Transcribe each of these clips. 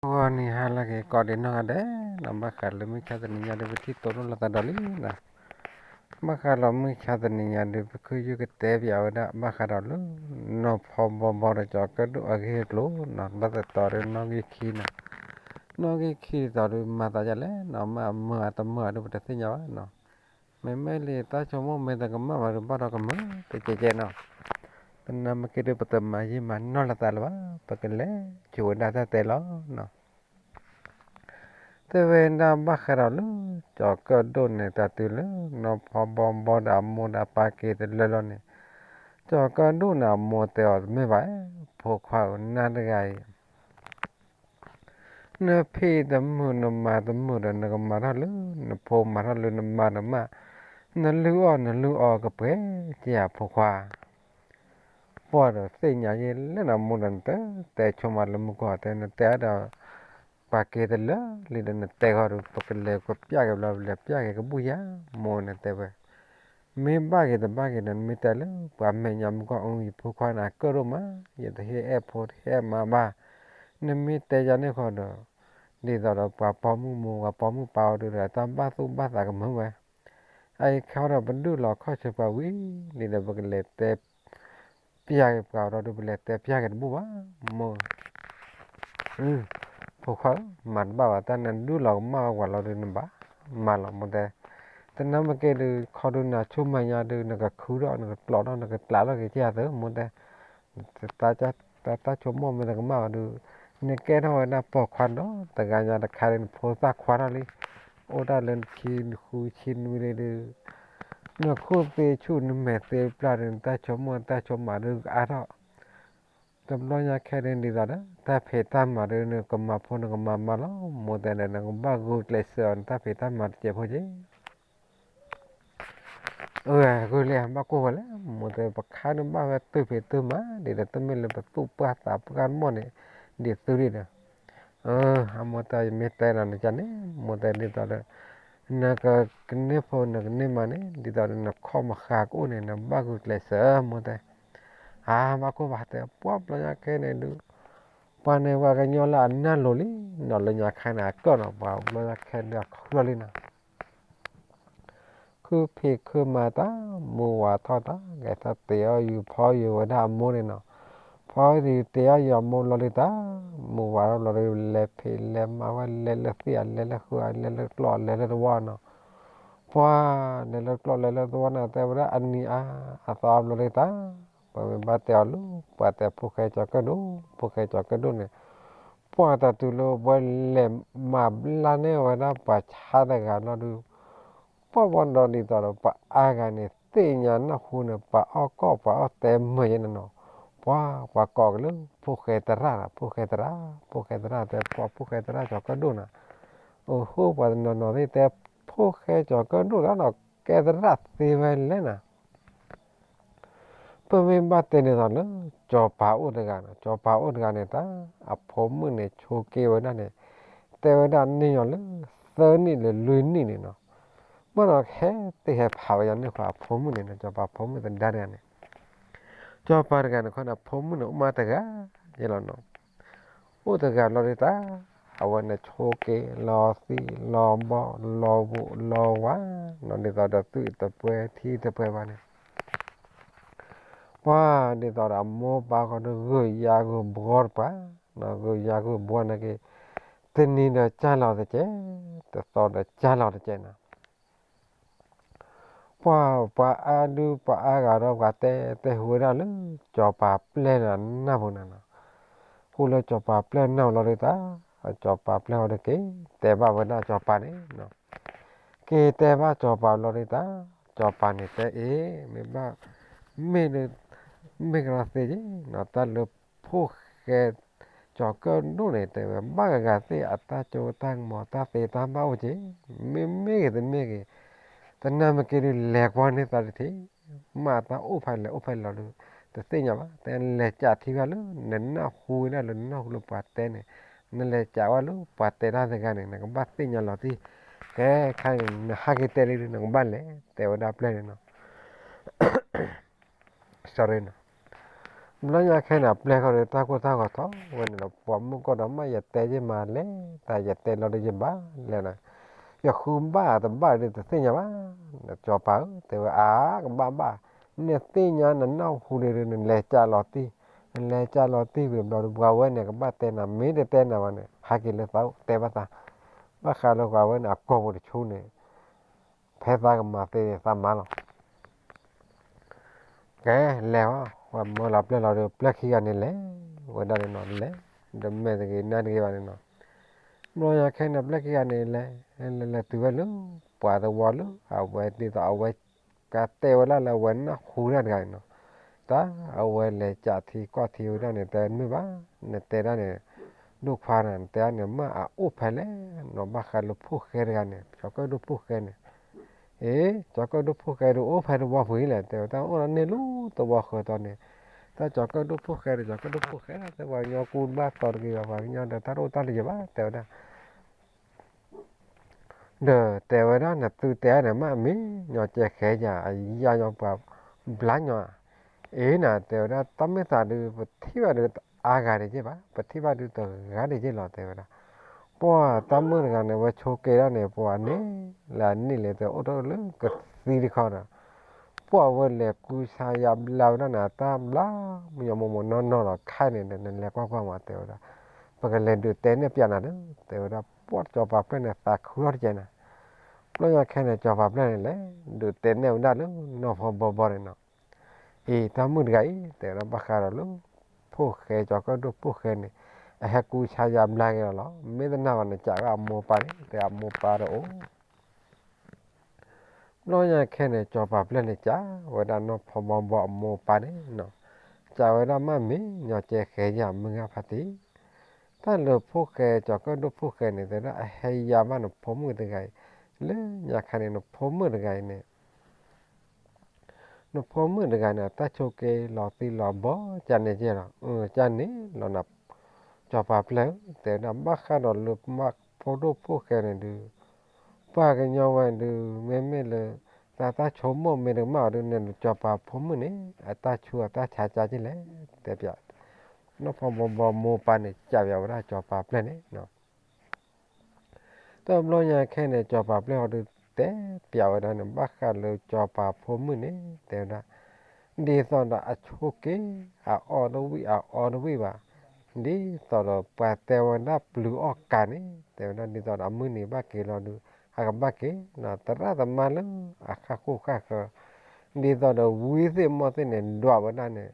ဂီၤနံၤဟါလၢအဂ့ၤ ကိးဒံးနီၢ်ဂၤဒဲးနီၤ, ဘၣ်ဃးလၢမုၢ်ဆါတနံၤညါဒီး ပထံၣ်တိၢ်နီၣ်လိာ်သးဒီးလံနီၤ. ဘၣ်ဃးလီၤမုၢ်ဆါတနံၤညါဒီး ပခုယုၢ်ကတဲပၠးဝဲဒၣ် ဘၣ်ဃးဒီးလၢ နီၢ်ဖီဘီဘီဒီးကၠီၤကၢၣ်ဒိၣ်အဂ့ၢ်အကျိၤနီၤ, ဘၣ်သတီၤဒီးနီၣ်ဂံၢ်ခံနီၤ. နီၣ်ဂံၢ်ခံဒ်သိးဒီး မၤသးဒ်လဲၣ်နီၤ, မ့ၢ်အမုာ်အတမုာ်ဒီး ပတသ့ၣ်ညါဘၣ်နီၤ. မ့မ့ၢ်လၢတၢ်ဆိကမိၣ်မ့ၢ်တကမၣ်ဘၣ်ဒီး ဘၣ်ဒီးကမၢကဲကဲနီၤ. သနာ်က့ဒီး ပတမၤယံာ်မၤနီၢ်လိာ်သးလၢၤဘၣ်, ပကလဲၤဆိဝဲဒၣ်တၢ်တဲလီၤနီၤ. တဲဝဲဒၣ်ဘၣ်ဃးဒီးလၢ ကၠီၤကၢၣ်ဒိၣ်န့ၣ် တၢ်တုၤလၢ နီၢ်ဖီဘီဘီဒီးအမိၢ်ဒီးပၢ်က့ၤတလၢလီၤန့ၣ်, ကၠီၤကၢၣ်ဒိၣ်န့ၣ် အမိၢ်တဲအီၤ တမ့ၢ်ဘၣ်, ဖိခွါဧၢ, နၤတဂၤအံၤ နဖံးတမုာ်နမၤတမုာ်ဒီး နကမၤထီၣ်လၢ နဖိမၤထီၣ်လၢနမါနမၢ်, နလုၢ်အီၣ်နလုၢ်အီကပှဲၤကဲဧါ ဖိခွါ. ပှၢ်ဒီးသ့ၣ်ညါယဲလဲၣ်နီၤ, မိၢ်ဒီးနတတဲဆိမးလၢမုၢ်ကီၢ်တဲ နတဲဒီး ပှၤက့ၤတလၢလံဒီး နတဲဃီဒီး ပကလဲၤကပျၢ်က့ၤဘျီ ပလဲၤပျၢ်က့ၤကဘူၣ်ယၤ, မိၢ်န့ၣ်တဲဝဲ. မ့ၢ်ဘၣ်က့ၤတဘၣ်က့ၤဒီး နမ့ၢ်တဲလၢပှၤမဲာ်ညါမုၢ်ကီၢ်အူ ယဖိခွါန့ၣ် အကၢၣ်ဒိၣ်မး, ယတဟ့ၣ်အဲၣ်ဖိတဟ့ၣ်အဲၣ်မါဘၣ်. နမ့ၢ်တဲယၤန့ၣ်ဃီဒီး ဒ်သိးဒီးပှၤပိာ်မုၣ်မိၢ်ပှၤပိာ်မုၣ်ပၢ်အီၤဒီး တၢ်ဘၣ်သူၣ်ဘၣ်သးကမုာ်ဝဲ. အအံၤခီဒီး ပဒုးလီၤခီၣ်ဆၢပှၤဝံၤလံဒီး ပကလဲၤတဲ ပျၢ်က့ၤပှၤအီၤဒီး ပလဲၤတဲပျၢ်က့ၤတဘူၣ်ဘၣ်, မိၢ် ဖိခွါဧၢ, မၤတဘၣ်ဘၣ်, တၢ်နဒုးလီၤကမၣ်ဝဲလီၤဒီး နဘၣ်မၤလီၤ မိၢ်တဲ. သနာ်က့ဒီး ခီဒုးနၤဆိမၤညါဒီး နကခုထီၣ် နကကျိးထီၣ် နကကျးထီၣ်က့ၤကဲသၢ မိၢ်တဲ. တၢ်ဆိကမိၣ်မ့ၢ်တကမၣ်ဘၣ်ဒီး နကဲထီၣ်ဝဲဒၣ်ပိာ်ခွါဒီး တဂၤညါတခါဒီး နဖိသၣ်ခွါထီၣ်လံ. အိၣ်တၢ်လၢနခံနဃုဆံနွံလံဒီး နခိၣ်သ့ဆူၣ်နမဲာ်သ့ပျၢ်ဒီး နတၢ်ဆိကမိၣ်တၢ်ဆိကမးဒီးကအါထီၣ် တဘျီညါခဲအံၤဒ်သိးဒီး တၢ်ဖံးတၢ်မၤဒီး နကမၤဖိနကမၤမါလီၤ မိၢ်တဲဒီး နကဘၣ်ဂုာ်ကျဲးစၢးအီၤ နတၢ်ဖံးတၢ်မၤတစဲးဖိက့ၤ. အဂုာ်ကျဲး ဘၣ်ကိၢ်ဝဲလဲၣ် မိၢ်တဲ, ပခါန့ၣ်ဘၣ်ဝဲတုၤဖံးတုၤမၤ ဒ်သိးတမ့ၢ်လၢပသူၣ်ပှၢ်သးပှၢ်မီၢ်န့ၣ် ဒ်သိးဒ်ဒီး အမိၢ်တဲ ယမ့ၢ်တဲနၤန့ၣ်ကန့ၣ် မိၢ်တဲဒ်သိးဒီး နကကန့ၢ်ဖိနကန့ၢ်မါန့ၣ် ဒ်သိးဒီးနခီၣ်မဃါကအိၣ်န့ၣ် နဘၣ်ဂုာ်ကျဲးစၢး မိၢ်တဲ. အါ ဘၣ်ကိၢ်ဘၣ်တဲ ပှၢ်ဘျီညါခဲန့ၣ်ဒုး ပှၤန့ၣ်ဝဲကညီလၢအနၢ်လိၤလံနီၤ လၢညါခါန့ၣ် အကၢၣ်နီၤ ပှၤဘျီညါခဲဒုးအခီၣ်လံနီၤ ခုဖံးခုမၤတၢ် မုၢ်ဝၤထီၣ်တၢ် ဂဲၤထီၣ်တ့ၤအီၣ်ယူၤဖီယူၤဝဲဒၣ်အမိၢ်န့ၣ်နီၤ. ဖီယူၤတ့ၤအီၣ်ယူၤအမိၢ်လီၤဒုးတၢ် မုၢ်ဝၤထီၣ်ဘျီဒီး လဲၤဖံးလဲၤမၤဝဲ လဲၤလၢသ့ၣ် လဲၤလၢဃု လဲၤလၢကျီၢ် လဲၤလၢသဝီနီၤ. ပှၤလဲၤလၢကျီၢ်လဲၤလၢသဝီန့ၣ် တဲဝဲဒၣ်အနံၤအါအသီအါဘျီဒုးတၢ် ပှၤမ့ၢ်ဘၣ်တဲအီၤလၢ ပှၤတဲဖိၣ်ဃဲကၠီၤကၢၣ်ဒိၣ် ဖိၣ်ဃဲကၠီၤကၢၣ်ဒိၣ်န့ၣ် ပှၤတၢ်တုၤလၢပှၤလဲၤမၤဘျါန့ၢ်ဝဲဒၣ်ပှၤဆါတဂၤလီၤဒုး ပှၢ်ဘၣ်ဒီးဒ်သိးဒီး ပှၤအါဂၤန့ၣ် သ့ၣ်ညါနၢ်ဟူန့ၣ် ပှၤအီၣ်ကီၢ်ပှၤအီၣ်တဲမုာ်ယဲန့ၣ်နီၤ. ပှၤ ပှၤကိးက့ၤလၢ ဖိၣ်ဃဲသရၣ်နီၤ ဖိၣ်ဃဲသရၣ် ဖိၣ်ဃဲသရၣ်တဲ ပှၤဖိၣ်ဃဲသရၣ်ကၠီၤကၢၣ်ဒိၣ်နီၤ. အိၣ်ဟိ ပှၤတနီၤနီၤသ့ၣ်တဲ ဖိၣ်ဃဲကၠီၤကၢၣ်ဒိၣ်လီၤနီၤ ကဲသရၣ်သ့ဝဲလဲၣ်နီၤ. ပမ့ၢ်ဘၣ်တဲဒ်သိးလၢ ကၠီၤပၤအိၣ်တဂၤနီၤ ကၠီၤပၤအိၣ်တဂၤန့ၣ်တၢ် အဖိမုၣ်န့ၣ် ဆိးက့ဝဲဒၣ်န့ၣ် တဲဝဲဒၣ်န့ၢ်ညီလၢ သၢနံၣ်လၢလွံၢ်နံၣ်န့ၣ်နီၤ. မ့ၢ်နီၤ ဟဲသ့ၣ်ဟဲဖးဝဲယၤန့ၣ်ဃီ အဖိမုၣ်န့ၣ်နီၤ ကၠီၤပၤဖိမုၣ်သဒါတဂၤန့ၣ် ကၠီၤပၤတဂၤန့ၣ်ခီန့ၣ် အဖိမုၣ်န့ၣ် အိၣ်မးတဂၤယဲလီၤနီၤ. အိၣ်တဂၤဘျီဒုးတၢ် အဝဲန့ၣ်ဆိးက့ လီၤသံ လီၤဘီ လီၤဝါနီၤ ဒ်သိးဒီးသွံၣ်တပှဲၤထံတပှဲၤဘၣ်န့ၣ် ပှၤဒ်သိးဒီးအမိၢ်ပၢ်ဃီဒီး ဂုာ်ယါဂုာ်ဘှီတပှၤ, ဂုာ်ယါဂုာ်ဘှီန့ၣ်က့ၤ တနံၤဒီးကၢ်လီၤတကဲး, တသီဒီးကၢ်လီၤတကဲးနီၤ. ပှၤ ပှၤအါဒုး ပှၤအါဂၤဒီးပှၤတဲ တဲဟူဝဲဒၣ်လၢ ကၠီၤပၤပျဲၢ်န့ၣ်နၢ်ပူၤန့ၣ်နီၤ. ဟူလၢကၠီၤပၤပျဲၢ်နၢ်ပူၤလီၤဒုးတၢ် ကၠီၤပၤပျဲၢ်ဃီဒီးက့ၤ တဲဘၣ်ဝဲဒၣ်ကၠီၤပၤန့ၣ် က့ၤတဲဘၣ်ကၠီၤပၤဘျီဒုးတၢ် ကၠီၤပၤန့ၣ်တဲအ့ၣ် မ့ၢ်ဘၣ် မ့ၢ်ဒုး မ့ၢ်ကလီၤသ့က့ၤနီၤ တၢ်လၢဖိၣ်ဃဲ ကၠီၤကၢၣ်ဒိၣ်န့ၣ် တဲဝဲဘၣ်ဂၤဂၤသ့ၣ် အတၢ်စိတၢ်ကမီၤ တၢ်သ့တၢ်ဘၣ်အိၣ်က့ၤ မ့မ့ၢ်ဂ့ၤတမ့ၢ်ဂ့ၤ သနာ်က့ဒုး လဲၤကွၢ်န့ၢ်သးတထံၣ် မ့ၢ်တၢ်အိၣ်ဖဲလဲၣ်အိၣ်ဖဲလီၤဒုး တသ့ၣ်ညါဘၣ် တဲလဲၤကးထံဝဲလၢ နနၢ်ဟူဝဲဒၣ်လၢ နနၢ်ဟူလၢပှၤတဲန့ၣ် နလဲၤကးဝဲလၢပှၤတဲတၢ်တဂၤန့ၣ် နကဘၣ်သ့ၣ်ညါလီၤတံၢ် ကဲခါန့ၣ် နဟးက့ၤတဲလံဒုး နကဘၣ်လဲၤ တဲဝဲဒၣ်ပျဲၢ်န့ၣ်နီၤ sorry နီၤ ဘျီညါခဲန့ၣ် အပျဲၢ်ဃီဒီး တၢ်ကိၢ်တၢ်ဂီၤထီၣ်ဝဲန့ၣ်ဒီး ပှၤမုၣ်ကီၢ်ဒီး မ့ၢ်ယတဲယ့ၢ်မးလဲၣ်, တၢ်ယတဲလီၤဒီးယဘၣ်လဲၣ်နီၤ, ယဃုဘၣ်တဘၣ်ဒီးတသ့ၣ်ညါဘၣ်, စီၤပၤဧၢ တဲဝဲ အါ ကဘၣ်ဘၣ်, နသ့ၣ်ညါနနၢ်ဟူဒီး နလဲၤကၢ်လီၤတံၢ်, နလဲၤကၢ်လီၤတံၢ်ဝံၤဘျီဒီး ပှၤဝဲန့ၣ် ကဘၣ်တဲနၤ မ့ၢ်တတဲနၤဘၣ်န့ၣ် ဟဲက့ၤလၢသးအိၣ်တဲဘၣ်သး, ဘၣ်ဃးလၢပှၤဝဲန့ၣ် အကိာ်ပူၤတဆူန့ၣ် ဖဲသးကမၤသ့န့ၣ် သးမၤလီၤ. ကဲ လဲၤဝဲ ပှၤမၢလီၤပျဲၢ်လီၤဒီး ပျဲၢ်ခံဂၤန့ၣ်လဲၤဝဲဒၣ်န့ၣ်နီၤ, လဲၤ ဒီးမဲာ်တဂ့ၤနါတဂ့ၤဘၣ်န့ၣ်နီၤ, ဘျီညါခဲန့ၣ် ပျဲၢ်ခံဂၤန့ၣ်လဲၤ လဲၤလဲၤတုၤဝဲလၢ ပှၤသဝီလၢ အဝဲဒ်သိးအဝဲ ကတဲဝဲဒၣ်လၢအဝဲနၢ်ဟူတၢ်တဂၤန့ၣ်နီၤ, တၢ်အဝဲလဲၤကးထံကီၢ်ထံဝဲဒၣ်န့ၣ် တဲမ့ၢ်ဘၣ်, နတဲဒၣ်န့ၣ် ဒိၣ်ခွါန့ၣ် နတဲဒၣ်န့ၣ် မ့ၢ်အအိၣ်ဖဲလဲၣ်နီၤ, ဘၣ်ဃးလၢဖိၣ်ဃဲတဂၤန့ၣ် ကၠီၤကၢၣ်ဒိၣ်ဖိၣ်ဃဲန့ၣ်, အ့ ကၠီၤကၢၣ်ဒိၣ်ဖိၣ်ဃဲဒီး အိၣ်ဖဲသဝီပူၤအံၤလဲၣ်, တဲဝဲ တၢ်အိၣ်ဒီးန့ၢ်လၢသဝီဃၢၤတီၤန့ၣ်, တၢ်ကၠီၤကၢၣ်ဒိၣ်ဖိၣ်ဃဲဒီး ကၠီၤကၢၣ်ဒိၣ်ဖိၣ်ဃဲ တဲ ပှၤကညီကူတဘၣ်သီတဂ့ၤဘၣ်, ပှၤကညီဒီး တၢ်တအိၣ်တၢ်တယၢၤဘၣ် တဲဝဲဒၣ် ဒီးတဲဝဲဒၣ် နသုတဲန့ၣ် မ့ၢ်အမ့ၢ်ညီကဲဃဲယၤ အယၢ်ညီပှၤဘျါညီ, အ့နၤ တဲဝဲဒၣ် တၢ်မ့ၢ်သးဒုး ပထံၣ်ဘၣ်ဒုးတအါဂၤတယ့ၢ်ဘၣ်, ပထံၣ်ဘၣ်ဒုးတဂၤတယ့ၢ်လီၤ တဲဝဲဒၣ်, ပှၤတၢ်မုၣ်တဂၤန့ၣ် ဝဲဆိးက့ဒၣ်န့ၣ် ပှၤန့ၣ် လၢအနံၣ်လဲၤတဲအိၣ်ထီၣ်လၢကသံတခီဒီး ပှၤဝဲလဲၤကူဆါယါဘျါဝဲဒၣ်န့ၣ် အတၢ်ဘျါ မညီမိၢ်မိၢ်နီၢ်နီၢ်လီၤ ခဲအံၤန့ၣ် နလဲၤကွၢ်ကွၢ်မး တဲဝဲဒၣ်, ပကလဲၤဒုးတဲနဲၣ်ပျးနၤဒီး တဲဝဲဒၣ်, ပှၤစီၤပၤပျဲၢ်န့ၣ် သးခုထီၣ်တကဲနၤ, ဘျီညါခဲန့ၣ် စီၤပၤပျဲၢ်န့ၣ် လဲၤဒုးတဲနဲၣ်ဝဲဒၣ်လၢနီၢ်ဖီဘီဘီန့ၣ်နီၤ, အံၤ တၢ်မုၣ်တဂၤအံၤ တဲဝဲဒၣ် ဘၣ်ဃးဒီးလၢ ဖိၣ်ဃဲ ကၠီၤကၢၣ်ဒိၣ်ဖိၣ်ဃဲန့ၣ် အဟဲကူဆါယါဘျါက့ၤလီၤလီၤ, မ့ၢ်တနာ်ဘၣ်န့ၣ် ကးဝဲအမိၢ်ပၢ်န့ၣ် တဲအမိၢ်ပၢ်တအိၣ် ဘျီညါခဲန့ၣ် စီၤပၤပျဲၢ်န့ၣ် ကးဝဲဒၣ်နီၢ်ဖီဘီဘီအမိၢ်ပၢ်န့ၣ်နီၤ, ကးဝဲဒၣ် မ့ၢ်အမ့ၢ်ညီကဲဃဲယၤ မုၢ်ဂၤဖါတံၢ်, တၢ်လၢဖိၣ်ဃဲ ကၠီၤကၢၣ်ဒိၣ်ဖိၣ်ဃဲန့ၣ် တဲဝဲဒၣ် အဟဲယါဘၣ်နဖိမုၣ်တဂၤအံၤ, လၢညါခါန့ၣ် နဖိမုၣ်တဂၤအံၤန့ၣ် နဖိမုၣ်တဂၤန့ၣ် အတၢ်ဆိးက့လီၤသံလီၤဘီ ကန့ၣ်ကဲလီၤ, ကန့ၣ်လီၤနၤ, စီၤပၤပျဲၢ်ဧၢ တဲဝဲဒၣ် ဘၣ်ဃးဒီးလၢမါဖိဒိၣ်ဖိၣ်ဃဲန့ၣ်ဒုး ပှၤကညီဝဲဒုး မ့မ့ၢ်လၢ တၢ်တၢ်ဆိကမိၣ်မ့ၢ်တကမၣ်အီၤဒုး နစီၤပၤဖိမုၣ်န့ၣ် အတၢ်ဆူးအတၢ်ဆါကၢ်က့လဲၣ် တဲပျး, နီၢ်ဖီဘီဘီမိၢ်ပၢ်န့ၣ် ကးပျးဝဲဒၣ်စီၤပၤပျဲၢ်န့ၣ် တဘျီညါခဲန့ၣ် စီၤပၤပျဲၢ်အီၤဒုး တဲပျးဝဲဒၣ်န့ၣ် ဘၣ်ဃးလၢစီၤပၤဖိမုၣ်န့ၣ် တဲဝဲဒၣ်, ဒ်သိးဒီးအဆိးက့ အအီတဝံၣ်အအီတဝံၣ်ဘၣ်, ဒ်သိးဒီးပှၤတဲဝဲဒၣ်ပျုၤအီၣ်ကၤန့ၣ် တဲဝဲဒၣ် ဒ်သိးဒီးအမုၢ်နံၤဘၣ်က့ၤလီၤဒုး အကဘၣ်က့ၤ သရၣ်သမါလၢအဃၣ်ဃိၣ်ဃၣ်ဃၢၤ, ဒ်သိးဒီးဝံသ့ၣ်မီၢ်သ့ၣ်န့ၣ် ဒွးဝဲဒၣ်န့ၣ်,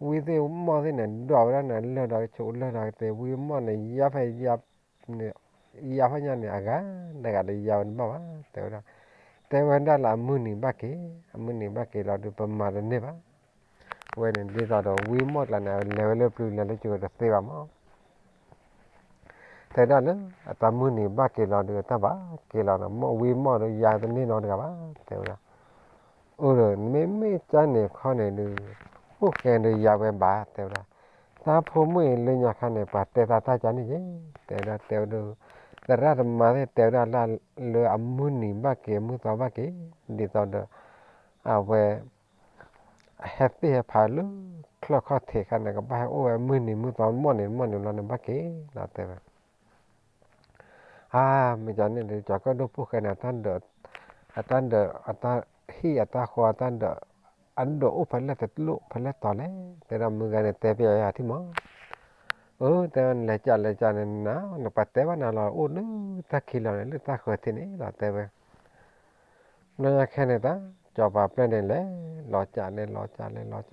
ဝံသ့ၣ်မီၢ်သ့ၣ်န့ၣ် ဒွးဝဲဒၣ်န့ၣ် လၢာ်ဒီးကဆိးလၢာ်ဒီးကသ့ ဝံမီၢ်န့ၣ် ယါဖဲယါ ယါဖဲညါန့ၣ် အဂၤတဂၤဒီးယါဝဲတဘၣ်ဘၣ် တဲဝဲဒၣ်, တဲဝဲဒၣ်လၢအမုၢ်နံၤဘၣ်က့ၤ, အမုၢ်နံၤဘၣ်က့ၤလီၤဒုး ပမၤတန့ၢ်ဘၣ်, ဝဲန့ၣ်ဒ်သိးဒီးဝံမီၢ်ကျါန့ၣ် လဲၤဝဲလၢပျုၤလဲၤလၢကၠိတသ့ဘၣ်မီၢ် တဲဒၣ်လၢ အတၢ်မုၢ်နံၤဘၣ်က့ၤလီၤဒုး အတၢ်ဘၣ်က့ၤလီၤနီၤ မီၢ်ဝံမီၢ်ဒီးယါတန့ၢ်နီတဂၤဘၣ် တဲဝဲဒၣ်, အိၣ်ဒီး မ့မ့ၢ်ကၢ်န့ၣ်ခီန့ၣ်ဒုး အိၣ်ဃဲဒုးယါဝဲဘၣ် တဲဝဲဒၣ်, တၢ်ဖိမုၣ်အံၤလၢညါခါန့ၣ် ပှၤတဲသးတၢ်ကၢ်န့ၣ်က့ၤ တဲဝဲဒၣ် တဲဝဲဒၣ်, သရၣ်သမါသ့ၣ်တဲဝဲဒၣ်လၢအမုၢ်နံၤဘၣ်က့ၤ မုၢ်သီဘၣ်က့ၤ ဒ်သိးဒီး အဝဲ ဟဲသ့ၣ်ဟဲဖးလၢ ချၢၣ်ခီၣ်ထံးခါန့ၣ် ကဘၣ်ဟဲအိၣ်ဝဲမုၢ်နံၤမုၢ်သီမီၢ်န့ၣ် မီၢ်န့ၣ်လီၤန့ၣ်ဘၣ်က့ၤလီၤ တဲဝဲ အါ မ့ၢ်ကန့ၣ်ဒီး ကၠီၤကၢၣ်ဒိၣ်ဖိၣ်ဃဲန့ၣ် အတၢ်ဒၢး အတၢ်ဒၢး အတၢ်ဟံၣ်အတၢ်ဃီ အတၢ်ဒၢး အဒိးအိၣ်ဖဲလဲၣ်တလိၣ်ဖဲလဲၣ်တီၤလဲၣ် တဲဒီးမုၢ်ဂၤန့ၣ် တဲပျးယၤထံၣ်မီၢ်, အၢ တဲဝဲ နလဲၤကးလဲၤကးန့ၣ်နၤ နပှၤတဲဘၣ်နၤလီၤ အိၣ်လၢတၢ်ခံလီၤန့ၣ် လၢတၢ်ဃၢၤထံးန့ၣ်လီၤ တဲဝဲ ဘျီညါခဲန့ၣ်တၢ် စီၤပၤပျဲၢ်န့ၣ်လဲၤ လီၤကးလဲၤလီၤကးလဲၤလီၤကးလဲၤလီၤ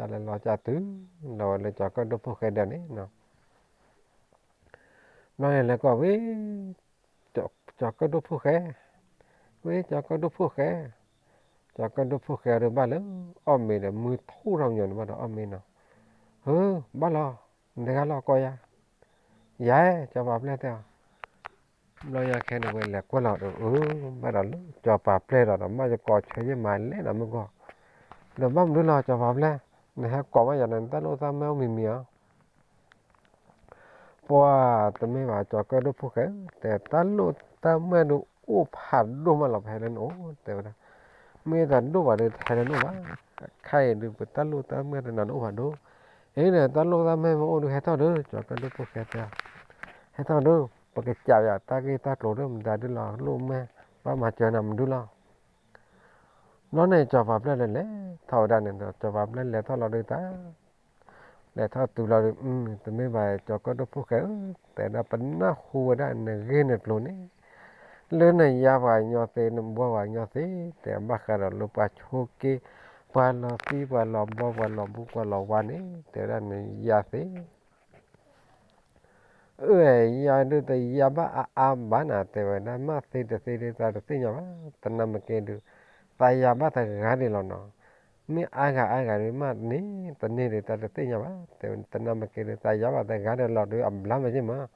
ကးတုၤ လီၤဝဲလၢကၠီၤကၢၣ်ဒိၣ်ဖိၣ်ဃဲဒၢးန့ၣ် ဘျီန့ၣ်လဲၤကွၢ်ဝံၤ ကၠီၤကၢၣ်ဒိၣ်ဖိၣ်ဃဲ, ဝံၤ ကၠီၤကၢၣ်ဒိၣ်ဖိၣ်ဃဲ, ကၠီၤကၢၣ်ဒိၣ်ဖိၣ်ဃဲဒီးဘၣ်လၢ အီၣ်မ့ၤဒီး မုၢ်ထူၣ်ထီၣ်ညီန့ၣ်ဘၣ်ဒီးအီၣ်မ့ၤနီၤ, ဟၢ ဘၣ်လီၤ, နတဂၤလီၤကိးယၤ, ယၤ စီၤပၤပျဲၢ်တဲအီၤ ဘျီညါခဲန့ၣ်ဝဲလဲၤကွၢ်လီၤဒီး အၢ ဘၣ်ဒီးလၢ စီၤပၤပျဲၢ်ဒီး မ့ၢ်ယကိးဆၢယမၤလဲၣ်ဒီးမုၢ်ကီၢ်, ဒီးဘၣ်မနုၤလီၤ စီၤပၤပျဲၢ်, နဟဲကိးဘၣ်ယၤန့ၣ် နတၢ်လိၣ်တၢ်မၢ်အိၣ်မံၤမံၤဧါ ပှၤတမ့ၢ်ဘၣ် ကၠီၤကၢၣ်ဒိၣ်ဖိၣ်ဃဲ, တဲတၢ်လိၣ်တၢ်မၢ်ဒုးအိၣ်ဖးဒိၣ်မးလီၤ ပဟဲလၢနအိၣ် တဲဝဲဒၣ်, မ့ၢ်တၢ်ဒိၣ်ဘၣ်ဒီးတဟဲလၢနအိၣ်ဘၣ်, ခဲအံၤဒုး ပတၢ်လိၣ်တၢ်မၢ်တနီၤန့ၣ်အိၣ်ဖးဒိၣ်, အ့ဒီး တၢ်လိၣ်တၢ်မဲမ့ၢ်အိၣ်ဒုး ဟဲထီၣ်ဒုး ကၠီၤကၢၣ်ဒိၣ်ဖိၣ်ဃဲတဲ, ဟဲထီၣ်ဒုး ပကစးယၤတၢ်ဂ့ၢ်တၢ်ကျိၤဒုး မတၤဒုးလီၤ လိၣ်မဲ ဘၣ်မၤစၢၤနၤမနုၤလီၤ. ဘျီန့ၣ် စီၤပၤပျဲၢ်လဲၤလဲၤထီၣ်ဝဲဒၣ်န့ၣ်ဒီး စီၤပၤပျဲၢ်လဲၤထီၣ်လီၤဒုးတၢ် လဲၤထီၣ်တုၤလီၤဒုး တမ့ၢ်ဘၣ် ကၠီၤကၢၣ်ဒိၣ်ဖိၣ်ဃဲဧၢ, တဲဒၣ်ပနၢ်ဟူဝဲဒၣ်နဂ့ၢ်နကျိၤန့ၣ် လၢနယါပှၤကညီသ့ နဘှီပှၤကညီသ့, တဲဘၣ်ဃးဒီးလၢပှၤဆိးက့ ပှၤလီၤသံ ပှၤလီၤဘီ ပှၤလီၤဘူး ပှၤလီၤဝါန့ၣ် တဲဝဲဒၣ်နယါသ့ အၢ ယၤဒုးတယါဘၣ်အါအါဘၣ်နၤ တဲဝဲဒၣ် မ့ၢ်သ့တသ့ဒုး သးတသ့ၣ်ညါဘၣ်, တနၢ်မ့ၢ်က့ဒုး သးယါဘၣ်တဂၤဒံးလီၤနီၤ, မ့ၢ်အါဂၤအါဂၤဒုး မ့ၢ်န့ၢ်တန့ၢ်ဒုး သးတသ့ၣ်ညါဘၣ်, တဲဝဲ တနၢ်မ့ၢ်က့ဒုး သးယါဘၣ်တဂၤဒံးလီၤဒုး အဘျါမးယ့ၢ်မး,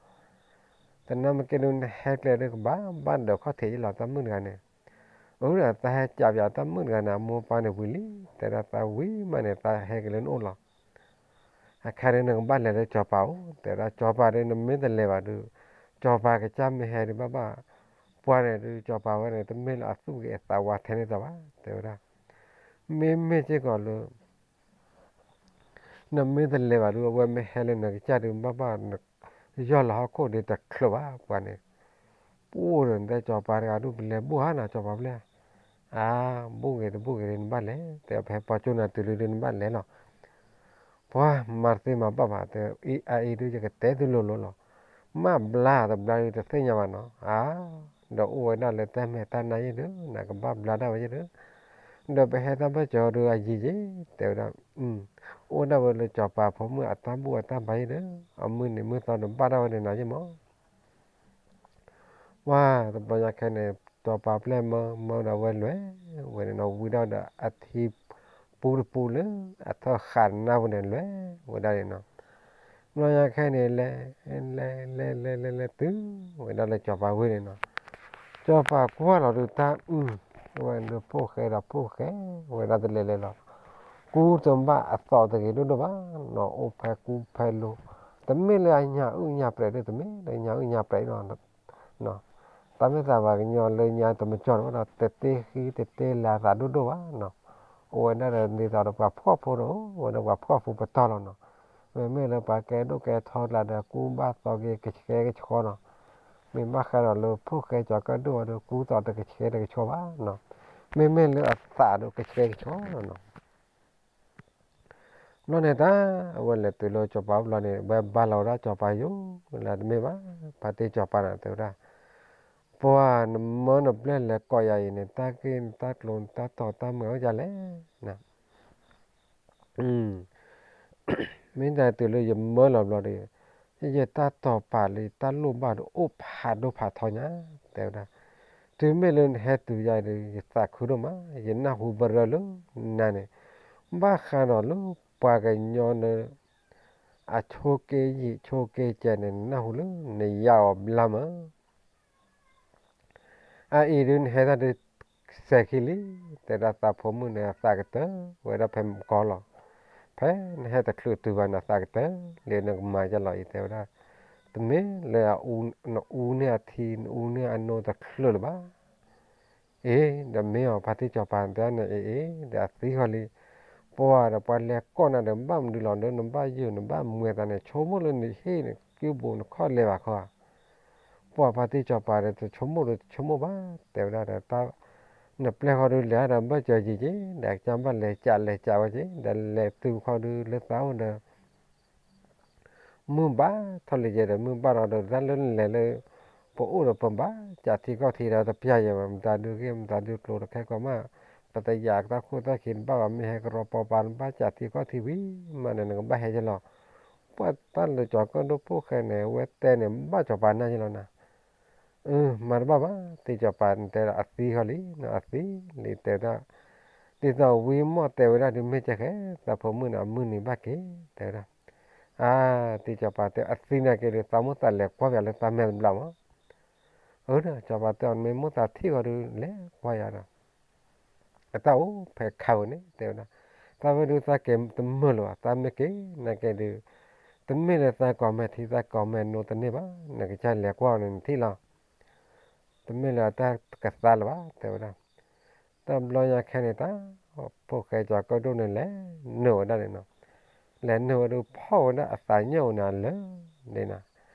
တနၢ်မ့ၢ်က့ဒုး နဟဲကျဲဒုး ကဘၣ်ဘၣ်ဒိးခီၣ်ထံးယ့ၢ်လီၤ တၢ်မုၣ်တဂၤန့ၣ်, အၢ ဒီးသးဟဲကးပၠးတၢ်မုၣ်တဂၤန့ၣ် အမိၢ်ပၢ်န့ၣ်ဝံၤလံ, တဲဒၣ်သးဝံၤမးန့ၣ် သးဟဲက့ၤလၢနအိၣ်လီၤ အခါဒုး နကဘၣ်လဲၤလၢစီၤပၤအိၣ်, တဲဝဲဒၣ် စီၤပၤဒုး နမ့ၢ်တလဲၤဘၣ်ဒုး စီၤပၤကစၢ်မ့ၢ်ဟဲဒုး ဘၣ်ဘၣ် ပှၤန့ၣ်ဒုး စီၤပၤဝဲန့ၣ် တမ့ၢ်လၢအသူၣ်က့ၤအသးဝါထဲန့ၣ်တဘၣ် တဲဝဲဒၣ်, မ့မ့ၢ်စ့ၢ်ကီးလၢ နမ့ၢ်တလဲၤဘၣ်ဒုး အဝဲမ့ၢ်ဟဲလၢနကစၢ်ဒုး ဘၣ်ဘၣ် ယီၢ်လီၤဟီၣ်ခိၣ်ဒုးတချုးဘၣ် ပှၤန့ၣ်, ပအိၣ်ဒီးနတဲစီၤပၤတဂၤဒုး ပလဲၤဘူၣ်ဟါနၤ စီၤပၤပျဲၢ်, အါ ဘူၣ်ဂ့ၤတဘူၣ်ဂ့ၤဒုး နဘၣ်လဲၤ တဲဖဲပှၤကၠိနၤတုၤလံဒုး နဘၣ်လဲၤလီၤ ပှၤမၤတသ့မၤဘၣ်ဘၣ် တဲအံၤအံၤဒုး ယကတဲသုလိၤလိၤလီၤ, မ့ၢ်ဘျါတဘျါဒုး တသ့ၣ်ညါဘၣ်နီၤ အါ, ဒီးအိၣ်ဝဲဒၣ်လၢတၢ်မဲာ်တၢ်နါယ့ၢ်ဒုး နကဘၣ်ဘျါဒၣ်ဝဲယ့ၢ်ဒုး, ဒီးပဟဲတၢ်ဘၢၣ်စၢၤဒုးအယံၤယ့ၢ် တဲဝဲဒၣ်, အိၣ်ဒၣ်ဝဲလၢစီၤပၤဖိမုၣ်အတၢ်ဘူၣ်အတၢ်ဘါယ့ၢ်ဒုး အမုၢ်နံၤမုၢ်သီဒီးဘၣ်ဒၣ်ဝဲဒၣ်နၤယ့ၢ်မး ပှၤတဘျီညါခဲန့ၣ် စီၤပၤပျဲၢ်မၢမၢဒီးဝဲလဲၤဝဲန့ၣ်နီၤ ဝံၤဒၣ်ဒီးအထံပူတပူလၢ အထီၣ်ဃာ်နၢ်ပူၤန့ၣ် လဲၤဝဲဒၣ်န့ၣ်နီၤ, တဘျီညါခဲန့ၣ် လဲၤ လဲၤ လဲၤ လဲၤ လဲၤ လဲၤတုၤဝဲဒၣ်လၢစီၤပၤဝ့ၢ်န့ၣ်နီၤ, စီၤပၤကွၢ်လီၤဒုးတၢ်အုၣ် ဝဲဒၣ်ဖိၣ်ဃဲဒီးဖိၣ်ဃဲ ဝဲဒၣ်တလဲၤလဲၤလီၤ, ကူတဘၣ်အသီတဂ့ၤဒိၣ်ဒိၣ်ဘၣ်နီၤ အိၣ်ဖဲကူဖဲလိၤ, တမ့ၢ်လၢအညၣ်အုၣ်ညၣ်ပြဲးဒုး တမ့ၢ်လၢညၣ်အုၣ်ညၣ်ပြဲးဒုးနီၤ တၢ်မ့ၢ်သးပှၤကညီလၢညါတမကၠီၢ်တဘၣ်ဒီး တတ့ဃံတတ့လၤသးဒိၣ်ဒိၣ်ဘၣ်နီၤ, အိၣ်ဝဲဒၣ်ဒီးဒ်သိးဒီးပှၤဖှီၣ်ဖိဒီး အိၣ်ဝဲဒၣ်ပှၤဖှီၣ်ဖိပတီၢ်လီၤနီၤ, မ့မ့ၢ်လၢပှၤကဲဒိၣ်ကဲထီကျါဒီး ကူဘၣ်သီက့ၤကဆှဲကဆှီနီၤ, မ့ၢ်ဘၣ်ဃးဒီးလၢဖိၣ်ဃဲကၠီၤကၢၣ်ဒိၣ်ဝဲဒီး ကူသီတကဆှဲတကဆှီဘၣ်နီၤ, မ့မ့ၢ်လၢအသးဒီးကဆှဲကဆှီလီၤနီၤ ဘျီန့ၣ်တၢ် အဝဲလဲၤတုၤလၢစီၤပၤအိၣ်ဘျီန့ၣ် ဝဲဘါလီၤဝဲဒၣ်စီၤပၤယိာ်လၢတမ့ၢ်ဘၣ်, ဖါတံၢ်စီၤပၤန့ၣ်တဲဝဲဒၣ်, ပှၤနမၢနပျဲၢ်လဲၤကိးယၤအံၤန့ၣ် တၢ်ဂ့ၢ်တၢ်ကျိၤတၢ်တီၤတၢ်မုာ်အိၣ်ဒ်လဲၣ်, မ့ၢ်တၢ်တုၤလၢယမၢလီၤဘျီဒီး ယတၢ်တီၤပာ်လၢယတၢ်လိၣ်ဘၣ်ဒီးအိၣ်ဖးဒိၣ်ဖးထီညါ, တဲဝဲဒၣ်, တုၤမ့ၢ်လၢနဟဲတုၤယၤဒီး ယသးခုဒိၣ်မး, ယနၢ်ဟူပရၢလၢနၤန့ၣ်, ဘၣ်ဃးဒီးလၢပှၤကညီလၢ အဆိးက့ယံာ်ဆိးက့စဲးန့ၣ် နနၢ်ဟူလၢနယါအီၤဘျါမး အအံၤဒုးနဟဲတၢ်ဒုးစဲးခံလံ, တဲဒၣ်သးဖိမုၣ်န့ၣ် အသးကတၢၢ်ဝဲဒၣ်ဖဲမကီလီၤ, ဖဲနဟဲတချုးတုၤဘၣ်န့ၣ် အသးကတၢၢ်လံနကမၤယဲလီၤအံၤ တဲဝဲဒၣ်, တမ့ၢ်လၢနအူန့ၢ်အထံ နအူန့ၢ်အနိတချုးလၢၤဘၣ် အ့ ဒီးမ့ၢ်အီၤ ဖါတံၢ်စီၤပၤတဲန့ၣ် အ့ အ့ ဒီးအသံဃီလံ, ပှၤဒီးပှၤလဲၤကိးနၤဒီး ဘၣ်မနုၤလီၤဒီး နဘၣ်ယုာ်နဘၣ်မွဲသးန့ၣ် ဆိကမိၣ်လၢနဟ့ၣ်နကုၢ်ဘူးနခီၣ်လဲၤဘၣ်ခီဧါ, ပှၤဖါတံၢ်စီၤပၤဒီး တဆိကမိၣ်ဒီးတဆိကမိၣ်ဘၣ် တဲဝဲဒၣ်ဒီး နပျဲၢ်ဃီဒုးလဲၤဒီး ဘၢၣ်စၢၤယံၤက့ၤ ဒီးကစၢ်ဘၣ်လဲၤကးလဲၤကးဝဲက့ၤ ဒီးလဲၤတုၤခီဒုးလၢသးအိၣ်ဒီး မုၢ်ဘၣ်ထီၣ်လံယဲဒီး မုၢ်ဘၣ်ထီၣ်ဒီး တၢ်လၢနလဲၤလၢ ပအိၣ်ဒီးပဘၣ်ကးထံကီၢ်ထံဒီးတပျၢ်ယဲဘၣ် မတၤဒုးဂ့ၢ် မတၤဒုးကျိၤတခဲကီးမး ပတယာ်တၢ်ခိၣ်တၢ်ခံတဘၣ်ဘၣ် မ့ၢ်ဟဲကရီပီပၤ နဘၣ်ကးထံကီၢ်ထံဝံၤမးန့ၣ် နကဘၣ်ဟဲယဲလီၤ. ပှၤတၢ်လၢစီၤကၢၣ်ဒိၣ်ဖိၣ်ဃဲန့ၣ် အဝဲတဲန့ၣ် ဘၣ်စီၤပၤနၢ်ယဲလီၤနၤ အၢ မၤတဘၣ်ဘၣ် တံၢ်စီၤပၤတဲဒီး အသံဃီလံ အသံလံတဲဝဲဒၣ်, ဒ်သိးဝံမီၢ်တဲဝဲဒၣ်ဒုးမ့ၢ်ကဲဃဲ သးဖိမုၣ်န့ၣ် အမုၢ်နံၤဘၣ်က့ၤ တဲဝဲဒၣ်, အါ တံၢ်စီၤပၤတဲ အသံနာ်က့ၤဒီး သးမိၣ်သးလဲၤကွၢ်ပၠးလၢသးမဲာ်တဘျီမး, အၢ ဒီးစီၤပၤတဲအီၤ နမ့ၢ်မိၣ်သးထံၣ်ဃီဒုး လဲၤကွၢ်ယၤဒီး အတၢ်အိၣ်ဖဲခါဝဲန့ၣ် တဲဝဲဒၣ်, သးဝဲဒုးသးက့ၤတမုာ်လၢၤဘၣ် သးမ့ၢ်က့ၤနာ်က့ၤဒုး, တမ့ၢ်လၢသးကိးမဲာ်ထံ သးကိးမဲာ်နိတန့ၢ်ဘၣ် နကစၢ်လဲၤကွၢ်အီၤန့ၣ်နထံၣ်လီၤ, တမ့ၢ်လၢတၢ်ကသါလၢၤဘၣ် တဲဝဲဒၣ်. တဘျီညါခဲန့ၣ် တၢ်ဖိၣ်ဃဲကၠီၤကၢၣ်ဒိၣ်န့ၣ်လဲၤနုာ်ဝဲဒၣ်န့ၣ်နီၤ, လဲၤနုာ်ဝဲဒုးဖီၣ်ဝဲဒၣ်အသးညၣ်အိၣ်န့ၣ်လၢာ်န့ၣ်နီၤ,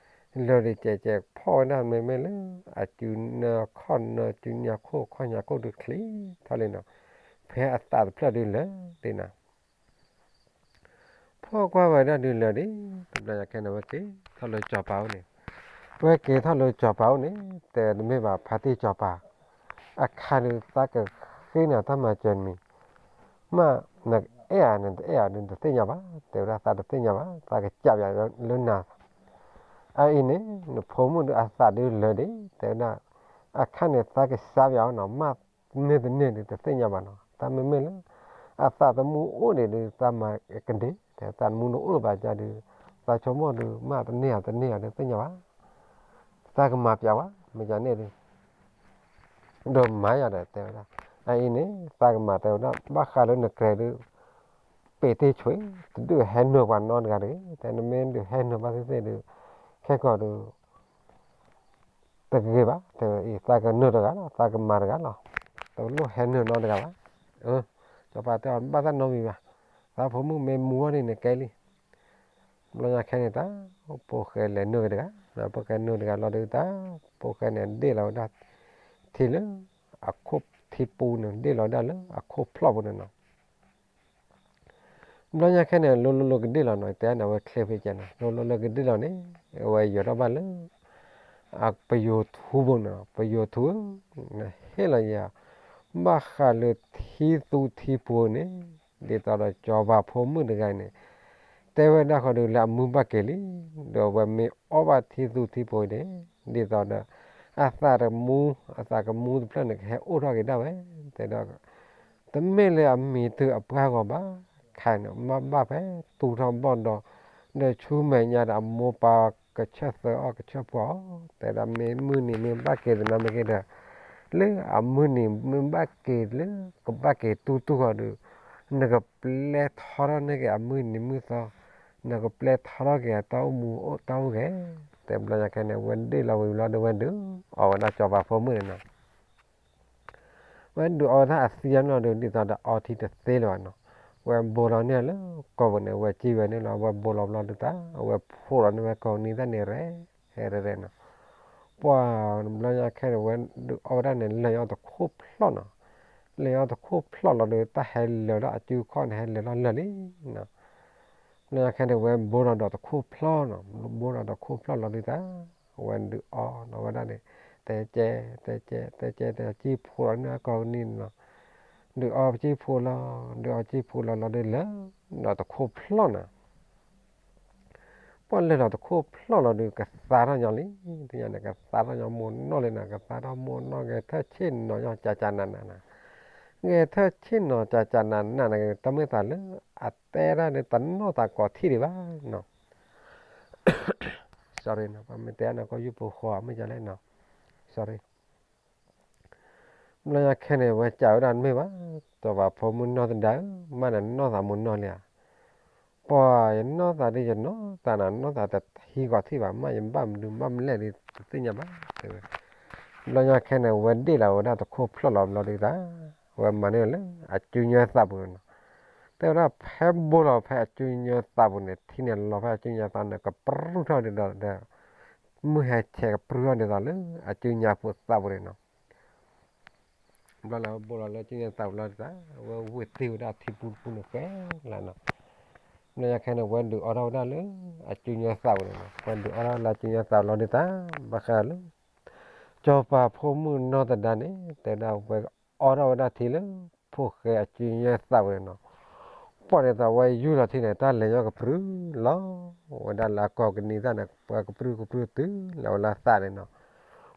လၢာ်ဒုးကဲးကဲးဖီၣ်ဝဲဒၣ်မ့မ့ၢ်လၢ အစုညါခီၣ်နၢ စုညါခိၣ်ခီၣ်ညါခိၣ်ဒုးချံးထီၣ်လံနီၤ, ဖဲအသးတဖျၢၣ်ဒုးလၢာ်ဒၣ်နီၤ ဖီၣ်ကွၢ်ဝဲဒၣ်ဒုးလၢာ်ဒၣ်, တဘျီညါခဲန့ၣ် ဝဲက့ၤထီၣ်လၢစီၤပၤအိၣ်န့ၣ်, ဝဲက့ၤထီၣ်လၢစီၤပၤအိၣ်န့ၣ် တဲတမ့ၢ်ဘၣ် ဖါတံၢ်စီၤပၤ, အခါဒုးသးကဃ့နၤတၢ်မၤစၢၤတမံၤ, မ့ၢ်နအဲၣ်ဧါ နတအဲၣ်ဧါဒုးတသ့ၣ်ညါဘၣ်, တဲဝဲဒၣ်သးတသ့ၣ်ညါဘၣ် သးကစးပၠးလၢနၤ အအံၤန့ၣ် နဖိမုၣ်ဒုးအသးဒုးလၢာ်ဒၣ် တဲဝဲဒၣ်, အခါန့ၣ် သးကစးပၠးအီၤနီၤ မ့ၢ်တန့ၢ်ဒုးတသ့ၣ်ညါဘၣ်နီၤ, တၢ်မ့မ့ၢ်လၢ အသးသမူအိၣ်ဒံးဒုး သးမၤကဒ့ တဲသးသမူတအိၣ်လၢၤဘၣ်ကဒီး, သးဆိကမိၣ်ဒုး မ့ၢ်တန့ၢ်ဧါတန့ၢ်ဧါဒုးသ့ၣ်ညါဘၣ်, သးကမၤပၠးဝဲ မ့ၢ်ကန့ၣ်ဒုး ဒီးမၤယၤဒီး တဲဝဲဒၣ်, အအံၤန့ၣ် သးကမၤတဲဝဲဒၣ် ဘၣ်ဃးလၢနကြဲးဒုး ပ့ၤတ့ၢ်ဆွ့ တဒုးဟဲနုာ်ပှၤနီတဂၤတဂ့ၤ, တဲနမ့ၢ်ဒုးဟဲနုာ်ဘၣ်သ့ၣ်သ့ၣ်ဒုး ခဲကီၢ်ဒုး တဂ့ၤဘၣ်, တဲဝဲအံၤ သးကနုာ်တဂၤလီၤ သးကမၤတဂၤလီၤ, တလိၣ်ဟဲနုာ်နီတဂၤဘၣ်, စီၤပၤတဲအီၤ ဘၣ်သးနီတမံၤဘၣ်, သးဖိမုၣ်မ့ၢ်မူဝဲန့ၣ်န့ၣ်ကဲလံ ဘျီညါခဲန့ၣ်တၢ် ဖိၣ်ဃဲလဲၤနုာ်ဝဲတဂၤ, ဖိၣ်ဃဲနုာ်တဂၤလီၤဒုးတၢ် ဖိၣ်ဃဲန့ၣ် ဒ့ၣ်လီၤဝဲဒၣ်ထံလၢ အခိၣ်ထံပူၤန့ၣ် ဒ့ၣ်လီၤဝဲဒၣ်လၢအခိၣ်ဖျီၣ်ပူၤန့ၣ်နီၤ, ဘျီညါခဲန့ၣ် လိၤလိၤလိၤကဒ့ၣ်လီၤနီၤ တဲန့ၣ် အဝဲချ့ဖဲကဲနီၤ လိၤလိၤလိၤကဒ့ၣ်လီၤန့ၣ် အဝဲယိၤထီၣ်ဘၣ်လၢ ပယိၤထူပူၤန့ၣ်နီၤ ပယိၤထူဧၢ နဟ့ၣ်လီၤယၤ ဘၣ်ဃးလၢထံသူထံပူၤန့ၣ် ဒ်သိးဒီးစီၤပၤဖိမုၣ်တဂၤန့ၣ် တဲဝဲဒၣ်ဃီဒုးလၢအမုၢ်ဘၣ်က့ၤလံ, ဒီးအဝဲမ့ၢ်အီၣ်ဘၣ်ထံသူထံပူၤန့ၣ် ဒ်သိးဒီး အသးတမူ အသးကမူတဖျၢၣ်န့ၣ် ကဟဲအိၣ်ထီၣ်က့ၤဒၣ်ဝဲ, တဲဒီး တမ့ၢ်လၢအမံၤတုၤအပှၤဂီၢ်ဘၣ်, ခါန့ၣ် မ့ၢ်ဘၣ်ဖဲသူၣ်ထီၣ်ဘီၣ်ဒီး ဒီးဆူမဲာ်ညါဒီးအမိၢ်ပၢ်ကဆၢသၢအီၤကဆၢဖှိၣ်အီၤ, တဲဒၣ်မ့ၢ်မုၢ်နံၤမ့ၢ်ဘၣ်က့ၤသနာ်က့ဒီး လၢအမုၢ်နံၤမ့ၢ်ဘၣ်က့ၤလၢ ကဘၣ်က့ၤတူၢ်တူၢ်ဃီဒုး နကပျဲထီထီၣ်န့ၢ်က့ၤအမုၢ်နံၤမုၢ်သီ, နကပျဲထီထီၣ်က့ၤအတၢ်အိၣ်မူအိၣ်တၢ်အိၣ်ဂဲၤ, တဲဘျီညါခဲန့ၣ် ဝဲဒ့ၣ်လီၤဝံၤဘျီဒီးဝဲဒုးအီၣ်ဝဲဒၣ်စီၤပၤဖိမုၣ်န့ၣ်နီၤ ဝဲဒုးအီၣ်ဝဲဒၣ်အသံအနီၢ်ဒုး ဒ်သိးဒီးအီထံတသ့လၢၤဘၣ်နီၤ, ဝဲဘိလီၤန့ၢ်လၢကိးပူၤန့ၣ် ဝဲစံၣ်ဝဲန့ၣ်လီၤ, ဝဲဘိလီၤဘျီဒုးတၢ် အဝဲဖှိၣ်လီၤန့ၢ်ဝဲကိးနံၤသၣ်န့ၣ်ရဲၣ်ရဲၣ်နီၤ, ပှၤဘျီညါခဲန့ၣ် ဝဲဒုးအီၣ်ဝဲဒၣ်န့ၣ် လဲၤအီၣ်တခိၣ်ဖျီၣ်နီၤ, လဲၤအီၣ်တခိၣ်ဖျီၣ်လီၤဒုး တၢ်ဟဲလၢာ်ဒီးအစုခီၣ်န့ၣ် ဟဲလၢာ်လီၤလၢာ်လံနီၤ ဘျီညါခဲန့ၣ် ဝဲဘိလီၤဒီးတခိၣ်ဖျီၣ်နီၤ, ဘိလီၤဒီးတခိၣ်ဖျီၣ်လီၤဒုးတၢ်, ဝဲဒုးအီၣ်လီၤဝဲဒၣ်န့ၣ်, တဲကဲ, တဲကဲ, တဲကဲ, တဲကဲ, စံၣ်ဖှိၣ်လီၤန့ၢ်ကိးနံၤနီၤ, ဒုးအီၣ်စံၣ်ဖှိၣ်လီၤ, ဒုးအီၣ်စံၣ်ဖှိၣ်လီၤလီၤဒုးလၢာ်, ဒီးတခိၣ်ဖျီၣ်နီၤ ပှၤလဲၤလီၤတခိၣ်ဖျီၣ်လီၤဒုး ကသါထီၣ်ညီလံ, သ့ၣ်ညါန့ၣ် ကသါထီၣ်ညီမိၢ်နီၢ်လံနီၤ, ကသါထီၣ်မိၢ်နီၢ် ဂဲၤထၢၣ်ဆ့ၣ်နီၤညီ ကကနးနးနး, ဂဲၤထၢၣ်ဆ့ၣ်နီၤ ကကနးနးန့ၣ် တၢ်မ့ၢ်သးလၢ အတဲဒၣ်ဒီး တနီၢ်သးကိးထံၣ်ဒံးဘၣ်နီၤ, sorry နီၤ, ပမ့ၢ်တဲအါန့ၣ်ကီၢ်ယူၢ်ပူၤဃီမ့ၢ်ကလဲၣ်နီၤ, sorry ဘျီညါခဲန့ၣ် ဝဲစံးဝဲဒၣ်တမ့ၢ်ဘၣ်, စီၤပၤဖိမုၣ်နီၢ်သဒါဧၢ, မ့ၢ်နနီၢ်သးမိၢ်နီၢ်လံဧါ, ပှၤယနီၢ်သးဒ်ယနီၢ်သးနၤ နီၢ်သးတဟံးဂီၤထံၣ်ဘၣ်, မ့ၢ်ယဘၣ်မနုၤဘၣ်မလဲၣ်ဒ်တသ့ၣ်ညါဘၣ်, တဲဝဲ, ဘျီညါခဲန့ၣ် ဝဲဒ့ၣ်လီၤဝဲဒၣ်တခိၣ်ဖျီၣ်လီၤဘျီဒုးတၢ်, ဝဲမၤန့ၢ်လၢအစုညါသးပူၤန့ၣ်နီၤ, တဲဝဲဒၣ်ဖဲဘိလီၤဖဲအစုညါသးပူၤန့ၣ် ထံန့ၣ်လီၤဖဲအစုညါသးန့ၣ် ကပြုၢ်ထီၣ်ဒ်ဒီး မုၢ်ဟဲဆဲးကပြုၢ်ထီၣ်ဒ်သိးလၢအစုညါဖိသးပူၤန့ၣ်နီၤ, ဘျီလၢဝဲဘိလီၤလၢအစုညါသးပူၤလီၤဒုးတၢ်, ဝဲဝ့ၢ်တ့ၢ်ဝဲဒၣ်ထံပူတပူန့ၣ်ဃဲလီၤနီၤ, ဘျီညါခဲန့ၣ် ဝဲဒုးအီၣ်ထီၣ်ဝဲဒၣ်လၢအစုညါသးပူၤန့ၣ်နီၤ, ဝဲဒုးအီၣ်ထီၣ်လၢအစုညါသးပူၤလီၤဒုးတၢ်, ဘၣ်ဃးလၢ စီၤပၤဖိမုၣ်နီၢ်သဒါန့ၣ် တဲဝဲဒၣ်ဝဲအီၣ်ထီၣ်ဝဲဒၣ်ထံလၢ ဖိၣ်ဃဲအစုညါသးပူၤန့ၣ်နီၤ, ပှၤဒ်သိးဝဲယူၢ်လီၤထံန့ၣ် တၢ်လဲၤညီကပြုၢ်လီၤ, ဝဲဒၣ်လၢအကိးကနံၤသၣ်န့ၣ် ပှၤကပြုၢ်ကပြုၢ်တုၤလၢဝဲလၢသးန့ၣ်နီၤ,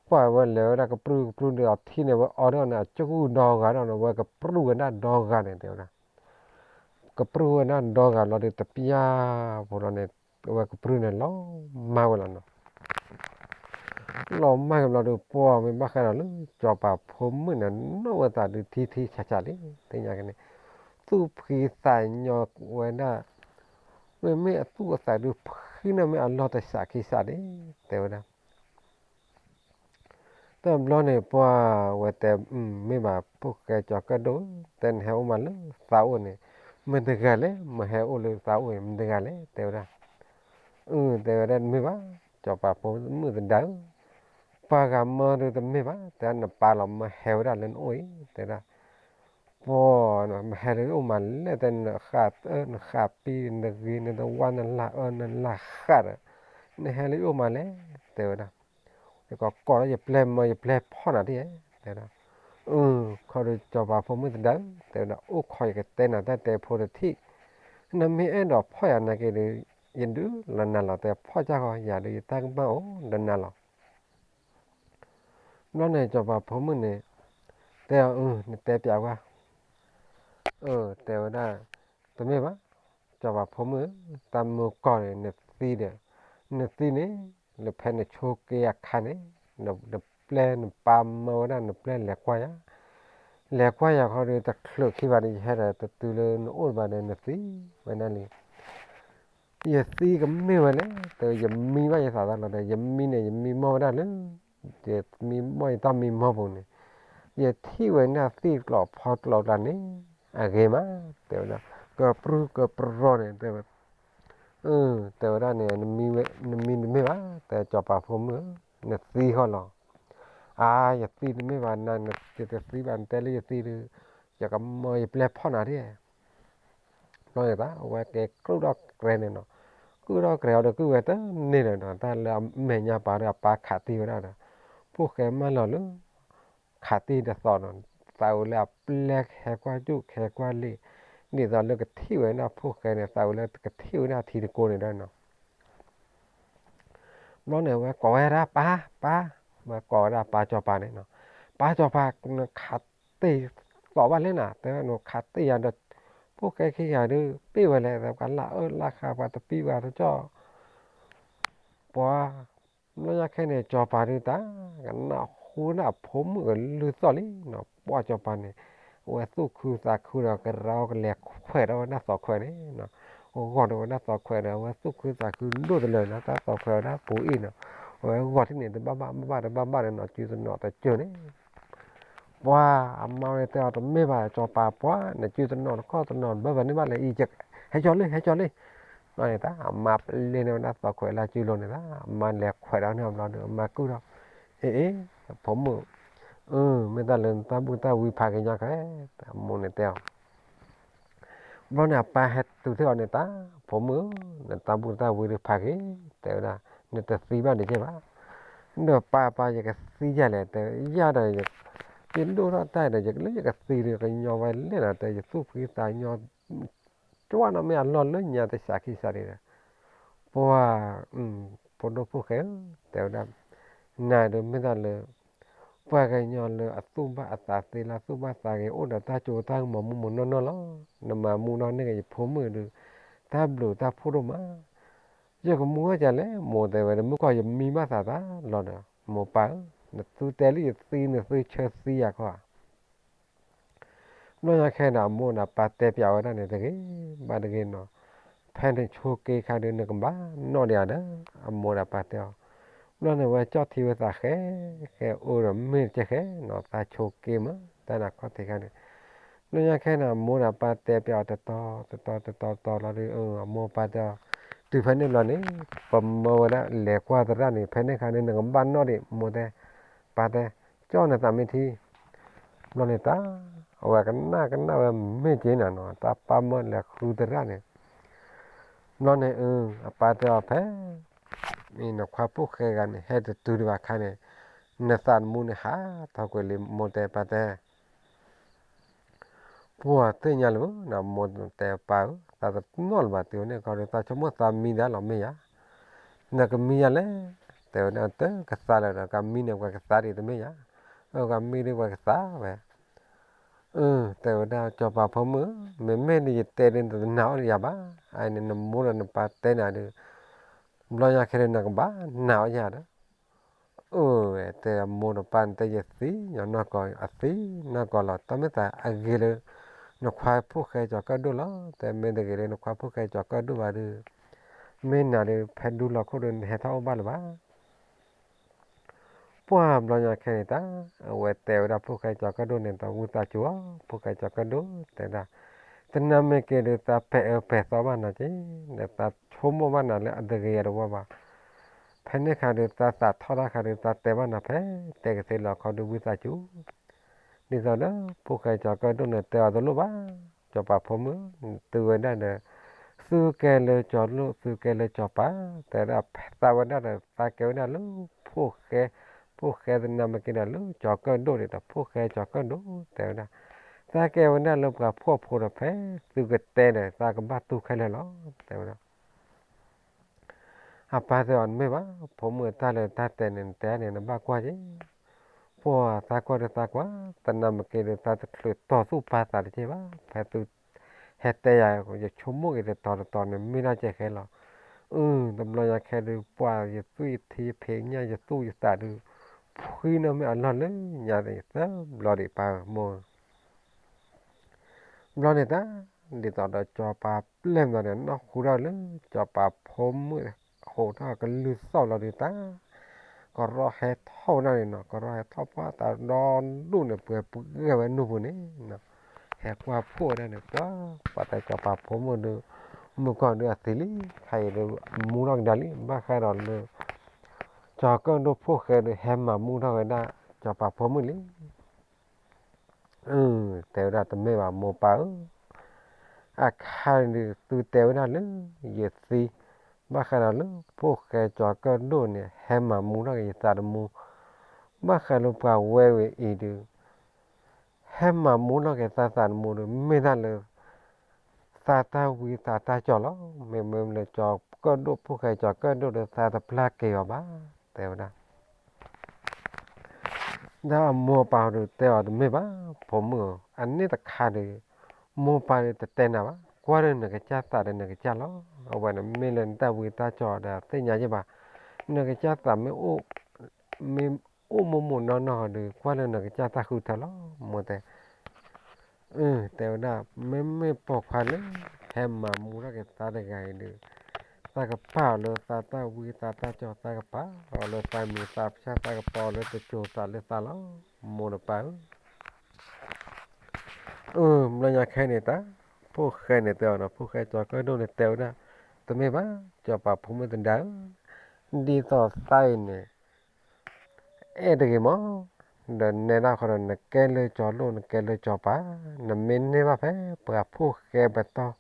ပှၤဝဲလဲၤဝဲဒၣ်ကပြုၢ်ကပြုၢ်ဒုးအီၤထံန့ၣ် ဝဲအီၣ်ထီၣ်န့ၣ် အကၠူၣ်ဒီဂၤဒီးန့ၣ် ဝဲကပြုၢ်ဝဲဒၣ်ဒီဂၤန့ၣ် တဲဝဲဒၣ် ကပြုၢ်ဝဲဒၣ်ဒီဂၤလီၤဒုး တပျၢ်ဖိလီၤန့ၣ် ဝဲကပြုၢ်န့ၣ်လီၤမၢ်ဝဲလီၤနီၤ, လီၤမၢ်က့ၤဘျီဒုး ပှၤမ့ၢ်ဘၣ်ဃးဒီးလၢ စီၤပၤဖိမုၣ်န့ၣ် နီၢ်ဝဲသးဒုးထံထံဆးဆးလံ, သ့ၣ်ညါက့ၤန့ၣ် သူၣ်ဖှံသးညီဝဲဒၣ်, မ့မ့ၢ်အသူၣ်အသးဒုးဖှံန့ၣ်မ့ၢ်အလီၢ်တစးခံစးဒၣ်, တဲဝဲဒၣ် တဘျီန့ၣ် ပှၤဝဲတဲ မ့ၢ်ဘၣ် ဖိၣ်ဃဲကၠီၤကၢၣ်ဒိၣ်ဧၢ, တဲနဟဲအိၣ်မးလၢသးအိၣ်န့ၣ်, မတဂၤလဲၣ်, မဟဲအိၣ်လၢသးအိၣ်အံၤ မတဂၤလဲၣ်, တဲဝဲဒၣ်. အၢ တဲဝဲဒၣ် တမ့ၢ်ဘၣ်, စီၤပၤဖိမုၣ်သဒါဧၢ, ပှၤဂၤမၢဒုးတမ့ၢ်ဘၣ်, တဲနပၢ်လီၤ မဟဲဝဲဒၣ်လၢနအိၣ်အံၤ တဲဒၣ်. ပှၤ မဟဲလၢအိၣ်မးလဲၣ်, တဲနဃၣ်အၢနဃၣ်ပံၤ နဂ့ၤနတဝါ နလၢ်အၢနလၢ်ဃၣ်ဒီး နဟဲလၢယအိၣ်မးလဲၣ်, တဲဝဲဒၣ်. ယကကိးလၢယပျဲၢ်မၢယပျဲၢ်ဖီၣ်နၤဒ်, တဲဒၣ်. အၢ ခီဒီးစီၤပၤဖိမုၣ်သဒါဧၢ, တဲဝဲဒၣ် အိၣ်ခိးယကတဲနၤတၢ်တဲဖိတထံၣ်, နမ့ၢ်အဲၣ်ဒိးဖီၣ်ယၤနာ်က့ဒီး ယဒုးလီၤနၤလီၤ, တဲဖီၣ်ကၢ်ဃီ ယၤဒီးယတၢ်ကမၣ်အိၣ်ဒီးနၤလီၤ. ဘျီန့ၣ်စီၤပၤဖိမုၣ်န့ၣ် တဲအီၤ အၢ နတဲပျးကွၢ်. အၢ တဲဝဲဒၣ် တမ့ၢ်ဘၣ်, စီၤပၤဖိမုၣ်ဧၢ, တၢ်မုၢ်ကီၢ်န့ၣ် နသံဒီး နသံန့ၣ် လၢဖဲနဆိးက့အခါန့ၣ် နပျဲၢ်နပၢ်မၢဝဲဒၣ် နပျဲၢ်လဲၤကွၢ်ယၤ, လဲၤကွၢ်ယၤခီဒီး တချုးခံဘၣ်ဒီး ယဟဲဒီးတတုၤလၢနအိၣ်ဘၣ်ဒီး နသံဝဲဒၣ်လံ. ယသံကမ့ၢ်ဝဲလဲၣ်, တဲယမံဘၣ်ယသးတၢ်လီၤဒီး ယမံန့ၣ် ယမံမီၢ်ဝဲဒၣ်လၢ ယမံမီၢ်ယတၢ်မံမီၢ်ပူၤန့ၣ် ယထံၣ်ဝဲဒၣ်သ့ၣ်ကျီဖီကျီကျါန့ၣ် အဂ့ၤမး, တဲဝဲဒၣ် ကပြုၢ်ကပြီၤန့ၣ် တဲဝဲ, အၢ တဲဝဲဒၣ်န့ၣ် နမံတမ့ၢ်ဘၣ်, တဲစီၤပၤဖိမုၣ်ဧၢ, နသံဃီလီၤ. အါ ယသံတမ့ၢ်ဘၣ်, နတသံဘၣ် နတဲလၢယသံဒီး ယကမၢယပျဲၢ်ဖီၣ်နၤဒ် ဘျီန့ၣ်သး အဝဲကဲကုၢ်ထီၣ်ကြဲးန့ၣ်နီၤ, ကုၢ်ထီၣ်ကြဲးအီၤဒီး ကုၢ်ဝဲတန့ၢ်လၢၤနီၤ, တၢ်လၢအမဲာ်ညါပာ်ဒီးအပၢ်ခးတံၢ်ဝဲဒၣ်ဒီး ဖိၣ်ဃဲမၢလီၤလၢ ခးတံၢ်တသီနီၤ, သးဝဲလၢအပျဲၢ်ကဟဲကွၢ်ကူၣ်ကဟဲကွၢ်လံာ်, ဒ်သိးလၢကထံၣ်ဝဲဒၣ်ဖိၣ်ဃဲန့ၣ် သးဝဲလၢကထံၣ်ဝဲဒၣ်ထံတကိးန့ၣ်ဒီးနီၤ. ဘျီန့ၣ် အဝဲကိးဝဲဒၣ်ပၢ်, ပၢ်, ဝဲကိးဝဲဒၣ်ပၢ်စီၤပၤန့ၣ်နီၤ, ပၢ်စီၤပၤ နခးတ့ၢ်သီးဘၣ်လဲၣ်နၤ, တဲဝဲ နခးတ့ၢ်ယၤဒီး ဖိၣ်ဃဲခံဂၤဒီး ပ့ၢ်ဝဲလဲၣ်, ပှၤလၢအၢလၢခါ ပှၤတပံပှၤတကီၢ် ပှၤ ဘျီညါခဲန့ၣ် စီၤပၤဒုးတၢ် ကနၢ်ဟူဒၣ်ဖိမုၣ်ကလုၢ်သီၣ်လံနီၤ, ပှၤစီၤပၤန့ၣ် အဝဲသူၣ်ခုသးခုဒီး ကရၢကလဲၤခွဲးထီၣ်ဝဲဒၣ်သီခွဲးန့ၣ်နီၤ, ဂီၢ်ဒီးဝဲဒၣ်သီခွဲးဒီး အဝဲသူၣ်ခုသးခုဒိၣ်တလၢာ်နီၤ, တၢ်သီခွဲးဝဲဒၣ်ပူၤအံၤနီၤ, အဝဲဂီၢ်ထံၣ်န့ၣ် တဘၣ်ဘၣ်ဘၣ်ဘၣ်တဘၣ်ဘၣ်န့ၣ်နီၤ, စုတနီၤတကၢၢ်န့ၣ် ပှၤအမါဝဲတဲအီၤ တမ့ၢ်ဘၣ် စီၤပၤပှၤ နစုတနီၤတခီၣ်တနီၤဘၣ်ဘၣ်န့ၣ်ဘၣ်လဲၣ်အံၤ, ဟဲကၠီလံ ဟဲကၠီလံ. ဘျီန့ၣ်တၢ် အမါပျဲန့ၢ်ဝဲဒၣ်သီခွဲးလၢစုလိၤန့ၣ်တၢ် အမါလဲၤခွဲးဒီးန့ၢ်အဘျီဒီး အမါကုၢ်ထီၣ်, အ့ အ့ ဖိမုၣ်, အၢ မ့ၢ်တၢ်လၢနတၢ်ဘူၣ်တၢ်ဝံဖးက့ၤညီခဲ, အမိၢ်န့ၣ်တဲအီၤ ဘျီန့ၣ် အပၢ်ဟဲတုၤထီၣ်အီၤန့ၣ်တၢ် ဖိမုၣ်ဧၢ, နတၢ်ဘူၣ်တၢ်ဝံဒုးဖးက့ၤ, တဲဝဲဒၣ် နတသံဘၣ်ဒံးကဲဘၣ်. ဒီးပၢ်ပၢ် ယကသံယၤလဲၣ်, တဲယၤဒီး ယဒိၣ်ထီၣ်တၢ်ဒီး ယကလၢယကသံဒီး ကညီဝဲလဲၣ်နီၤ, တဲယသူၣ်ဖှံသးညီ ကွၢ်နီၣ်မ့ၢ်အလီၢ်လၢညါတစးခံစးဒံးဒီး ပှၤ ဖိဒိၣ်ဖိၣ်ဃဲဧၢ, တဲဝဲဒၣ် နၤဒီးမ့ၢ်တၢ်လၢ ပှၤကညီလၢအသူၣ်ဘၣ်အသးသ့လၢအသူၣ်ဘၣ်သးဂ့ၤ အိၣ်ဒီးတၢ်ကၠိတၢ်ကမီၤမူးမူးနီၢ်နီၢ်လီၤ. နမၤမူးနီၢ်န့ၢ်က့ၤယဖိမုၣ်ဒီး တၢ်ဘျုးတၢ်ဖှိၣ်ဒိၣ်မး. ယကမူးဝဲဒ်လဲၣ် မိၢ်တဲဝဲဒီး မုၢ်ကီၢ်ယမံဘၣ်သးသးလီၤဒီး မိၢ်ပၢ်ဧၢ, နသုတဲလၢယသံ နသုဆၢသံယၤခီဧါ. ဘျီညါခဲဒီး အမိၢ်ဒီးပၢ်တဲပျးဝဲဒၣ်န့ၣ်တဂ့ၤဘၣ်တဂ့ၤနီၤ, ဖဲနဆိးက့ခါဒီး နကဘၣ်နီၣ်ဒံးဧါဒီး အမိၢ်ဒီးပၢ်တဲအီၤ. ဘျီန့ၣ် ဝဲကၠီၣ်ထံဝဲသးဃဲ ဃဲအိၣ်ဒီးမ့ၢ်တကဲဃဲနီၤ, သးဆိးက့မး တၢ်နၤခီၣ်ထံးခါန့ၣ်. ဘျီညါခဲန့ၣ် အမိၢ်ဒီးပၢ်တဲပျးအီၤတတီၤတတီၤတတီၤတီၤလီၤဒီး အမိၢ်ပၢ်တဲအီၤ, တုၤဖဲန့ၣ်ဘျီန့ၣ် ပမၢဝဲဒၣ်လဲၤကွၢ်သရၣ်န့ၣ် ဖဲန့ၣ်ခါန့ၣ် နကဘၣ်နီၣ်ဒံး မိၢ်တဲ ပၢ်တဲ ကၠီၣ်နသးမ့ၢ်ထံ ဘျီန့ၣ်တၢ် အဝဲကနၣ်ကနၣ်ဝဲမ့ၢ်က့ၤနၤနီၤ, တၢ်ပၢ်မၢလဲၤဃုသရၣ်န့ၣ်. ဘျီန့ၣ် အပၢ်တဲအီၤဖဲ နခွါဖိၣ်ဃဲဂၤန့ၣ် ဟဲတတုၤဒံးဘၣ်ခါန့ၣ် နသးနမူန့ၣ်ဟးထီၣ်ကွံာ်လံ မိၢ်တဲပၢ်တဲ ပှၤသ့ၣ်ညါလၢၤ မိၢ်တဲပၢ်ဧၢ, သးတနီၣ်လၢၤဘၣ်တုၤန့ၣ်ခီဒီး သးဆိကမိၣ်သးမံဒၣ်လီၤမ့ၢ်ယၤ, နကမံယၤလဲၣ်, တဲဝဲဒၣ်တကသါလၢၤဒီး ကမံန့ၣ်ပှၤကသါဒံးတမ့ၢ်ယၤ, အကမံဒံးပှၤကသါဝဲ အၢ တဲဝဲဒၣ် စီၤပၤဖိမုၣ်ဧၢ, မ့မ့ၢ်ဒ်ယတဲဒ်နတနာ်အီၤယၤဘၣ်, အန့ၣ်နမိၢ်ဒီးနပၢ်တဲနၤဒီး ဘျီညါခဲဒီးနကဘၣ်နာ်အီၤယၤဒီး အၢ တဲအမိၢ်ဒီးပၢ်န့ၣ် တဲယသံညီနီၢ်ကီၢ် အသံနီၢ်ကီၢ်လီၤ, တၢ်မ့ၢ်သးအဂ့ၤလၢ နခွါဖိၣ်ဃဲကၠီၤကၢၣ်ဒိၣ်လီၤ, တဲမ့ၢ်တဂ့ၤလၢနခွါဖိၣ်ဃဲကၠီၤကၢၣ်ဒိၣ်ဘၣ်ဒီး မ့ၢ်နၤဒီး ဖဲဒူလီၤခိၣ်ဒီး နဟဲထီၣ်အိၣ်ဘၣ်လၢၤဘၣ် ပှၢ်ဘျီညါခဲန့ၣ်တၢ် အဝဲတဲဝဲဒၣ်ဖိၣ်ဃဲကၠီၤကၢၣ်ဒိၣ်န့ၣ် တၢ်ဝံသးစူၤအီၤ, ဖိၣ်ဃဲကၠီၤကၢၣ်ဒိၣ်တဲဒၣ်, တနၢ်မ့ၢ်က့ၤဒုး သးပဲာ်အၢပဲာ်သီဘၣ်နၤက့ၤ, ဒီးသးဆိကမိၣ်ဘၣ်နၤလၢအတဂ့ၤအတဝါဘၣ်. ဖဲန့ၣ်အခါဒုး သးသးထီၣ်တၢ်ခါဒုး သးတဲဘၣ်နၤဖဲ တဲကသ့လၢအခီဒုး ဝံသးစူၤ, ဒ်သိးဒီး ဖိၣ်ဃဲကၠီၤကၢၣ်ဒိၣ်န့ၣ် တဲအီၤတလိၣ်ဘၣ်, စီၤပၤဖိမုၣ်, သုဝဲဒၣ်ဒီး သုကဲလၢကၠီၤလိၣ် သုကဲလၢကၠီၤပၤ, တဲဝဲဒၣ် သးဝဲဒၣ်ဒီး သးကဲဝဲဒၣ်လၢ ဖိၣ်ဃဲ, ဖိၣ်ဃဲတနၢ်မ့ၢ်က့ၤဒီးလၢကၠီၤကၢၣ်ဒိၣ်န့ၣ်ဒီး ဖိၣ်ဃဲကၠီၤကၢၣ်ဒိၣ် တဲဝဲဒၣ်, သးကဲဝဲဒၣ်လၢပှၤဖှီၣ်ဖိဒီး ဖဲသုကတဲဒီး သးကဘၣ်တူၢ်ခဲလၢာ်လီၤ တဲဝဲဒၣ်. အပၢ်တဲအီၤတမ့ၢ်ဘၣ်, ဖိမုၣ် တၢ်လၢတၢ်တဲန့ၣ် နတဲန့ၣ် နဘၣ်ကွၢ်က့ၤ, ပှၤသးကွၢ်ဒီးသးကွၢ်, တနၢ်မ့ၢ်က့ၤဒီး သးတချုးတီၤသူၣ်ပာ်သးတက့ၢ်ဘၣ်, ဖဲသု ဟဲတဲယၤ ယဆိကမိၣ်က့ၤတတီၤတတီၤန့ၣ် မ့ၢ်ဒၣ်ကဲဃဲလီၤ. အၢ တဘျီညါခဲဒုး ပှၤယသွံၣ်ယထံယဖံးညၣ်ယသူၣ်ယသးဒုး ဖှံနီၢ်မ့ၢ်အလီၢ်လၢညါသၢဘျီဒံးပၢ်ဧၢ မိၢ် ဘျီန့ၣ်တၢ် ဒ်သိးဒီးစီၤပၤပျဲၢ်မၤဒီး နီၢ်ဃူထီၣ်လၢ စီၤပၤဖိမုၣ်ဟိးထီၣ်ကလုၢ်သီၣ်လီၤဒုးတၢ်, ကရီဟဲထီၣ်ဝဲဒၣ်န့ၣ်နီၤ, ကရီဟဲထီၣ်ပှၢ်တၢ်ဒီဒူၣ်န့ၣ် ပှဲၤပှဲၤဝဲနူၢ်ပူၤန့ၣ်, ဟဲကွၢ်ဖှိၣ်ဝဲဒၣ်န့ၣ် ပှၤ ပှၤတဲစီၤပၤဖိမုၣ်ဒုး မုၢ်ကီၢ်ဒုးအသံလံ, ခါအံၤဒုး မူထီၣ်ကဒါလံ, ဘၣ်ဃးဒီးလၢ ကၠီၤကၢၣ်ဒိၣ်ဖိၣ်ဃဲဒုး ဟဲမၤမူထီၣ်ဝဲဒၣ် စီၤပၤဖိမုၣ်လံ. အၢ တဲဝဲဒၣ်တမ့ၢ်ဘၣ် မိၢ်ပၢ်ဧၢ, အခါဒုး သုတဲဝဲဒၣ်လၢ ယသံ, ဘၣ်ဃးဒီးလၢ ဖိၣ်ဃဲကၠီၤကၢၣ်ဒိၣ်န့ၣ် ဟဲမၤမူထီၣ်က့ၤယသးသမူ, ဘၣ်ဃးလၢပှၤဝဲဝဲအံၤဒုး ဟဲမၤမူထီၣ်က့ၤသးသးသမူဒုး မ့ၢ်တၢ်လၢ သးတၢ်ဝံသးတၢ်ကၠီၤလီၤ. မ့မ့ၢ်လၢကၠီၤကၢၣ်ဒိၣ်ဖိၣ်ဃဲကၠီၤကၢၣ်ဒိၣ်ဒီး သးတပျၢ်က့ၤအီၤဘၣ်, တဲဝဲဒၣ်. ဒီးအမိၢ်ပၢ်ဒုးတဲအီၤတမ့ၢ်ဘၣ်, ဖိမုၣ်ဧၢ, အန့ၣ်တခါဒုး မိၢ်ပၢ်ဒုးတတဲနၤဘၣ်, ကွၢ်လၢနကစၢ်သးဒီးနကစၢ်လီၤ. အဝဲန့ၣ်မ့ၢ်လၢနတၢ်ဝံတၢ်ကၠီၤဒီးသ့ၣ်ညါယဲၢ်ဘၣ်, နကစၢ်သးမ့ၢ်အိၣ်, မ့ၢ်အိၣ်မိၢ်မိၢ်နီၢ်နီၢ်ဒီး ကွၢ်လၢနကစၢ်တၢ်ဃုထၢလီၤ, မိၢ်တဲ အၢ တဲဝဲဒၣ် မ့မ့ၢ်ပိာ်ခွါလၢ ဟဲမၤမူထီၣ်က့ၤသးတဂၤအံၤဒုး သးကပာ်အီၤလၢသးတၢ်ဝံသးတၢ်ကၠီၤ, သးကပာ်အီၤလၢသးမံၤသးဖျၢၣ်, သးကပာ်အီၤလၢတစိၤသးလၢသးလီၤ, မိၢ်ဒီးပၢ်ဧၢ. အၢ ဘျီညါခဲန့ၣ်တၢ် ဖိၣ်ဃဲန့ၣ်တဲအီၤနီၤ, ဖိၣ်ဃဲကၠီၤကၢၣ်ဒိၣ်န့ၣ်တဲဝဲဒၣ်, တမ့ၢ်ဘၣ် စီၤပၤဖိမုၣ်သဒါဧၢ, ဒ်သိးသးအံၤန့ၣ် အဲၣ်တဂ့ၤမး, ဒီးနဲဒၣ်ဃီဒီး နကဲလၢကၠီၤလိၣ် နကဲလၢကၠီၤပၤ, နမ့ၢ်န့ၢ်ဘၣ်ဖဲပှၤဖိၣ်ဃဲပတီၢ်,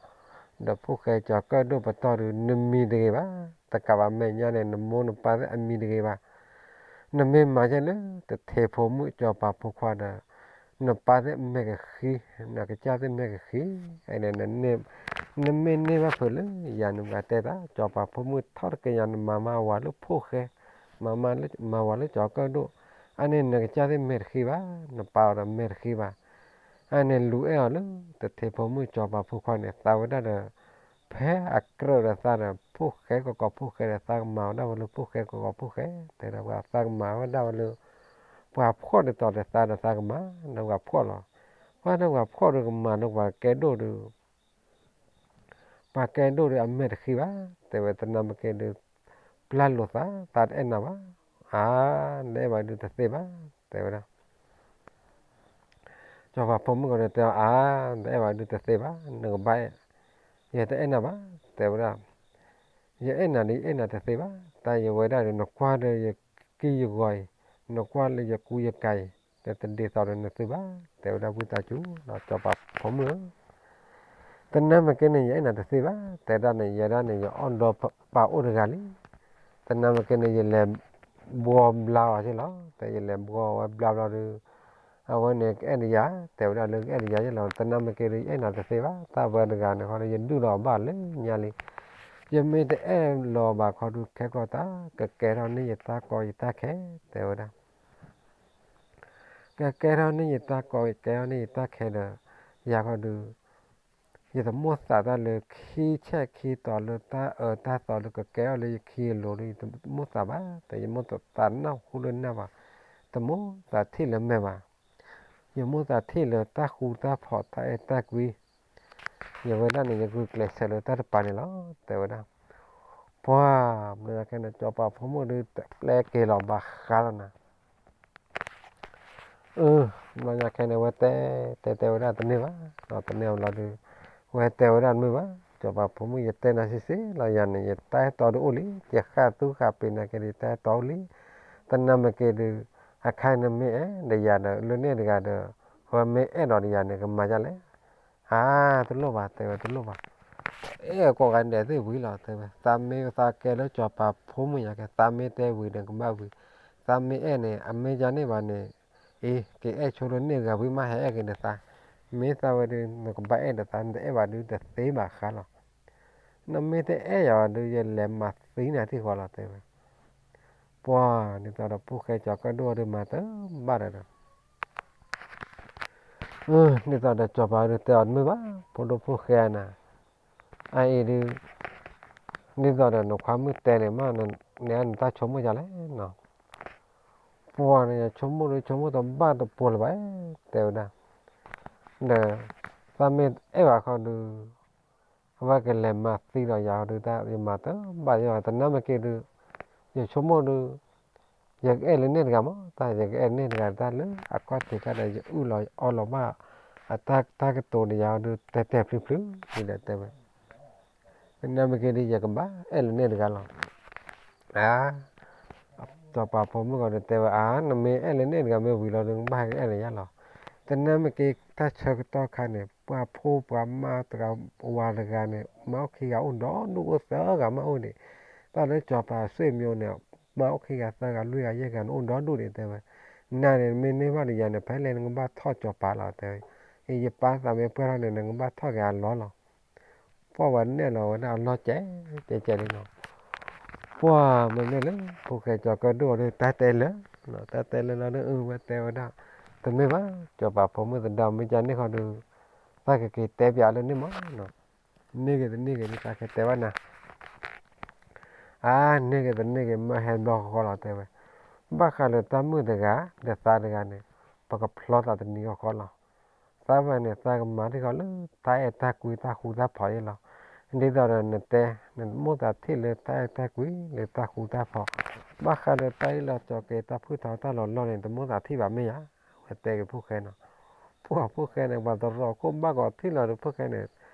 ဒီးဖိၣ်ဃဲကၠီၤကၢၣ်ဒိၣ်ပတီၢ်ဒုး နမံၤတဂ့ၤဘၣ်, တကးဘၣ်မဲာ်ညါန့ၣ် နမိၢ်နပၢ်သ့ၣ်အမံၤတဂ့ၤဘၣ်. နမ့ၢ်မၤယဲၢ်လၢ တထ့ဖိမုၣ်စီၤပၤဖိခွါဒီး နပၢ်သ့ၣ်မဲာ်ကဃံ, နကစၢ်သ့ၣ်မဲာ်ကဃံ, အန့ၣ် နမ့ၢ်န့ၢ်ဘၣ်ဖုးလၢယၤ နဘၣ်တဲသး, စီၤပၤဖိမုၣ်ထီၣ်တကယၤ နမၤမၤဝၤလၢဖိၣ်ဃဲ, မၤမၤလၢ မၤဝၤလၢကၠီၤကၢၣ်ဒိၣ်, အန့ၣ်နကစၢ်သ့ၣ်မဲာ်တဃံဘၣ်, နပၢ်အီၤဒီးမဲာ်တဃံဘၣ်. အန့ၣ်လူၤအဲၣ်အီၤလၢ တထ့ဖိမုၣ်စီၤပၤဖိခွါန့ၣ် သးဝဲဒၣ်ဒီး ဖဲအကြၢးဒီးသးဒီး ဖိၣ်ဃဲကီကီဖိၣ်ဃဲဒီး သးကမၤဝဲဒၣ်ဝဲလၢဖိၣ်ဃဲကီကီဖိၣ်ဃဲ, တဲဒီးပှၤသးကမၤဝဲဒၣ်ဝဲလၢ ပှၤဖှီၣ်ဒ်သိးဒီးသးဒီးသးကမၤလၢပှၤဖှီၣ်လီၤ. ပှၤဒီးပှၤဖှီၣ်ဒီးကမၤလၢပှၤကဲဒိၣ်ဒီး ပှၤကဲဒိၣ်ဒီးအမဲာ်တဃံဘၣ်, တဲဝဲတနၢ်မ့ၢ်က့ၤဒီး ပျၢ်လိာ်သး, သးတအဲၣ်နၤဘၣ်, အါ, နအဲၣ်ဘၣ်ဒုးတသ့ဘၣ်, တဲဝဲဒၣ်. စီၤပၤဖိမုၣ်ကဒီးတဲအီၤ, အါ, နအဲၣ်ဘၣ်ဒုးတသ့ဘၣ်, နကဘၣ်အဲၣ်, ယတအဲၣ်နၤဘၣ်, တဲဝဲဒၣ်. ယအဲၣ်နၤဒီး ယအဲၣ်နၤတသ့ဘၣ်, တၢ်ယဝဲဒၣ်ဒီး နကွၢ်ဒီးယကံၢ်ယဂီၤအံၤ, နကွၢ်လၢယကူယကၤအံၤ, တဒ်သိးဒီးနသုဘၣ်, တဲဝဲဒၣ်ဝံသးစူၤ, စီၤပၤဖိမုၣ်ဧၢ, တနၢ်မ့ၢ်က့ၤန့ၣ် ယအဲၣ်နၤတသ့ဘၣ်, တဲဒၣ်န့ၣ် ယဲဒၣ်န့ၣ် ယအီၣ်ဒီးပာ်အိၣ်တဂၤလံ, တနၢ်မ့ၢ်က့ၤန့ၣ် ယလဲၤဘှီဘျါအီၤက့ၤလီၤ, တဲယလဲၤဘှီဝဲဘျါဘျီဒီး အဝဲန့ၣ်ကအဲၣ်ဒယၤ, တဲဝဲဒၣ်လၢကအဲၣ်ဒယၤယဲလီၤ, တနၢ်မ့ၢ်က့ၤဒီး ယအဲၣ်နၤတသ့ဘၣ်, တၢ်ဝဲတဂၤန့ၣ်ဃီဒီး ယဒုၣ်လီၤဘၣ်လၢညါလံ, ယမ့ၢ်တအဲၣ်လီၤဘၣ်ခီဒုး ခဲကီၢ်တၢ် ကကဲထီၣ်န့ၢ်ယတၢ်ကီယတၢ်ခဲ, တဲဝဲဒၣ်. ကကဲထီၣ်န့ၢ်ယတၢ်ကီ ကကဲထီၣ်န့ၢ်ယတၢ်ခဲဒီး ယၤခီဒုး ယတမိၣ်သးတၢ်လၢခံဆဲၣ်ခံတီၤလၢတၢ်အၢတၢ်သီလၢကကဲထီၣ်လၢယခံအလိၤဒီး ယတမိၣ်သးဘၣ်, တဲယမိၣ်သးနၢ်ဟူလၢနၢ်ဘၣ်, တမိၣ်သးထံၣ်လၢမဲာ်ဘၣ်, ယမိၣ်သးထံၣ်လၢတၢ်ဃူတၢ်ဖိးတၢ်အဲၣ်တၢ်ကွံ, ယဝဲဒၣ်န့ၣ် ယဂုာ်ကျဲးစၢးလၢတၢ်တပၤန့ၣ်လီၤ, တဲဝဲဒၣ်. ပှၤ ဘျီညါခဲန့ၣ် စီၤပၤဖိမုၣ်ဒုး တပျဲက့ၤလီၤဘၣ်ဃးလီၤနၤ အၢ ဘျီညါခဲန့ၣ် အဝဲတဲ တဲတဲဝဲဒၣ်တန့ၢ်ဘၣ်, တန့ၢ်အဘျီဒီး ဝဲတဲဝဲဒၣ်တမ့ၢ်ဘၣ်, စီၤပၤဖိမုၣ် ယတဲနၤစံးစ့ၢ်လီၤ, ယၤန့ၣ် ယတၢ်အဲၣ်တီဒုးအိၣ်လံ, ယဃၣ်သူဃၣ်ပ့ၤနၤက့ၤဒီး ယတၢ်အဲၣ်တီအိၣ်လံ. သနာ်က့ဒုး အခါနမ့ၢ်အဲၣ်ဒီးယၤဒီး လၢန့ၣ်တဂၤဒီး အဝဲမ့ၢ်အဲၣ်ဒီးယၤန့ၣ် ကမၤဒ်လဲၣ်. အါ, တလိၣ်ဘၣ် တဲဝဲ, တလိၣ်ဘၣ်. အဲၣ်ကိးဂၤဒဲးသ့ၣ်ဝံၤလီၤ တဲဝဲ, သးမ့ၢ်သးကဲလၢစီၤပၤဖိမုၣ်ညါကဲ, သးမ့ၢ်တဲဝံၤဒီးကဘၣ်ဝံၤ, သးမ့ၢ်အဲၣ်န့ၣ် အမ့ၢ်ဒ်န့ၣ်ဘၣ်န့ၣ်, အ့ ကအဲၣ်ဆိလၢန့ၣ်တဂၤဝံၤမး ဟဲအဲၣ်က့ၤဒီးသး, မ့ၢ်သးဝဲဒီး နကဘၣ်အဲၣ်ဒီးသး, နတအဲၣ်ဘၣ်ဒုး တသ့ဘၣ်ဃးလီၤ. နမ့ၢ်တအဲၣ်ယၤဒုး ယလဲၤမၤသံနၤထံၣ်ဃီလီၤ တဲဝဲ. ပှၤ ဒ်သိးဒီးဖိၣ်ဃဲကၠီၤကၢၣ်ဒိၣ်အီၤဒုး မၤတၢ်ဘၣ်ဒီး ဒ်သိးဒီးစီၤပၤဒုးတဲအီၤတမ့ၢ်ဘၣ်, ဖိဒိၣ်ဖိၣ်ဃဲနၤ, အအံၤဒုး ဒ်သိးဒီးနခွါမုၣ်တဲန့ၣ်မး နနတၢ်ဆိကမိၣ်ဒ်လဲၣ်နီၤ. ပှၤန့ၣ် ယဆိကမိၣ်ဒုး ဆိကမိၣ်တဘၣ်တပှဲၤလၢၤဘၣ်, တဲဝဲဒၣ်, ဒီး သးမ့ၢ်အဲၣ်ဘၣ်ခီဒုး အဝဲကလဲၤမၤသံဒီးယၤဒုး တၢ်ယမၤတဘၣ်ယီၤ, သနာ်က့ဒုး ယဆိကမိၣ်ဒုး ယကအဲၣ်လၢန့ၣ်တဂၤမး, တၢ်ယကအဲၣ်န့ၣ်တဂၤ တၢ်လၢအခီၣ်ထံးခါဒီး ယအုၣ်လီၤယအီလီၤဘၣ် အတၢ်ကတိၤန့ၣ် ယၤဒုး တဲာ်တဲာ်ဖျုးဖျုး ဒ်လဲၣ်တဲဝဲ. သနာ်က့ဒုး ယကဘၣ်အဲၣ်လၢန့ၣ်တဂၤလီၤ. အါ စီၤပၤဖိမုၣ်ဂီၤဒီးတဲဝဲ, အါ နမ့ၢ်အဲၣ်လၢန့ၣ်တဂၤမ့ၢ်ဝံၤလီၤဒီး နကဘၣ်ဟဲကအဲၣ်လၢယၤလီၤ. သနာ်က့တၢ်ဆၢကတီၢ်ခါန့ၣ် ပှၤဖိပှၤမါတဂၤ ဝၤတဂၤန့ၣ် မါအိၣ်ခံဂၤအိၣ်ဒီဒူၣ် အိၣ်သၢဂၤမးအိၣ်န့ၣ်, တၢ်လၢစီၤပၤအဆွေမျိုးန့ၣ် မါအိၣ်ခံဂၤသၢဂၤလွံၢ်ဂၤယဲၢ်ဂၤန့ၣ် အိၣ်ဒီဒူၣ်န့ၣ်တဲဝဲ. နၤန့ၣ် မ့ၢ်န့ၢ်ဘၣ်ဒီးယၤန့ၣ် ဖဲလဲၣ်နကဘၣ်ထီၣ်စီၤပၤလီၤတဲဝဲ. ယပၢ်သးမ့ၢ်ပှဲၤထီၣ်န့ၣ် နကဘၣ်ထီၣ်က့ၤအလီၢ်လီၤ. ပှၢ်ဝဲနဲၣ်လီၤဝဲဒၣ်အလီၢ်ကဲးကဲးကဲးလံနီၤ. ပှၢ်မ့မ့ၢ်လၢ ဖိၣ်ဃဲကၠီၤကၢၣ်ဒိၣ်အီၤဒီး တၢ်တဲလၢာ်, တၢ်တဲလၢာ်လီၤဒီး အဝဲတဲဝဲဒၣ်, တမ့ၢ်ဘၣ်, စီၤပၤဖိမုၣ်သဒါ မ့ၢ်ကန့ၣ်ဃီဒီး သးကက့ၤတဲပၠးလၢန့ၣ်မး, န့ၢ်ဂ့ၤတန့ၢ်ဂ့ၤဒုး သးကတဲဘၣ်နၤ. အါ န့ၢ်ဂ့ၤတန့ၢ်ဂ့ၤ မၢဟဲဘျီဃီဃီလီၤတဲဝဲ. ဘၣ်ဃးလၢတၢ်မုၣ်တဂၤ ဒီးသးတဂၤန့ၣ် ပကဖျီသးတနံၤဃီဃီလီၤ. သးဝဲန့ၣ် သးကမၤထံၣ်ဃီလၢ တၢ်အဲၣ်တၢ်ကွံတၢ်ဃူတၢ်ဖိးအံၤလီၤ. ဒ်သိးဒီးနတဲ နတမိၣ်သးထံၣ်လၢတၢ်အဲၣ်တၢ်ကွံလၢတၢ်ဃူတၢ်ဖိး, ဘၣ်ဃးဒီးတၢ်အ့ၣ်လိာ်ဆိးက့ တၢ်ဖုၣ်ထီတၢ်လီၤလီၢ်န့ၣ် တမိၣ်သးထံၣ်ဘၣ်မ့ၢ်ဧါ, ဝဲတဲက့ၤဖိၣ်ဃဲနီၤ. ပှၢ်ဖိၣ်ဃဲန့ၣ် ပှၤတရီခိၣ်ဘၣ်ကီးထံၣ်လီၤဒီး ဖိၣ်ဃဲန့ၣ်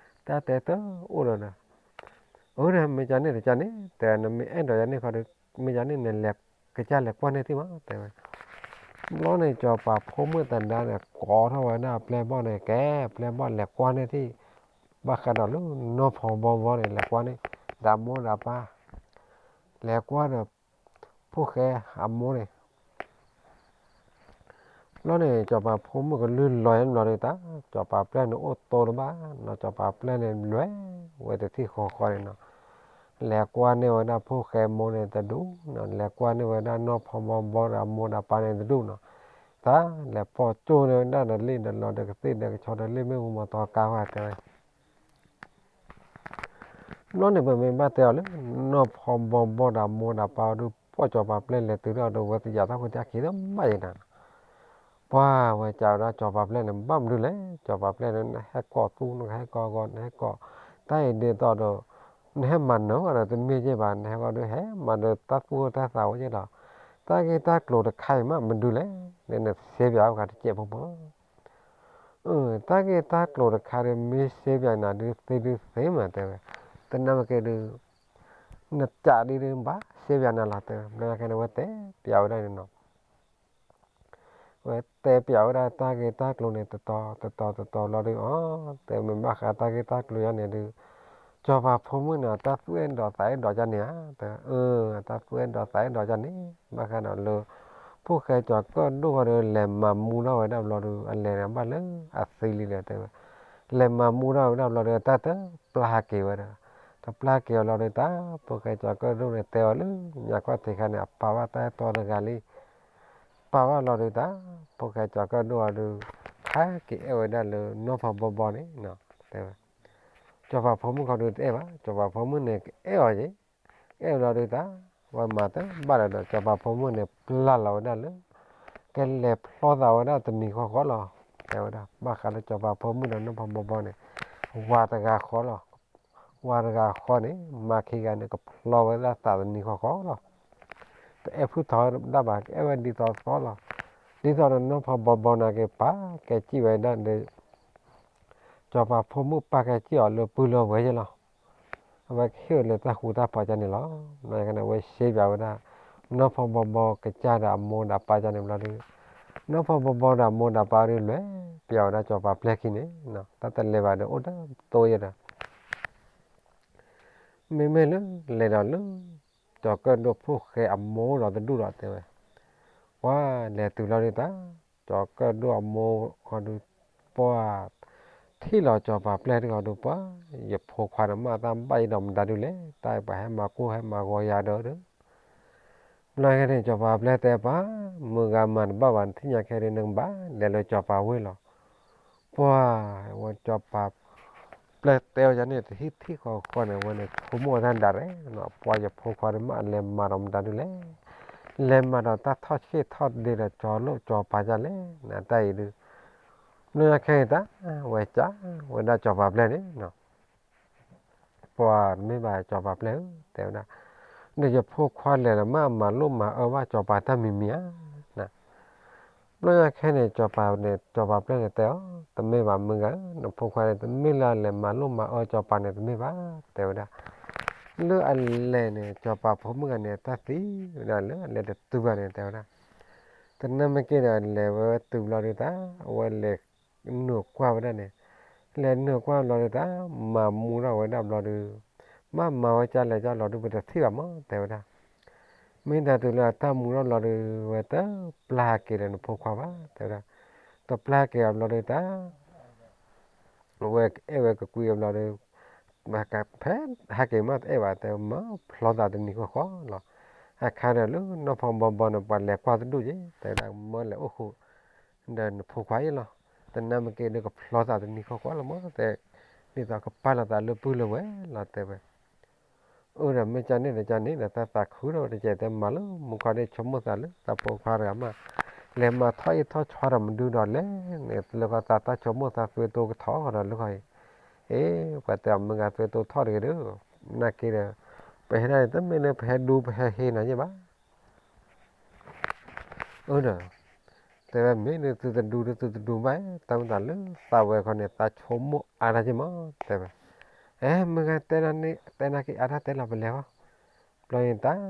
တၢ်တဲတအိၣ်ဒီးဒီး အၢ မ့ၢ်ကန့ၣ်တကန့ၣ် တဲ နမ့ၢ်အဲၣ်ဒိးယၤန့ၣ်ဃီဒီး မ့ၢ်ယၤန့ၣ် နလဲၤကစၢ်လဲၤကွၢ်န့ၢ်ထံၣ်မး တဲဝဲ. ဘျီန့ၣ် စီၤပၤဖိမုၣ်သဒါန့ၣ် ကိးထီၣ်ဝဲဒၣ်အပျဲၢ်ဘီၣ်န့ၣ် ကဲ ပျဲၢ်ဘီၣ်လဲၤကွၢ်န့ၢ်ထံၣ် ဘၣ်ဃးဒီးလၢနီၢ်ဖီဘီဘီန့ၣ် လဲၤကွၢ်န့ၢ် ဒီးအမိၢ်ဒီးအပၢ် လဲၤကွၢ်ဒီး ဖိၣ်ဃဲအမိၢ်န့ၣ် ဘျီန့ၣ် စီၤပၤဖိမုၣ်ကလုၢ်လီၤယါဘျီဒီးတၢ် စီၤပၤပျဲၢ်န့ၣ်အိၣ်တိတဘၣ်နီၤ စီၤပၤပျဲၢ်န့ၣ်လွဲၢ်ဝဲတထံၣ်ဃီဃီန့ၣ်နီၤ, လဲၤကွၢ်န့ၢ်ဝဲဒၣ်ဖိၣ်ဃဲမိၢ်န့ၣ်တဒူၣ်နီၤ လဲၤကွၢ်န့ၢ်ဝဲဒၣ်နီၢ်ဖီဘီဘီဒီးအမိၢ်ဒီးအပၢ်န့ၣ်တဒူၣ်နီၤ, တၢ်လဲၤပိာ်ကၠိၣ်န့ၢ်ဝဲဒၣ်ဒီးလံၣ်ဒီးလီဒီးကသ့ၣ်ဒီးကဆီဒီးလံၣ်မ့ၣ်အူမီၤသီကါဝဲတဲဝဲ ဘျီန့ၣ် ပမ့ၢ်ဘၣ်တဲအီၤလၢ နီၢ်ဖီဘီဘီဒီးအမိၢ်ဒီးအပၢ်အီၤဒုး ပိာ်စီၤပၤပျဲၢ်လဲၤတုၤဒီးအီၤဒီး ဝဲတယာ်တၢ်ဖိတၢ်ခံတဘၣ်ယဲနၤ, ပှၢ်ဝဲကးဝဲဒၣ်စီၤပၤပျဲၢ်န့ၣ် ဘၣ်မနုၤလဲၣ် စီၤပၤပျဲၢ်န့ၣ် နဟဲကိးသူ နဟဲကိးဂီၤ နဟဲကိး တၢ်အံၤဒ်သိးဒီး နဟဲမၤနၢၤဝဲဒီးတမ့ၢ်ယဲၢ်ဘၣ် နဟဲဂီၤဒုးဟဲမၤဒီးတၢ်သူၣ်တၢ်သးဝဲယဲၢ်လီၤ, တၢ်ဂ့ၢ်တၢ်ကျိၤတခါအံၤမးမနုၤလဲၣ် နနစ့ပၠးဝဲဂၤတစဲးဖိမး တၢ်ဂ့ၢ်တၢ်ကျိၤတခါဒီး မ့ၢ်စ့ပၠးနၤဒုးသ့ဒုးသ့မးတဲဝဲ, တနၢ်မ့ၢ်က့ၤဒုး နစးဒ်ဒုးဘၣ်စ့ပၠးနၤလီၤတဲဝဲ, ဘျီညါခဲန့ၣ် ဝဲတဲပၠးဝဲဒၣ်န့ၣ်နီၤ, ဝဲတဲပၠးဝဲဒၣ်တၢ်ဂ့ၢ်တၢ်ကျိၤန့ၣ် တတီၤတတီၤတတီၤလီၤဒုးအီၤ, တဲမ့ၢ်ဘၣ်ဃးတၢ်ဂ့ၢ်တၢ်ကျိၤယါန့ၣ်ဒုး စီၤပၤဖိမုၣ်န့ၣ် တၢ်သူၣ်အဲၣ်ဒိးသးအဲၣ်ဒိးယါန့ၣ်ဧါ, တၢ်သူၣ်အဲၣ်ဒိးသးအဲၣ်ဒိးယါန့ၣ် ဘၣ်ဃးဒီးလၢ ဖိၣ်ဃဲကၠီၤကၢၣ်ဒိၣ်ဃီဒီး လဲၤမၤမူထီၣ်ဝဲဒၣ်ဘျီဒီး အလဲၤန့ၣ်ဘၣ်လၢအသံလံဒီးတဲဝဲ, လဲၤမၤမူထီၣ်ဝဲဒၣ်ဘျီဒီး တၢ်တပျၢ်က့ၤဝဲဒီး, တပျၢ်က့ၤအီၤလီၤဒီး တၢ်ဖိၣ်ဃဲကၠီၤကၢၣ်ဒိၣ်န့ၣ် တဲအီၤလၢညါခီၣ်ထံးခါန့ၣ် အပာ်ဘၣ်တၢ်အဲၣ်တီတဂၤလံ, ပာ်ဘၣ်လီၤဒီး တၢ်ဖိၣ်ဃဲကၠီၤကၢၣ်ဒိၣ်အီၤဒီး ဟဲက့ၤအဲၣ်ဝဲဒၣ်လၢနီၢ်ဖီဘီဘီန့ၣ် တဲဝဲ စီၤပၤဖိမုၣ်ခီဒုးတအဲၣ်ဘၣ်, စီၤပၤဖိမုၣ်န့ၣ် ကအဲၣ်အီၤယဲၢ်, ကအဲၣ်ဝဲလီၤဒုးတၢ်, ဝဲမၤတဘၣ်ဒီးဒီး စီၤပၤဖိမုၣ်န့ၣ် ပျၢ်လီၤဝဲဒၣ်လၢ ကလဲၤဖျီသးဝဲဒၣ်တနံၤဃီဃီလီၤ, တဲဝဲဒၣ် ဘၣ်ဃးလၢစီၤပၤဖိမုၣ်ဒီးနီၢ်ဖီဘီဘီန့ၣ် ဝၤတဂၤဃီလီၤ, ဝၤတဂၤဃီန့ၣ် မၤခံဂၤန့ၣ် ကဖျီဝဲဒၣ်သးတနံၤဃီဃီလီၤ, တအဲၣ်ဖုၣ်ထီဒၣ်ဘၣ် ကအဲၣ်ဝဲဒ်သိးသိးလီၤ, ဒ်သိးဒီးနီၢ်ဖီဘီဘီန့ၣ်က့ၤပာ်ကဲစံၣ်ဝဲဒၣ်ဒီး စီၤ စီၤပၤဖိမုၣ်ပာ်ကဲစ့ၢ်အီၤလၢပုၢ်လၢဝဲၢ်ယဲၢ်လီၤ. အဝဲကဟ့ၣ်အီၤလၢတၢ်ဃူတၢ်ဖိးကန့ၣ်လီၤ. ဘျီန့ၣ် အဝဲရှဲဘၣ်ဝဲဒၣ် နီၢ်ဖီဘီဘီကစၢ်ဒီးအမိၢ်ဒီးပၢ်ကန့ၣ်ဘျီဒီး နီၢ်ဖီဘီဘီဒီးအမိၢ်ဒီးပၢ်ဒီးလဲၤပျီဝဲဒၣ်စီၤပၤပျဲၢ်ခံန့ၣ် တၢ်တလဲၤဘၣ်ဒီးအိၣ်ဒီးသိယဲၢ်ဒီး မ့မ့ၢ်လၢ လဲၤဒီးလၢ ကၠီၤကၢၣ်ဒိၣ်ဖိၣ်ဃဲအမိၢ်ဒီးတဒူၣ်ဒီးတဲဝဲ, ပှၤလဲၤတုၤလီၤဒုးတၢ်, ကၠီၤကၢၣ်ဒိၣ်အမိၢ်ဃီဒုး ပှၤ ထံၣ်လီၤစီၤပၤပျဲၢ်တဂီၤဒုးပှၤ, ယဖိခွါန့ၣ်မ့ၢ်တၢ်ဘၣ်ယဲဒီးမတၤဒုးလဲၣ်, တၢ်ပှၤဟဲမၤကိၢ်ဟဲမၤဂီၤယၤဒီးဒီး ဘျီန့ၣ် စီၤပၤပျဲၢ်တဲပှၤ, မုၢ်ဂၤမၤတဘၣ်ဘၣ် နထံၣ်ညါခဲဒုး နကဘၣ်လဲၤလၢစီၤပၤဝ့ၢ်လီၤ. ပှၤ ဝဲစီၤပၤ ပျဲၢ်တဲဝဲဒ်န့ၣ် တဟံၣ်ထံၣ်ဃီဃီန့ၣ် ဝဲန့ၣ်ဆိကမိၣ်ဝဲတၢ်ဒၣ်ရဲၣ်, ပှၤယဖိခွါဒုးမ့ၢ်အလဲၤမၤဒီးမတၤဒုးလဲၣ်, လဲၤမၤဒီးတၢ်ထီၣ်ဆ့ၣ်ထီၣ်ဒ့ဒီးစီၤလိၣ်စီၤပၤဒ်လဲၣ်, နတၢ်အံၤဒုး ဘျီညါခဲအံၤတၢ် ဝဲကးဝဲဒၣ်စီၤပၤပျဲၢ်န့ၣ် ပှၤတမ့ၢ်ဘၣ်စီၤပၤပျဲၢ်ဧၢ တဲဝဲဒၣ်, ဒီးယဖိခွါလဲၤဒီးမ့ၢ်အမၤလိၣ်မၤအၢဘၣ်စီၤပၤတၢ်မံၤမံၤဧါ, ဘျီညါခဲန့ၣ် စီၤပၤန့ၣ် စီၤပၤပျဲၢ်န့ၣ်တဲအီၤ, တမ့ၢ်ဘၣ်မုၢ်ဂၤဧၢ, နဖိခွါန့ၣ် တမ့ၢ်လၢအလဲၤမၤလိၣ်မၤအၢစီၤပၤန့ၣ် တမ့ၢ်ဘၣ်, တဲဝဲဒၣ်, လၢအလဲၤန့ၣ် စီၤပၤဖိမုၣ်ဂၤန့ၣ် တၢ်သံဝဲဒၣ်လၢအလဲၤတတုၤဘၣ်န့ၣ် တဲဝဲဒၣ်, တနၢ်မ့ၢ်က့ၤဒီးလဲၤဝဲတုၤဘျီဒုးတၢ် အဝဲလဲၤ နုာ်ကွၢ်ဝဲဒၣ်န့ၣ်, လဲၤနုာ်ကွၢ်ဘျီဒုးတၢ် မၤမူထီၣ်ဝဲဒၣ်ဘျီဒုး, မ့ၢ်မၤဝဲကၢ်လဲၤကၢ်လီၤဒုး ပတထံၣ်ဘၣ်မး တဲဝဲဒၣ်, မ့ၢ်တၢ်တုၤလၢအတၢ်မူထီၣ်ဘျီဒုး ဝဲတပျၢ်ဟးက့ၤဒီးနဖိခွါဘၣ် တဲဝဲဒၣ်, တပျၢ်ဟးက့ၤအီၤဘျီဒုးတၢ် အဝဲအဲၣ်ဝဲကကွံအီၤဘျီဒီး, ဖဲဟဲက့ၤမ့ၢ်တအဲၣ်ဘၣ် တဲမၢဖျီသးတနံၤဃီဃီလီၤ, အခါဒီးလၢနီၢ်ဖီဘီဘီန့ၣ် ပှၤလဲၤကွၢ်တဒူၣ်က့ၤ တဲဝဲဒၣ် မၢလဲၤအိၣ်ဃုာ် ဒီးနဖိခွါအံၤလီၤ, တနၢ်မ့ၢ်က့ၤဒုးကဖျီသးတနံၤဃီဃီလီၤမး တဲ, ဒ်သိးကပာ်လီၤသးလၢပုၢ်လၢဝဲၢ်လီၤ တဲဝဲ အိၣ်ဒီးမ့ၢ်ကၢ်န့ၣ်ဒီးကၢ်န့ၣ်ဒီး တၢ်သးခုဒီးတကဲးတဲမၤလၢမူခီဒ်ဆိကမိၣ်သးလၢတၢ်ဖိခွါတဂၤမး, လဲၤမၤထီၣ်အ့ၣ်ထီၣ်ဆီဒီးမဒုဒီးလဲၣ်န့ၣ် လၢဃီသးတၢ်ဆိကမိၣ်သးသွံၣ်တိကထီၣ်ဃီဒီးလၢဃီအံၤ, အ့ ပှၤတဲအီၤမုၢ်ဂၤသွံၣ်တိထီၣ်တဂ့ၤဒီး, နာ်က့ဒီး, ပဟဲဒၣ်န့ၣ် တမ့ၢ်လၢပဟဲဒူပဟဲဟ့နီၤယဲၢ်ဘၣ် အၢဒီး, တဲဝဲမ့ၢ်ဒုးသုတဒူဒုးသုတဒူဘၣ်, တၢ်မ့ၢ်သးလၢသးဝဲခီန့ၣ် သးဆိကမိၣ်အါတၢ်က့ၤမး တဲဝဲ, အဲ မုၢ်ဂၤတဲနၤန့ၣ် တဲနၤက့ၤအါတၢ်တဲလီၤပလဲၤဃီ, ဘျီန့ၣ်တၢ်,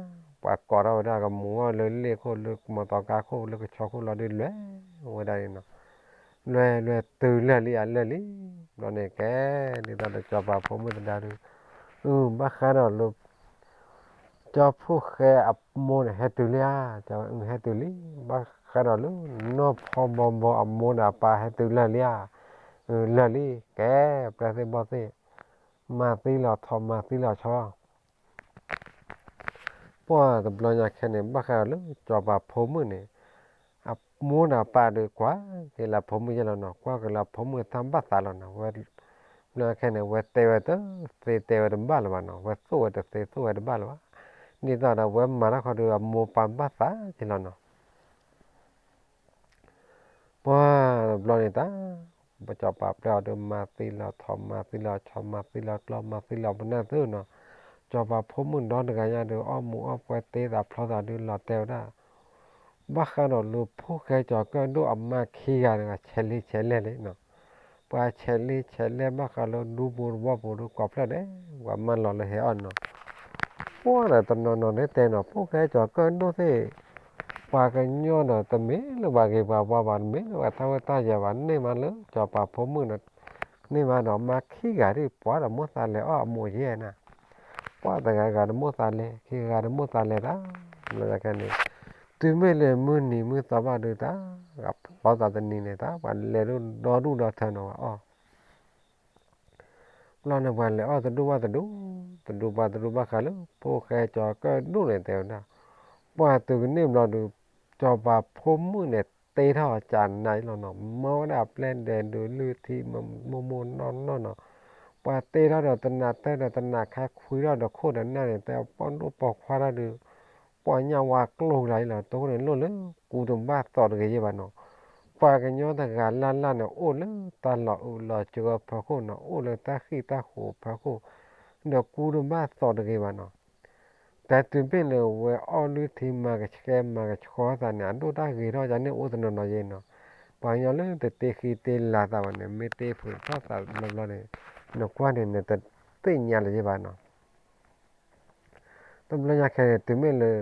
ပှၤကိးထီၣ်ဝဲဒၣ်ကမူၤအီၣ်လၢလ့ၣ်ခိၣ် လၢမီၤသီကါခိၣ်လၢကဆီခိၣ်လီၤဒုးလွဲၢ်ဝဲဒၣ်န့ၣ်နီၤ, လွဲၢ်လွဲၢ်တုၤလၢာ်လံဧါလၢာ်လံ, ဘျီန့ၣ်ကဲ, ဒ်သိးဒီးစီၤပၤဖိမုၣ်သဒါဒုး, အု ဘၣ်ဃးဒီးလၢ ကၠီဖိၣ်ဃဲအမိၢ်န့ၣ် ဟဲတုၤလံဧါ, ကၠီဝဲ အု ဟဲတုၤလံ, ဘၣ်ဃးဒီးလၢ နီၢ်ဖီဘီဘီအမိၢ်ဒီးအပၢ်ဟဲတုၤလၢာ်လံဧါ, အု လၢာ်လံ, ကဲ, ပျဲၢ်သ့ၣ်ဘီၣ်သ့ၣ်, မၤသံလီၤထိးမၤသံလီၤဆီ ပှၢ်တဘျီညါခဲန့ၣ် ဘၣ်ဃးဒီးလၢစီၤပၤဖိမုၣ်န့ၣ်, အမိၢ်ဒီးအပၢ်ဒီးကွၢ်က့ၤလၢဖိမုၣ်ယဲၢ်လီၤနီၤ, ကွၢ်က့ၤလၢဖိမုၣ်တၢ်ဘၣ်သးလီၤနီၤ, ဝဲ, ဘျီညါခဲန့ၣ် ဝဲတဲဝဲတသ့တဲဝဲတဘၣ်လၢၤဘၣ်နီၤ, ဝဲသိၣ်ဝဲတသ့သိၣ်ဝဲတဘၣ်လၢၤဘၣ်, ဒ်သိးဒီးဝဲမၤတၢ်ခီဒီးအမိၢ်ပၢ်ဘၣ်သးက့ၤလီၤနီၤ ပှၢ်တဘျီန့ၣ်တၢ်, စီၤပၤပျဲၢ်အီၤဒီးမၤသံလီၤထိးမၤသံလီၤဆီမၤသံလီၤကျီမၤသံလီၤပနၢ်သုနီၤ, စီၤပၤဖိမုၣ်ဒီတဂၤညါဒီးအီၣ်မူးအီၣ်ပွဲတ့သးဖျီသးဒုးလီၤတဲာ်ဝဲဒၣ်, ဘၣ်ဃးဒီးလၢဖိၣ်ဃဲကၠီၤကၢၣ်ဒိၣ်အမါခံဂၤတဂၤဆဲးလ့ဆဲးလဲၢ်လံနီၤ, ပှၤဆဲးလ့ဆဲးလဲၢ်ဘၣ်ဃးလၢဒူပူၤတဝီပူၤဒီးကိးဖျၢၣ်ဒဲး, ပှၤမၢလီၤလၢဟဲအီၣ်နီၤ ပှၢ်ဒီးတနီၤနီၤန့ၣ်တဲနီၤ ဖိၣ်ဃဲကၠီၤကၢၣ်ဒိၣ်သ့ၣ်, ပှၤကညီဒီးတမ့ၢ်လၢပှၤဂ့ၤပှၤဝါဘၣ် တမ့ၢ်လၢပှၤတၢ်ဝဲတၢ်ယၤဘၣ် န့ၢ်မးလၢစီၤပၤဖိမုၣ်ဒီး, န့ၢ်မးဒီးမါခံဂၤဒ်ပှၤဒီးမိၣ်သးလဲၤအီၣ်အမိးယဲၢ်နၤ, ပှၤတဂၤဂၤဒီးမိၣ်သးလဲၤ ခံဂၤဂၤဒီးမိၣ်သးလဲၤတၢ်, ဘျီညါခဲန့ၣ်, တုၤမ့ၢ်လၢမုၢ်နံၤမုၢ်သီဘၣ်ဒုးတၢ်, ဖျီသးတနံၤန့ၣ်တၢ် ပှၤလဲၤဒိၣ်ဒီဒူၣ်ဒီထၢနီၤဝဲအီၣ် ဘျီန့ၣ်ပှၤလဲၤအီၣ်တဒူၣ်ဘၣ်တဒူၣ်, တဒူၣ်ဘၣ်တဒူၣ်ဘၣ်ဃးလၢ ဖိၣ်ဃဲကၠီၤကၢၣ်ဒိၣ်န့ၣ်တဲဝဲဒၣ်, ပှၤတုၤကန့ၢ်ဘျီဒုး, စီၤပၤဖိမုၣ်န့ၣ်တ့ထီၣ်ကနၤအံၤလီၤနီၤ မၢဝဲဒၣ်အပျဲၢ်ဒဲးဒုးလုၢ်ထံ မိၢ်မိၢ်နီၢ်နီၢ်နီၤ, ပှၤတ့ထီၣ်ဒီးတနးတၢၢ်ဒီးတနးခါခွံထီၣ်ဒီးခိၣ်ဒီးနၢ်န့ၣ် တဲပိာ်ဒိၣ်ပိာ်ခွါထီၣ်ဒုး, ပှၤညၣ်ဝါကျိၢ်ကလါအံၤလီၤ တိၢ်န့ၣ်လိၣ်လၢ ကူတဘၣ်သိးတဂ့ၤယဲၢ်ဘၣ်နီၤ, ပှၤကညီတဂၤလၢ်လၢ်န့ၣ် အိၣ်လၢတၢ်လီၤအုးလီၤစှၤဖၢခိၣ်နီၤ အိၣ်လၢတၢ်ဃံၣ်တၢ်ဃိးဖၢခိၣ်, ဒီးကူတဘၣ်သိးတဂ့ၤဘၣ်နီၤ တၢ်တုၤဘ့ၣ်လၢဝဲအီၣ်လုၢ်ထံမၤကဆှဲမၤကဆှီသးန့ၣ် အဒိၣ်တၢ်ဂ့ၤထီၣ်ယၤန့ၣ်အိၣ်တနီၤနီၤယဲနီၤ, ပှၤကညီလၢတတ့ဃံတ့လၤသးဘၣ်န့ၣ် မ့ၢ်တ့ဖုးထီၣ်သးဘျီဘျီန့ၣ် နကွၢ်န့ၣ် နတသ့ၣ်ညါလၢၤဘၣ်နီၤ. တဘျီညါခဲန့ၣ် တုၤမ့ၢ်လၢ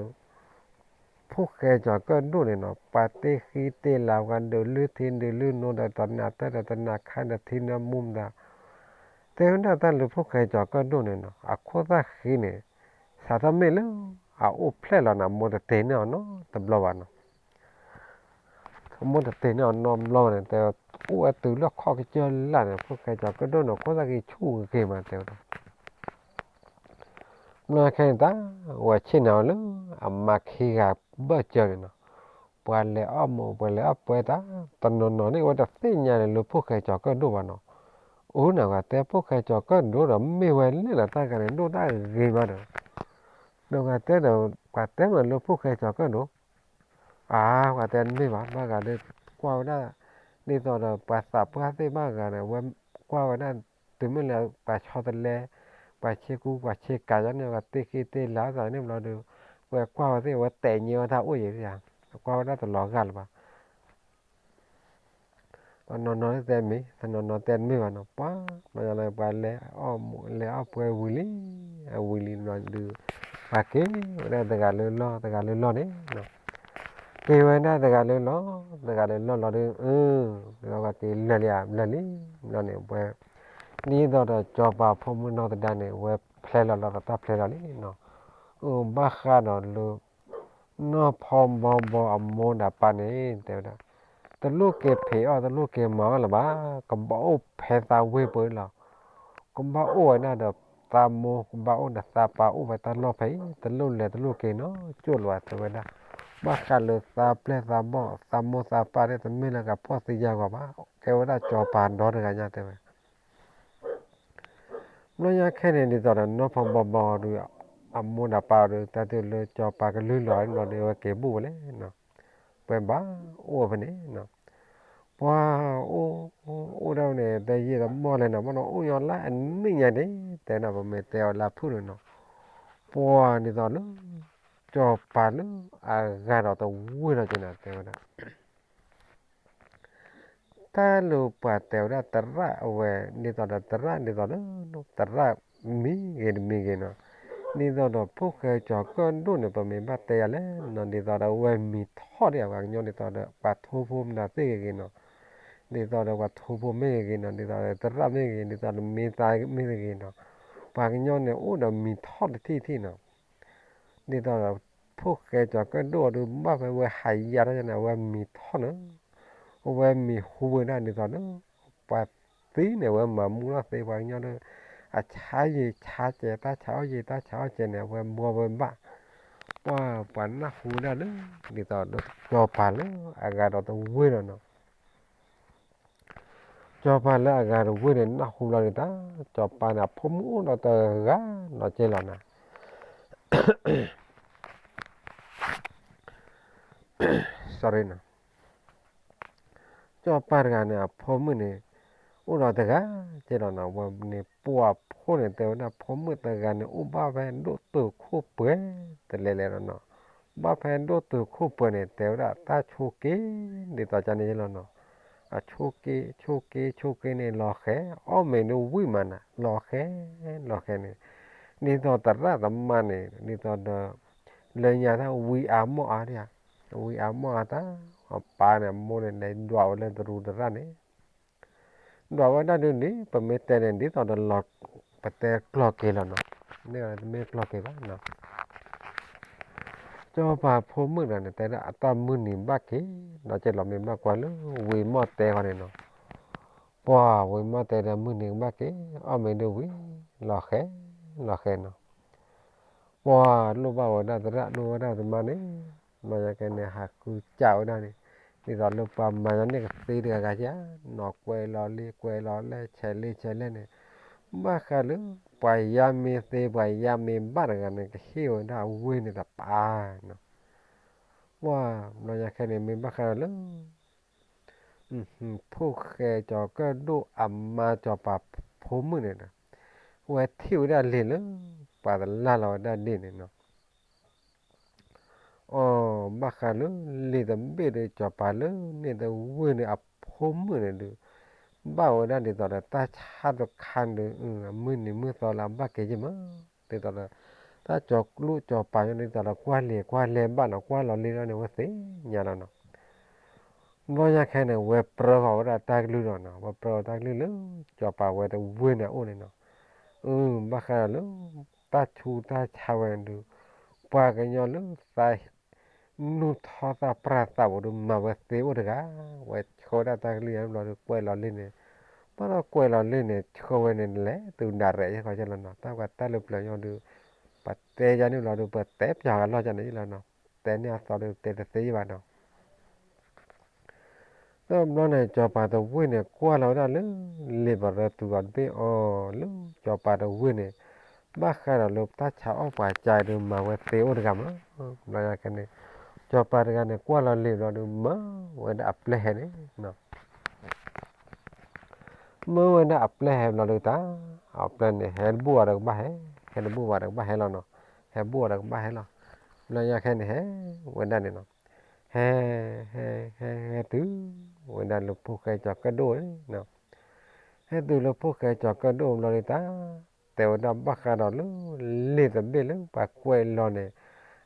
ဖိၣ်ဃဲကၠီၤကၢၣ်ဒိၣ်န့ၣ်နီၤ ပှၤတ့ဃံတ့လၤ ပှၤဒုးလုၢ်ထံဒုးလုၢ်နိဒီးတနၤတၢ်ဒီးတနၤခါဒီးထံနၢမူမတၤ တဲဝဲဒၣ်တၢ်လၢဖိၣ်ဃဲကၠီၤကၢၣ်ဒိၣ်န့ၣ်နီၤ အခိၣ်သၣ်ဃံန့ၣ် စးထီၣ်မ့ၢ်လၢ အအိၣ်ဖျဲၣ်လီၤန့ၣ် အမိၢ်တတ့န့ၢ်အီၤနီတဘျီဘၣ်နီၤ. အမိၢ်တတ့န့ၢ်အီၤနီတဘျီဘၣ်န့ၣ် တဲ အိၣ်ဝဲတုၤလၢခီၣ်ကစၢၢ်လၢ်န့ၣ် ဖိၣ်ဃဲကၠီၤကၢၣ်ဒိၣ်န့ၣ် ခိၣ်သၣ်ဃံဆူၣ်ဂ့ၤမးတဲဝဲဒၣ် ဘျီခဲန့ၣ်တၢ် ဝဲဆ့ၣ်နီၤလၢ အမါခံဂၤဘၢၣ်စၢၤန့ၣ်နီၤ, ပှၤလဲၤအီၣ်မူး ပှၤလဲၤအီၣ်ပွဲတၢ် တနီၤနီၤန့ၣ် အဝဲတသ့ၣ်ညါန့ၣ်လၢဖိၣ်ဃဲကၠီၤကၢၣ်ဒိၣ်ဘၣ်နီၤ, အၢ နဂၤတဲဖိၣ်ဃဲကၠီၤကၢၣ်ဒိၣ်ဒီး မ့ၢ်ဝဲလဲၣ်လီၤ တၢ်ဂၤန့ၣ် ဒိၣ်တၢ်ဂ့ၤမးဒီး, နဂၤတဲဒီး ပှၤတဲမးလၢဖိၣ်ဃဲကၠီၤကၢၣ်ဒိၣ်, အါ ပှၤတဲတမ့ၢ်ဘၣ် ဘၣ်ဂၤဒီး ကွၢ်ဝဲဒၣ် ဒ်သိးဒီး ပှၤသးပှၢ်သ့ၣ်ဘၣ်ဂၤန့ၣ် ဝဲကွၢ်ဝဲဒၣ် တုၤမ့ၢ်လၢပှၤဆီတလဲ ပှၤဆ့ကူပှၤဆ့ကၤယါန့ၣ် ပှၤတ့ဃံတ့လၤသးန့ၣ်ဘျီဒီး ဝဲကွၢ်ဝဲသ့ၣ် ဝဲတဲာ်ညါဝဲတၢ်အိၣ်ယံၤဧါ, ကွၢ်ဝဲဒၣ်တလီၤဂာ်လၢၤဘၣ် တနီၤနီၤတဲမ့ၢ် တနီၤနီၤတဲတမ့ၢ်ဘၣ်နီၤ, ပှၤ ပှၤလဲၤအီၣ်မူး လဲၤအီၣ်ပွဲဝံၤလံ, အဝံၤလံဘျီဒီး ပှၤက့ၤဝဲဒၣ်တဂၤလၢလီၢ် တဂၤလၢလီၢ်န့ၣ်, က့ၤဝဲဒၣ်တဂၤလၢလီၢ် တဂၤလၢလီၢ်လီၤဒီး အၢ ဒီးပှၤက့ၤလၢာ်လံဧါ လၢာ်လံ, ဘျီန့ၣ် ဝဲ ဒ်သိးဒီးစီၤပၤဖိမုၣ်နီၢ်သဒါန့ၣ် ဝဲဖျဲလီၤလီၤဒီးတၢ်ဖျဲလီၤလံနီၤ, အၢ ဘၣ်ဃးဒီးလၢ နီၢ်ဖီဘီဘီအမိၢ်ဒီးပၢ်န့ၣ် တဲဝဲဒၣ်, တလိၣ်က့ၤဖံးအီၣ် တလိၣ်က့ၤမၤအီၣ်လၢၤဘၣ်, ကဘၣ်အိၣ်ဖဲသးဝ့ၢ်ပူၤလီၤ, ကဘၣ်အိၣ်ဝဲဒၣ်ဒီးသးမိၢ် ကဘၣ်အိၣ်ဒီးသးပၢ် အိၣ်ဝဲတၢ်လီၢ်ဖဲအံၤ တလိၣ်လဲၤတလိၣ်က့ၤနီတစိၢ်လၢၤဘၣ် တဲဝဲဒၣ်, ဘၣ်ဃးလၢသးပျဲၢ်သးဘီၣ် သးမိၢ်သးပၢ်န့ၣ် တမ့ၢ်လၢကဖှီၣ်သံယာ်ဂီၤဘၣ်, ကဲဝဲဒၣ်စီၤပၤဒီတဂၤညါတဲဝဲ ဘျီညါခဲန့ၣ် ဒ်သိးဒီးနီၢ်ဖီဘီဘီဒီး အမိၢ်ဒီးပၢ်ဒီး တၢ်တုၤလၢစီၤပၤကလုၢ်လီၤဘျီဒီး ဝဲက့ၤဘူၣ်ဝဲလဲၣ်နီၤ, ပှဲၤဘၣ်အိၣ်ဖဲန့ၣ်နီၤ, ပှၤအိၣ် အိၣ်ဒၣ်ဝဲန့ၣ် တယံာ်တမီၢ်လဲၣ်နီၤ ဘၣ်ဒီးအိၣ်ညီလၢအနံၣ်ညါန့ၣ် တဲနီၤ ပမ့ၢ်တဲအီၤလၢဖုၣ်န့ၣ်နီၤ, ပှၤဒ်သိးလၢ စီၤပၤလၢအဂၤဒီးတဝ့ၢ်လီၤက့ၤန့ၣ် တဲဝဲဒၣ် တၢ်လၢပှၤတဲဝဲဒၣ်သရၣ်အဝဲ ဒ်သိးဒီးသရၣ်ဒ်သိးဒီး သရၣ်မံၤဂ့ၤတမံၤဂ့ၤနီၤ, ဒ်သိးဒီးဖိၣ်ဃဲကၠီၤကၢၣ်ဒိၣ်န့ၣ် ပမ့ၢ်ဘၣ်တဲယၤလဲၣ်နီၤ ဒ်သိးဒီးအဝဲမံၤထီၣ်ဒံးအပှၤကညီဒ်သိးဒီး ပှၤထိဖိမနုၤသ့ၣ်ဂ့ၤဂ့ၤနီၤ, ဒ်သိးဒီးပှၤထိဖိမ့ၢ်ဂ့ၤဂ့ၤနီၤ ဒ်သိးဒီးသရၣ်မ့ၢ်ဂ့ၤ ဒ်သိးဒီးမ့ၢ်သးမ့ၢ်ဂ့ၤနီၤ, ပှၤကညီန့ၣ်အိၣ်ဒီးမံၤထီၣ်တထံၣ်ထံၣ်နီၤ ဒ်သိးဒီး ဖိၣ်ဃဲကၠီၤကၢၣ်ဒိၣ်အဒုးဘၣ်ဖဲဝဲဟးယါထီၣ်န့ၣ် အဝဲမံၤထီၣ်န့ၣ်, အဝဲမံၤဟူဝဲဒၣ်ဒ်သိးဒီး ပှၤသံန့ၣ် အဝဲမၤမူထီၣ်သ့ပှၤကညီဒီး အဆါယံာ်ဆါစဲး တၢ်ဆါအီၣ်ယံာ်တၢ်ဆါအီၣ်စဲးန့ၣ် အဝဲဘှီဝဲဘၣ်, ပှၤ ပှၤနၢ်ဟူဝဲဒၣ်လၢ ဒ်သိးဒီးစီၤပၤလၢအဂၤဒီးတဝ့ၢ်လီၤနီၤ စီၤပၤလၢအဂၤတဝ့ၢ်န့ၣ် နၢ်ဟူလီၤဒ်တၢ် စီၤပၤန့ၣ် အဖိမုၣ်အိၣ်ဒီးတဂၤနီၤကဲလီၤနၤ sorry နီၤ, စီၤပၤတဂၤန့ၣ် အဖိမုၣ်န့ၣ် အိၣ်ဒီးတဂၤကဲလီၤနီၤ, ဝဲန့ၣ်ပှၤဖိန့ၣ် တဲဝဲဒၣ်ဖိမုၣ်တဂၤန့ၣ် အိၣ်ဘၣ်ဖဲဒိၣ်တုာ်ခိၣ်ပှဲၤတလဲလဲလီၤနီၤ, ဘၣ်ဖဲဒိၣ်တုာ်ခိၣ်ပှဲၤန့ၣ် တဲဝဲဒၣ်တၢ်ဆိးက့ ဒ်သိးကန့ၣ်လီၤနီၤ, အဆိးက့ ဆိးက့ ဆိးက့န့ၣ် လီၤဃဲၤ အီၣ်မ့ၤဒုးဝံၣ်မးနၤ လီၤဃဲၤ လီၤဃဲၤန့ၣ်, ဒ်သိးသရၣ်သမါန့ၣ် ဒ်သိးဒီး လၢညါတၢ်ဝံအါမီၢ်အါဒၣ်ဧါ, ဝံအါမီၢ်အါတၢ်, အပၢ်န့ၣ် အမိၢ်န့ၣ် လဲၤဒွးဝဲလၢတရူးသရၣ်န့ၣ် ဒွးဝဲဒၣ်ဒုးန့ၣ် ပမ့ၢ်တဲန့ၣ် ဒ်သိးဒီးလီၤ ပတဲကျီၢ်က့ၤလီၤနီၤ, မ့ၢ်တမ့ၢ်ကျီၢ်က့ၤဘၣ်နီၤ, စီၤပၤဖိမုၣ်တဂၤန့ၣ် တဲဒၣ်အတၢ်မုၢ်နံၤဘၣ်က့ၤ, ဒီးကဲလီၤမ့ၢ်ဘၣ်ကွၢ်လၢဝံမီၢ်တဲဃီန့ၣ်နီၤ, ပှၤဝံမီၢ်တဲဒီးမုၢ်နံၤကဘၣ်က့ၤ, အီၣ်မ့ၤဒုးဝံၣ်, လီၤဃဲၤ, လီၤဃဲၤနီၤ ပှၤလိၣ်ဘၣ်ဝဲဒၣ်သရၣ် လိၣ်ဝဲဒၣ်သမါန့ၣ်, မၤညါကဲန့ၣ် ဟးဃုစးဝဲဒၣ်န့ၣ်, ဒ်သိးလၢပှၤမၤညါန့ၣ်ကသ့တဂၤဂၤဧါ, နီၢ်ကွဲးလီၤလံ ကွဲးလီၤလဲၣ် ဆဲးလံ ဆဲးလဲၣ်န့ၣ်, ဘၣ်ဃးလၢ ပှၤယါမ့ၢ်သ့ ပှၤယါမ့ၢ်ဘၣ်တဂၤန့ၣ် ကဟ့ၣ်ဝဲဒၣ်အဝ့ၢ်န့ၣ်တပၤနီၤ, ပှၤ မၤညါကဲန့ၣ် မ့ၢ်ဘၣ်ဃးဒီးလၢ ဖိၣ်ဃဲကၠီၤကၢၣ်ဒိၣ်အမါစီၤပၤဖိမုၣ်န့ၣ်ဒီး, ဝဲထံၣ်ဝဲဒၣ်လံာ်လၢ ပှၤတလၢ်လီၤဝဲဒၣ်ဒ်န့ၣ်နီၤ, အီၤ ဘၣ်ဃးလၢလံာ်တဘ့ၣ်ဒီး စီၤပၤလၢန့ၣ်တဝ့ၢ်န့ၣ် ဖိမုၣ်န့ၣ်ဒုး ဘၣ်ဝဲဒၣ်ဒ်သိးဒီးတၢ်ဆါတခါဒုး မုၢ်နံၤမုၢ်သီလၢအဘၣ်က့ၤယ့ၢ်မး, ဒ်သိးဒီး တၢ်ကၠီၤကျိၣ်ကၠီၤပၤညီဒ်သိးဒီး ကွၢ်လံာ်ကွၢ်လဲဘၣ်နီၤ, ကွၢ်လီၤလ့လီၤန့ၣ် ဝဲသ့ၣ်ညါလီၤနီၤ. ဘျီညါခဲန့ၣ် ဝဲပြၢဃီၤဝဲဒၣ်တၢ်ကလုၢ်ဒီးနီၤ, ဝဲပြၢဃီၤတၢ်ကလုၢ်လၢ ကၠီၤပၤဝဲတဝ့ၢ်န့ၣ်အအိၣ်န့ၣ်နီၤ. အၢ ဘၣ်ဃးဒီးလၢ တၢ်ဆူးတၢ်ဆါဝဲဒုး ပှၤကညီလၢသး နူၢ်ထီၣ်သၣ်ပြၢ်သးဝဲဒုး မၤဝဲသ့အိၣ်တဂၤ, ဝဲဆှၢဝဲဒၣ်တၢ်ကလုၢ်ယါဘျီဒုး ကွဲးလီၤလ့န့ၣ်, ဘၣ်ဒီးကွဲးလီၤလ့န့ၣ် ဆှၢဝဲန့ၣ်လဲၤတုၤဒၣ်ရဲၣ်ယဲၢ်ခီကဲလီၤနီၤ, တၢ်ပှၤတၢ်လၢပျၢၤညီဒုး ပတဲယါန့ၣ်ဘျီဒုး ပတဲပၠးဂၤလီၢ်ကန့ၣ်ယလီၤနီၤ, တဲန့ၢ်အသီဒုးတဲတသ့ယဲၢ်ဘၣ်နီၤ. တဘျီန့ၣ် ကၠီၤပၤတဝ့ၢ်န့ၣ် ကွၢ်လီၤဝဲဒၣ်လၢ လံာ်ပရၢတုၤအီၤတဘ့ၣ်အီၤ လၢကၠီၤပၤတဝ့ၢ်န့ၣ် ဘၣ်ဃးဒီးလၢတၢ်ဆါအီၣ်ပှၤကါဒုး မၤဝဲသ့အိၣ်တဂၤမး, ဘျီညါခဲန့ၣ် ကၠီၤပၤတဂၤန့ၣ် ကွၢ်လီၤလံာ်ဘျီဒုး မၢဝဲဒၣ်အပျဲၢ်ဟဲန့ၣ် မၢဝဲဒၣ်အပျဲၢ်ဟဲဘျီဒုးတၢ်, အပျဲၢ်န့ၣ် ဟဲတဘူၣ်အီၤဒီးကဘၣ်ဟဲ, ဟဲတဘူၣ်ဘၣ်ဒီးကဘၣ်ဟဲလီၤနီၤ, ဟဲဘူၣ်အီၤဒီးကဘၣ်ဟဲလီၤ. ဘျီညါခဲန့ၣ် ဟဲဝဲဒၣ်န့ၣ်နီၤ, ဟဲ ဟဲ ဟဲ ဟဲတုၤဝဲဒၣ်လၢဖိၣ်ဃဲကၠီၤကၢၣ်ဒိၣ်န့ၣ်, ဟဲတုၤလၢဖိၣ်ဃဲကၠီၤကၢၣ်ဒိၣ်ဘျီဒုးတၢ်, တဲဝဲဒၣ်ဘၣ်ဃးဒီးလၢ လံာ်တဘ့ၣ်လၢပှၤကွဲးလီၤန့ၣ်,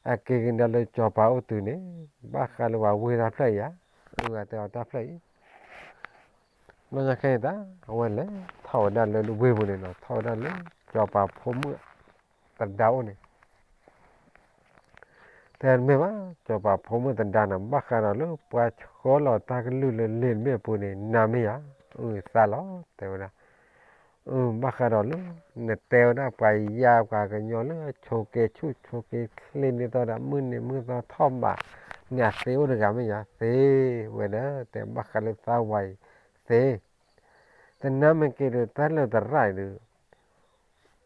အက့ၤကဒါလၢကၠီၤပၤအိၣ်တုၤန့ၣ်, ဘၣ်ဃးလၢပှၤဝ့ၢ်တၢ်ဖျၢၣ်အံၤဧါ, အၢ တဲအီၤတၢ်ဖျၢၣ်အံၤ ဘျီညါခဲအံၤတၢ် အဝဲလဲၤထီၣ်ဝဲဒၣ်လၢဝ့ၢ်ပူၤန့ၣ်နီၤ, ထီၣ်ဝဲဒၣ်လၢကၠီၤပၤဖိမုၣ်သဒါအိၣ်န့ၣ်, တဲတမ့ၢ်ဘၣ်, ကၠီၤပၤဖိမုၣ်သဒါန့ၣ် ဘၣ်ဃးဒီးလၢပှၤဆှၢလီၤတၢ်ကလုၢ်လၢလံာ်တဘ့ၣ်အပူၤန့ၣ် နၤမ့ၢ်ယၤ, အၢ သးလီၤ တဲဝဲဒၣ် အၢ ဘၣ်ဃးဒီးလၢ နတဲဝဲဒၣ်ပှၤယါပှၤကညီလၢအဆိးက့ဆူၣ်ဆိးက့ချ့ဒ်သိးဒီး မုၢ်နံၤမုၢ်သီထီၣ်ဘးန့ၣ် အသ့အိၣ်တဂၤမ့ၢ်ယၤ, သ့ဝဲဒၣ် တဲဘၣ်ဃးလၢသးဝၤအံၤ သ့, သနာ်မ့ၢ်က့ၤဒီး တၢ်လၢသရၣ်အံၤဒီး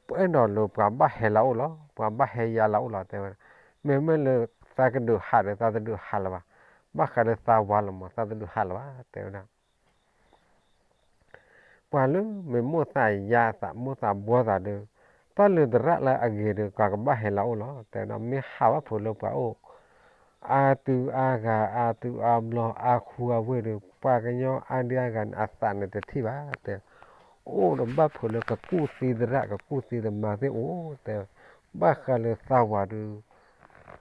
ပအဲၣ်ဒိးလၢပှၤဘၣ်ဟဲလၢအအိၣ်လီၤ, ပှၤဘၣ်ဟဲယါလၢအအိၣ်လီၤ တဲဝဲဒၣ်, မ့မ့ၢ်လၢသးကဒုးဟးဒီး သးတဒုးဟးလၢၤဘၣ်, ဘၣ်ဃးလၢသးဝၤလီၤမး သးတဒုးဟးလၢၤဘၣ် တဲဝဲဒၣ် ပှၤလၢမ့ၢ်မိၣ်သးယါသးမိၣ်သးဘှီသးဒီး တၢ်လၢသရၣ်လၢအဂ့ၤဒီး ပှၤကဘၣ်ဟဲလၢအအိၣ်လီၤ တဲဝဲဒၣ်, မ့ၢ်ဟးဘၣ်ဖိးလၢပှၤအိၣ် အါတုၤအါဂၤ အါတုၤအါဘျီ အါခူအါဝ့ၢ်ဒီး ပှၤကညီအါဒံအါဂၤန့ၣ် အသးန့ၣ်တထံၣ်ဘၣ် တဲ, အိၣ်ဒီးဘၣ်ဖိးလၢကကူၣ်သံသရၣ် ကကူၣ်သံသမါသ့ၣ်အိၣ် တဲ, ဘၣ်ဃးလၢသးဝၤဒီး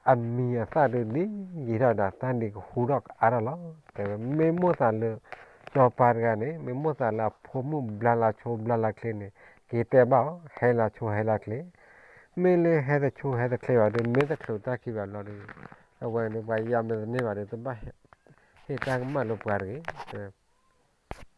အမံၤအသၣ်ဒုးဒ်ယံာ်ထီၣ်ဒၣ် တၢ်ဒ်ကဟူထီၣ်ကအါထီၣ်လီၤ တဲဝဲ, မ့ၢ်မိၣ်သးလၢ ကၠီၤပၤတဂၤန့ၣ် မ့ၢ်မိၣ်သးလၢအဖိမုၣ်ဘျါလၢ်ဆိဘျါလၢ်ချ့န့ၣ် က့ၤတဲဘၣ်အီၤ ဟဲလၢ်ဆိဟဲလၢ်ချ့, မ့ၢ်လၢဟဲတဆိဟဲတချ့ဘၣ်ဒီး မ့ၢ်တချုးတၢ်ခံဘၣ်ဘျီဒီး အဝဲန့ၣ်ပှၤယါမ့ၢ်တန့ၢ်ဘၣ်ဒီး တဘၣ်ဟ့ၣ်တၢ်ကမၣ်လၢပှၤတဂ့ၤ တဲ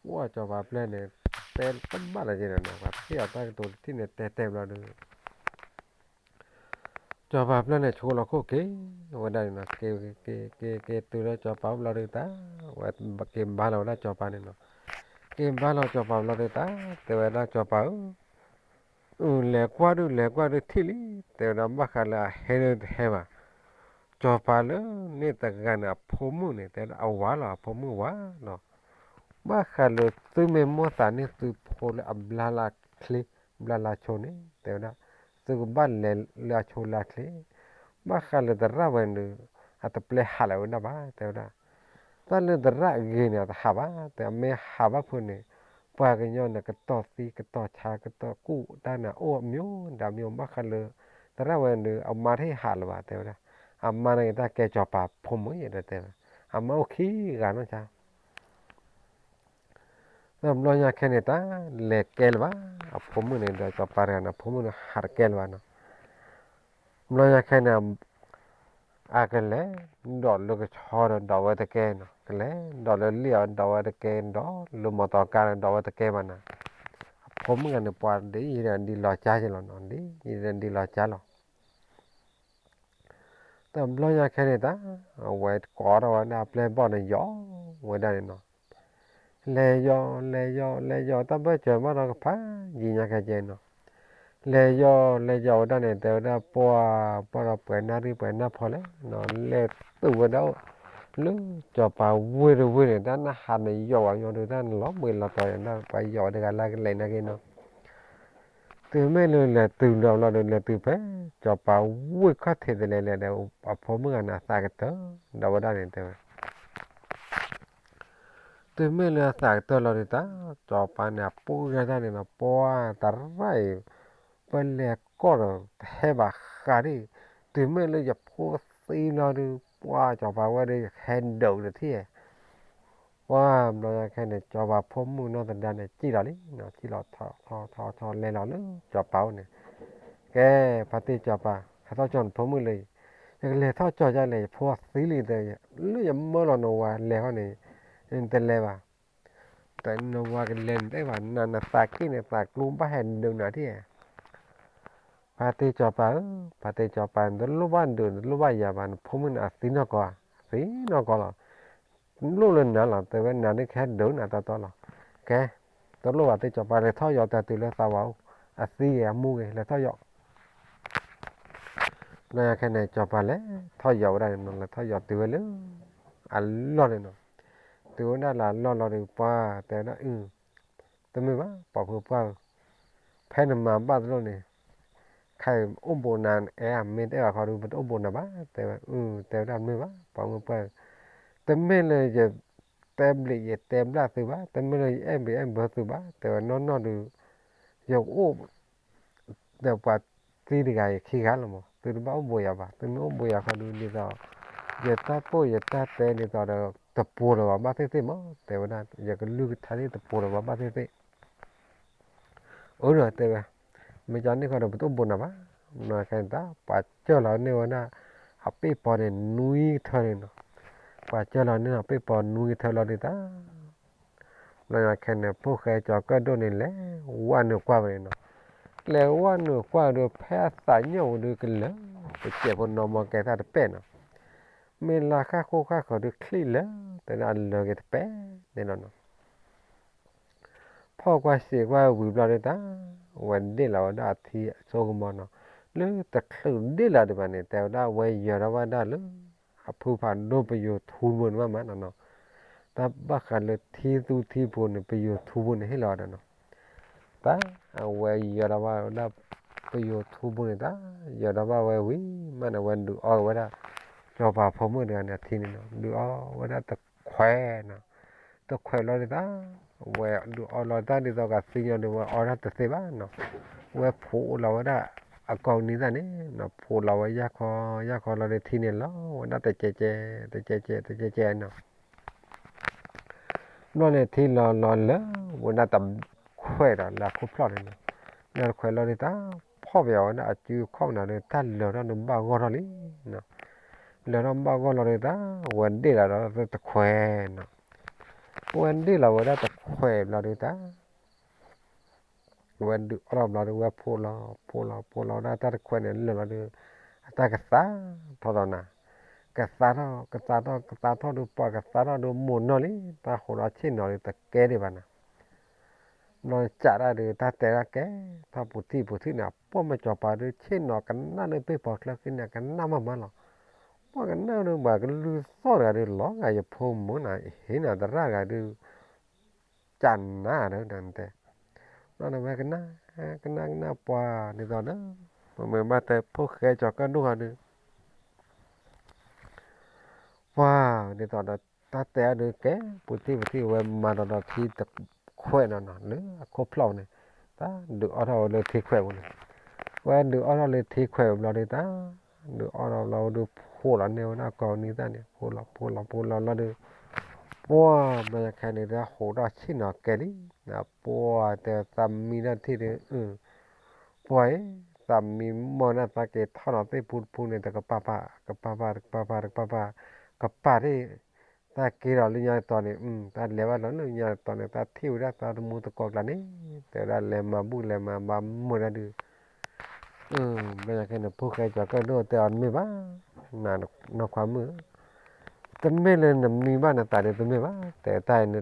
ဝဲ, အိၣ်ကၠီၤပၤပျဲၢ်န့ၣ် တဲတဘၣ်လၢၤက့ၤဒီး ပှၤဟ့ၣ်အီၤတၢ်ကတိၤတထံၣ်န့ၣ် တဲတဲဘျီဒီး ကၠီၤပၤပျဲၢ်န့ၣ် ဆိလီၤခိၣ်က့ၤဝဲဒၣ်န့ၣ်နီၤ, က့ၤ က့ၤ က့ၤ က့ၤတုၤလၢကၠီၤပၤအိၣ်ဘျီဒုးတၢ်, ဝဲက့ၤဘါလီၤဝဲဒၣ်ကၠီၤပၤန့ၣ်နီၤ, က့ၤဘါလီၤကၠီၤပၤဘျီဒုးတၢ်, တဲဝဲဒၣ်ကၠီၤပၤဧၢ, အု လဲၤကွၢ်ဒုး လဲၤကွၢ်ဒုးထံၣ်လံ, တဲဝဲဒၣ်ဘၣ်ဃးလၢအဟဲဒုးတဟဲဘၣ်, ကၠီၤပၤလၢန့ၣ်တဂၤန့ၣ် အဖိမုၣ်န့ၣ် တဲဝဲဒၣ်အဝၤလီၤ အဖိမုၣ်ဝၤလီၤ ဘၣ်ဃးလၢသုမ့ၢ်မိၣ်သးန့ၢ်သုဖိလၢအဘျါလၢ်ချ့ ဘျါလၢ်ဆိန့ၣ် တဲဝဲဒၣ် သုကဘၣ်လဲၤလၢအဆိလၢ်ချ့, ဘၣ်ဃးလၢသရၣ်ဝဲန့ၣ် အတပျဲဟးလၢၤဝဲဒၣ်ဘၣ် တဲဝဲဒၣ်, တၢ်လၢသရၣ်ဂ့ၤန့ၣ် အတဟးဘၣ် တဲ အမ့ၢ်ဟးဘၣ်ဖုးန့ၣ် ပှၤကညီန့ၣ် ကတီၤသံကတီၤဆါ ကတီၤကူၣ်တၢ်န့ၣ် အိၣ်အမျိုး ဒီးမျိုး ဘၣ်ဃးလၢ သရၣ်ဝဲန့ၣ် အမါတဟ့ၣ်ဟးလၢၤဘၣ် တဲဝဲဒၣ်, အမါန့ၣ်က့ၤတၢ်ကဲကၠီၤပၤဖိမုၣ်ယဲဒီးတဲဝဲ, အမါအိၣ်ခံဂၤနီၢ်ဆါ ဒီးဘျီညါခဲန့ၣ်တၢ် လဲၤကဲလၢၤဘၣ်, အဖိမုၣ်န့ၣ်ဒီးကၠီၤပၤတဂၤန့ၣ် အဖိမုၣ်န့ၣ် ဟးတကဲလၢၤဘၣ်နီၤ, ဘျီညါခဲန့ၣ် အကလဲၤ ဒိးလၢကဆီဒီးဒိးဝဲတကဲနီၤ, ကလဲၤဒိးလၢလံၣ်အီၤဒိးဝဲတကဲ ဒိးလၢမီတီကါဒီးဒိးဝဲတကဲဘၣ်နီၤ, အဖိမုၣ်ဂၤန့ၣ် ပှၤဒ်ယံၤဒီးဒ်လီၤကါယဲလီၤနီၤ, ဒ်ယံၤဒီးဒ်လီၤကါလီၤ တဘျီညါခဲန့ၣ်တၢ် အဝဲကိးထီၣ်ဝဲဒၣ်အပျဲၢ်ဘီၣ်န့ၣ် ယီၤဝဲဒၣ်န့ၣ်နီၤ, လဲၤယီၤ လဲၤယီၤ လဲၤယီၤ တၢ်ဘၢၣ်စၢၤဘၣ်ဒီးကဖးယံၤညါခဲကဲနီၤ, လဲၤယီၤ လဲၤယီၤဝဲဒၣ်န့ၣ် တဲဝဲဒၣ်ပှၤ ပှၤဒီးပှဲၤနၣ်ရံၣ်ပှဲၤနၢ်ဖီလဲၣ်နီၤ, လဲၤတုၤဝဲဒၣ် လၢကၠီၤပၤဝ့ၢ်တဝ့ၢ်န့ၣ် တၢ်နၢ်ဟးန့ၣ်ယီၤဝဲညီဒုး တၢ်နလီၤဘှံးလီၤတီၤန့ၣ် ပှၤယီၤဝဲတဂၤလၢကလဲၤနာ်က့နီၤ တုၤမ့ၢ်လၢလဲၤတုၤလီၤဘျီဒီး လဲၤတုၤဖဲ ကၠီၤပၤဝ့ၢ်ခီၣ်ထံးတလဲၤလဲၤဒီး အဖိမုၣ်ဂၤန့ၣ် အသးကတၢၢ်ဒီးဝဲဒၣ်န့ၣ် တဲဝဲ, တုၤမ့ၢ်လၢအသးကတၢၢ်လီၤဒုးတၢ် စီၤပၤန့ၣ် အပူၤဂဲၤတၢ်န့ၣ်နီၤ ပှၤတရၣ်အံၤ ပလဲၤကီၢ်ဒီး တဟဲဘၣ်ဃးဒံး, တုၤမ့ၢ်လၢယဖိသံလီၤဒုး ပှၤစီၤပၤဝဲဒၣ်ဟဲဒုးတထံၣ် ပှၤဘျီညါခဲန့ၣ် စီၤပၤဖိမုၣ်နီၢ်သဒါန့ၣ် စံၣ်လီၤလံနီၤ, စံၣ်လီၤထီၣ်ထီၣ်ထီၣ်ထီၣ်လဲၤလီၤလၢစီၤပၤအိၣ်န့ၣ်, ကဲ ဖါတံၢ်စီၤပၤ ဟဲထီၣ်ကၠီနဖိမုၣ်လၢ ယကလဲၤထီၣ်ကၠီယလဲၣ် ယဖိသံလံဒီး လၢယမၢလီၤနဝၤလဲၤဃီန့ၣ် နတလဲၤဘၣ်, တနဝၤကလဲၤန့ၣ်တအဲၣ်ဘၣ် နနသးက့ၣ်န့ၣ် သးကျူဘၣ်ဟဲဒုးနၤထံၣ် ဖါတံၢ်စီၤပၤဧၢ, ဖါတံၢ်စီၤပၤ နတလိၣ်ဘၣ်ဒုး နတလိၣ်ဘၣ်ယၤဘၣ် နဖိမုၣ်န့ၣ် အသံနီၢ်ကီၢ်, အသံနီၢ်ကီၢ်လီၤ, လိၣ်လၢနၤလီၤ တဲဝဲ နၤဒ်ကဟဲဒုးနၤတီတီလီၤ, ကဲ တလိၣ်ဘၣ်တံၢ်စီၤပၤ လဲၤထီၣ်ယီၤတၢ်တုၤလၢသးဝးအိၣ် အသံဂ့ၤအမူဂ့ၤ လဲၤထီၣ်ယီၤ ဘျီညါခဲန့ၣ် စီၤပၤလဲၤထီၣ်ယီၤဝဲဒၣ်န့ၣ်နီၤ လဲၤထီၣ်ယီၤတုၤဝဲလၢ အလီၢ်န့ၣ်နီၤ, တုၤဝဲဒၣ်လၢအလီၢ်လီၤဒီး ပှၤတဲဝဲဒၣ်အု တမ့ၢ်ဘၣ် ပိာ်မုၣ်ပှၢ်ဧၢ, ဖဲနမၤဘၣ်တလိၣ်န့ၣ် ခဲအံၤအိၣ်ဘူးနၤအဲၣ် မ့ၢ်တအဲၣ်ဘၣ်ဃီဒီး ပတအိၣ်ဘူးနၤဘၣ် တဲဝဲ, တဲဝဲဒၣ်တမ့ၢ်ဘၣ် ပိာ်မုၣ်ပှၢ်ဧၢ, တမ့ၢ်လၢယတဲဘျံးယတဲဘျၣ်သုဘၣ် တမ့ၢ်လၢယအဲၣ်ဘျံးအဲၣ်ဘၢသုဘၣ် တဲဝဲနီၢ်နီၢ်ဒီး ယကအိၣ် ဒီးပှၤသံတဂၤအံၤခံဂၤလီၤမး သုတဘၣ်အိၣ်ဘူးယၤဘၣ် သုမ့ၢ်အိၣ်ဘူးယၤဃီဒုးဒ်သိး ယတၢ်တိၢ်ယတၢ်တဲဒ်သိးဒီး တပူၤလၢၤဘၣ်ဘၣ်သ့ၣ်သ့ၣ်မး တဲဝဲဒၣ် ယကလုၢ်ကထါန့ၣ်တပူၤလၢၤဘၣ်ဘၣ်သ့ၣ်သ့ၣ် အၢဒီးတဲဝဲ, မ့ၢ်ကန့ၣ်ဃီဒီးပတအိၣ်ဘူးနၤဘၣ်, နခဲန့ၣ်တၢ် ပှၤစၢၢ်လီၤန့ၢ်ဝဲဒၣ် အပ့ၢ်ပီၤန့ၣ်နွံကထၢန့ၣ်နီၤ, ပှၤစၢၢ်လီၤန့ၢ်အပ့ၢ်ပီၤနွံကထၢလီၤဒုးတၢ် ဘျီညါခဲန့ၣ် ဖိၣ်ဃဲကၠီၤကၢၣ်ဒိၣ်န့ၣ် လဲၤဝဲနုာ်ကွၢ်ဝဲန့ၣ်နီၤ, လဲၤဝဲနုာ်ကွၢ်ဒီး ဖဲအသးညၣ်ပူၤဒုးကလၢၤ ပစဲးဖိနီၢ်မီၢ်ကဲသၣ်တပဲာ်နီၤ, မ့ၢ်လၢဃၣ်ဃိဃၣ်ဃၢၤဒုးချံၣ်လၢ တဲဒၣ်အလၢာ်က့ၤတပဲာ်န့ၣ်လီၤနီၤ. ဖီၣ်ကွၢ်စံးကွၢ်ဝံၤဘျီဒုးတၢ် ဝဲဒ့ၣ်လီၤဝဲဒၣ်အထံအစိကမီၤနီၤ, လၢတချုးဒ့ၣ်လီၤဒံးဘၣ်န့ၣ် တဲဝဲဒၣ်ဝဲယၢၤထီၣ်ဘၣ်ဒၣ်လၢ အဖုဖးဒိၣ်ပယိၤထူပူၤန့ၣ်ဘၣ်မးနီၤနီၤ, တၢ်ဘၣ်ဃးလၢထံသူထံဖိန့ၣ် ပယိၤထူပူၤန့ၣ်ဟ့ၣ်လီၤဝဲဒၣ်နီၤ, တၢ်အဝဲယၢၤထီၣ်ဘၣ်ဝဲဒၣ် ပယိၤထူပူၤန့ၣ် တၢ်ယၢၤထီၣ်ဘၣ်ဝဲဝံၤမးန့ၣ် ဝဲဒုးအီၣ်က့ၤဝဲဒၣ် စီၤပၤဖိမုၣ်တဂၤန့ၣ် အထံန့ၣ်နီၤ, ဒုးအီၣ်ဝဲဒၣ်တခွဲးနီၤ, တခွဲးလီၤဒုးတၢ် ဝဲဒုးအီၣ်လီၤတၢ်ဒ်သိးကသံညီဒုး ဝဲအီၣ်တၢ်တသ့ဘၣ်နီၤ, ဝဲဖိးလီၤဝဲဒၣ်အကိးနံၤသၣ်န့ၣ်နီၤ, ဖိးလီၤဝဲယၢ်ခီယၢ်ခီလီၤဒုးထံန့ၣ်လီၤဝဲဒၣ်တကဲကဲ တကဲကဲ တကဲကဲနီၤ ဘျီန့ၣ်ထံလီၤလီၤလၢ ဝဲဒၣ်တခွဲးဒီးလၢအခိၣ်ဖျီၣ်န့ၣ်နီၤ, လၢတခွဲးလီၤဒုးတၢ် ဖီၣ်ပယီၤဝဲဒၣ်အစုခီၣ်နၤဒုး တၢ်လၢာ်ထီၣ်ဒုးဘၣ်ဂီၢ်ထီၣ်လံနီၤ, လၢာ်ထီၣ်ဘၣ်ဂီၢ်လီၤဒုးတၢ် ဝဲဒ့ၣ်လီၤဒီးတခွဲးနီၤ, ဝဲဒ့ၣ်လီၤဝဲဒၣ်တခွဲးဘျီဒုးတၢ် ဝဲဒုးအီၣ်ထီၣ်ဘျီဒုး ဝဲဖိးလီၤ ဖိးလီၤ ဖိးလီၤဝဲဒၣ်တၢ်တခွဲးန့ၣ်လၢာ်လီၤဒုး အတၢ်ကသါထီၣ်ဒီးနၤ, ကသါထီၣ် ကသါထီၣ် ကသါထီၣ်ဒုး ပှၤကသါထီၣ်ဒုး မိၢ်နီၢ်လံ တၢ်ဟိးဒီးဆ့ၣ်နီၤဒုး တကဲဒံးဘၣ်နၤ, ဘျီစးဒၣ်ဒုး တၢ်တဲဒၣ်ကဲ ထီၣ်ပူၤထံၣ်ပူၤထံၣ်န့ၣ် အပိာ်မ့ၢ်စီၤပၤဒုး ဆ့ၣ်နီၤကနၣ်လၢပ့ၢ်ဖီချၢခံန့ၣ် ကနၣ်မးမးလီၤ, ပှၤကနၣ်ဒုး ဘၣ်ကလုၢ်သီၣ်တဂၤဒုး လီၤဂာ်ယဖိမုၣ်နၤ ဟ့ၣ်နၤသရၣ်တဂၤဒုး ကနၣ်ဒီးနတဲ, ဘျီန့ၣ်ဝဲကနၣ် ကနၣ်ကနၣ်ပှၤဒ်သိးဒီး ပမ့ၢ်ဘၣ်တဲဖိၣ်ဃဲကၠီၤကၢၣ်ဒိၣ်ဂၤဒုး ပှၤဒ်သိးဒီး တၢ်တဲအဒုးကဲ ပူၤထံၣ်ပူၤထံၣ် ဝဲမၤဒီးဒီးထံတခွဲးနီၤနီၤ လၢအခိၣ်ဖျီၣ်န့ၣ် တၢ်ဒုးအီၣ်ထီၣ်ဝဲလၢထံခွဲးပူၤန့ၣ်, ဝဲဒုးအီၣ်ထီၣ်လၢထံခွဲးပူၤဘျီဒုးတၢ် ဒုးအီၣ်ထီၣ်ဘျီဒုးဖိးလီၤန့ၢ်ဝဲဒၣ်ကိးနံၤသၣ်န့ၣ် ဖိးလီၤ ဖိးလီၤ ဖိးလီၤလီၤဒုး ပှၤဘျီညါခဲန့ၣ် တၢ်ဟိးထီၣ်ဆ့ၣ်နီၤကဲလံ, ပှၤတဲသးမံဒၣ်ထံၣ်ဒုး ပှၤအံၤ သးမံမီၢ်နၢ်သးက့ၤထီၣ်နီၤသ့ၣ်ဖူတဖူန့ၣ် တကပၤပၤ ကပၤပၤ တကပၤပၤ တကပၤပၤ ကပၤထံၣ် တၢ်က့ၤဒီးလၢညါတတီၤန့ၣ် တၢ်လဲၤဘၣ်လီၤလၢညါတတီၤန့ၣ် တၢ်ထံၣ်ဝဲဒၣ်သးတမူသကိးကျါန့ၣ် တဲဝဲဒၣ်လဲၤမၤဘူၣ်လဲၤမၤဘၣ်မုာ်ဒၣ်ဒုး ဘျီညါခဲန့ၣ် ဖိၣ်ဃဲကၠီၤကၢၣ်ဒိၣ်တဲအီၤတမ့ၢ်ဘၣ် နီၢ်ခွါမုၣ်ဧၢ, တမ့ၢ်လၢနမံဘၣ်နသးဒုးတမ့ၢ်ဘၣ် တဲတၢ်အံၤ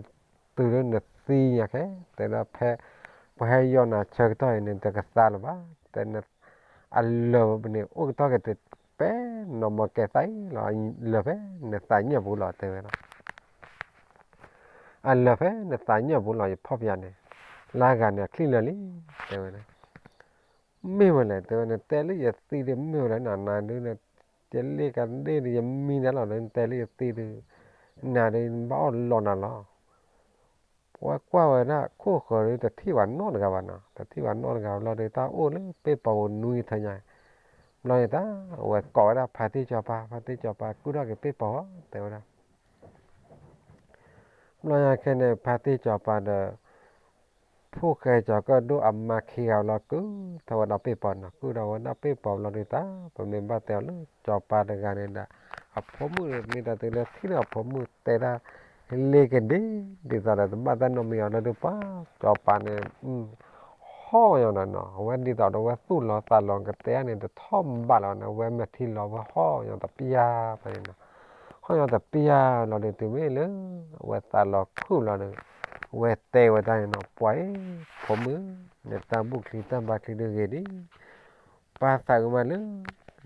တုၤလၢနသံညါခဲ တဲဒၣ်ဖဲ ပှၤဟဲယီၤနၤဆၢကတီၢ်အံၤန့ၣ် တကသါလၢၤဘၣ် တဲ အလၢာ်န့ၣ် အိၣ်ကတီၢ်က့ၤတပဲ နီၢ်မီၢ်ကဲသၣ်အံၤလီၤ လၢာ်ဖဲနသးညၣ်ပူၤလီၤ တဲဝဲလီၤ. အလၢာ်ဖဲနသးညၣ်ပူၤလီၤ ယဖီၣ်ပယၤန့ၣ် လၢဂၤန့ၣ် အချံၣ်လၢာ်လံ တဲဝဲလီၤ. မ့ၢ်ဝဲလဲၣ် တဲဝဲ နတဲလၢယသံဒုး မ့ၢ်ဝဲလဲၣ် နၤနၤဒုး ယလ့ၣ်ကဒ့ၣ်ဒုး ယမံနၤလီၤဒီး နတဲလၢယသံဒုး နၤဒုး နဘၣ်အီၣ်လီၤနၤလီၤ. ဝဲကွၢ်ဝဲဒၣ်ခိၣ်ဃၢၤဒီး တထံၣ်ဘၣ်နီတဂၤဘၣ်နီၤ, တထံၣ်ဘၣ်နီတဂၤဘျီဒီး တၢ်အိၣ်လၢပ့ၢ်ပီၤပူၤနွံထၢညါ, ဘျီန့ၣ်တၢ် အဝဲကိးဝဲဒၣ်ဖါတံၢ်စီၤပၤ, ဖါတံၢ်စီၤပၤ ကုၢ်ထီၣ်က့ၤပ့ၢ်ပီၤဧၢ တဲဝဲဒၣ်. ဘျီညါခဲန့ၣ် ဖါတံၢ်စီၤပၤဒီး ဖိၣ်ဃဲစီၤကၢၣ်ဒိၣ်အမါခံဂၤလီၤ ကုၢ်ထီၣ်ဝဲဒၣ်ပ့ၢ်ပီၤနီၤ, ကုၢ်ထီၣ်ဝဲဒၣ်ပ့ၢ်ပီၤဘျီဒီးတၢ် ပမ့ၢ်ဘၣ်တဲအီၤလၢစီၤပၤတဂၤန့ၣ်ဒီး အဖိမုၣ်န့ၣ် မ့ၢ်တၢ်တုၤလၢထံၣ်လၢအဖိမုၣ်တဲဒၣ် လ့ကဒ့, ဒ်သိးဒီး တဘၣ်တၢ်နီတမံၤအီၤလၢဒုးပှၤ, စီၤပၤန့ၣ် ဟီၣ်ညီနီၤနီၤ, အဝဲဒ်သိးဒီး အဝဲသူၣ်လီၤသးလီၤကတဲန့ၣ် တထီၣ်ဘးလီၤန့ၣ် အဝဲမဲာ်ထံလီၤ အဝဲဟီၣ်ညီတပျၢ်ဖဲန့ၣ်နီၤ, ဟီၣ်ညီတပျၢ်လီၤဒီး တုၤမ့ၢ်လၢ အဝဲသးလီၤခုၣ်လီၤဒီး အဝဲတဲဝဲတၢ်န့ၣ်နီၤ, ပှၤအံၤ ဖိမုၣ်, နတၢ်ဘူၣ်ချံတၢ်ဘါချံဒုးဂ့ၤဒံး ပၢ်သးကမၣ်လၢ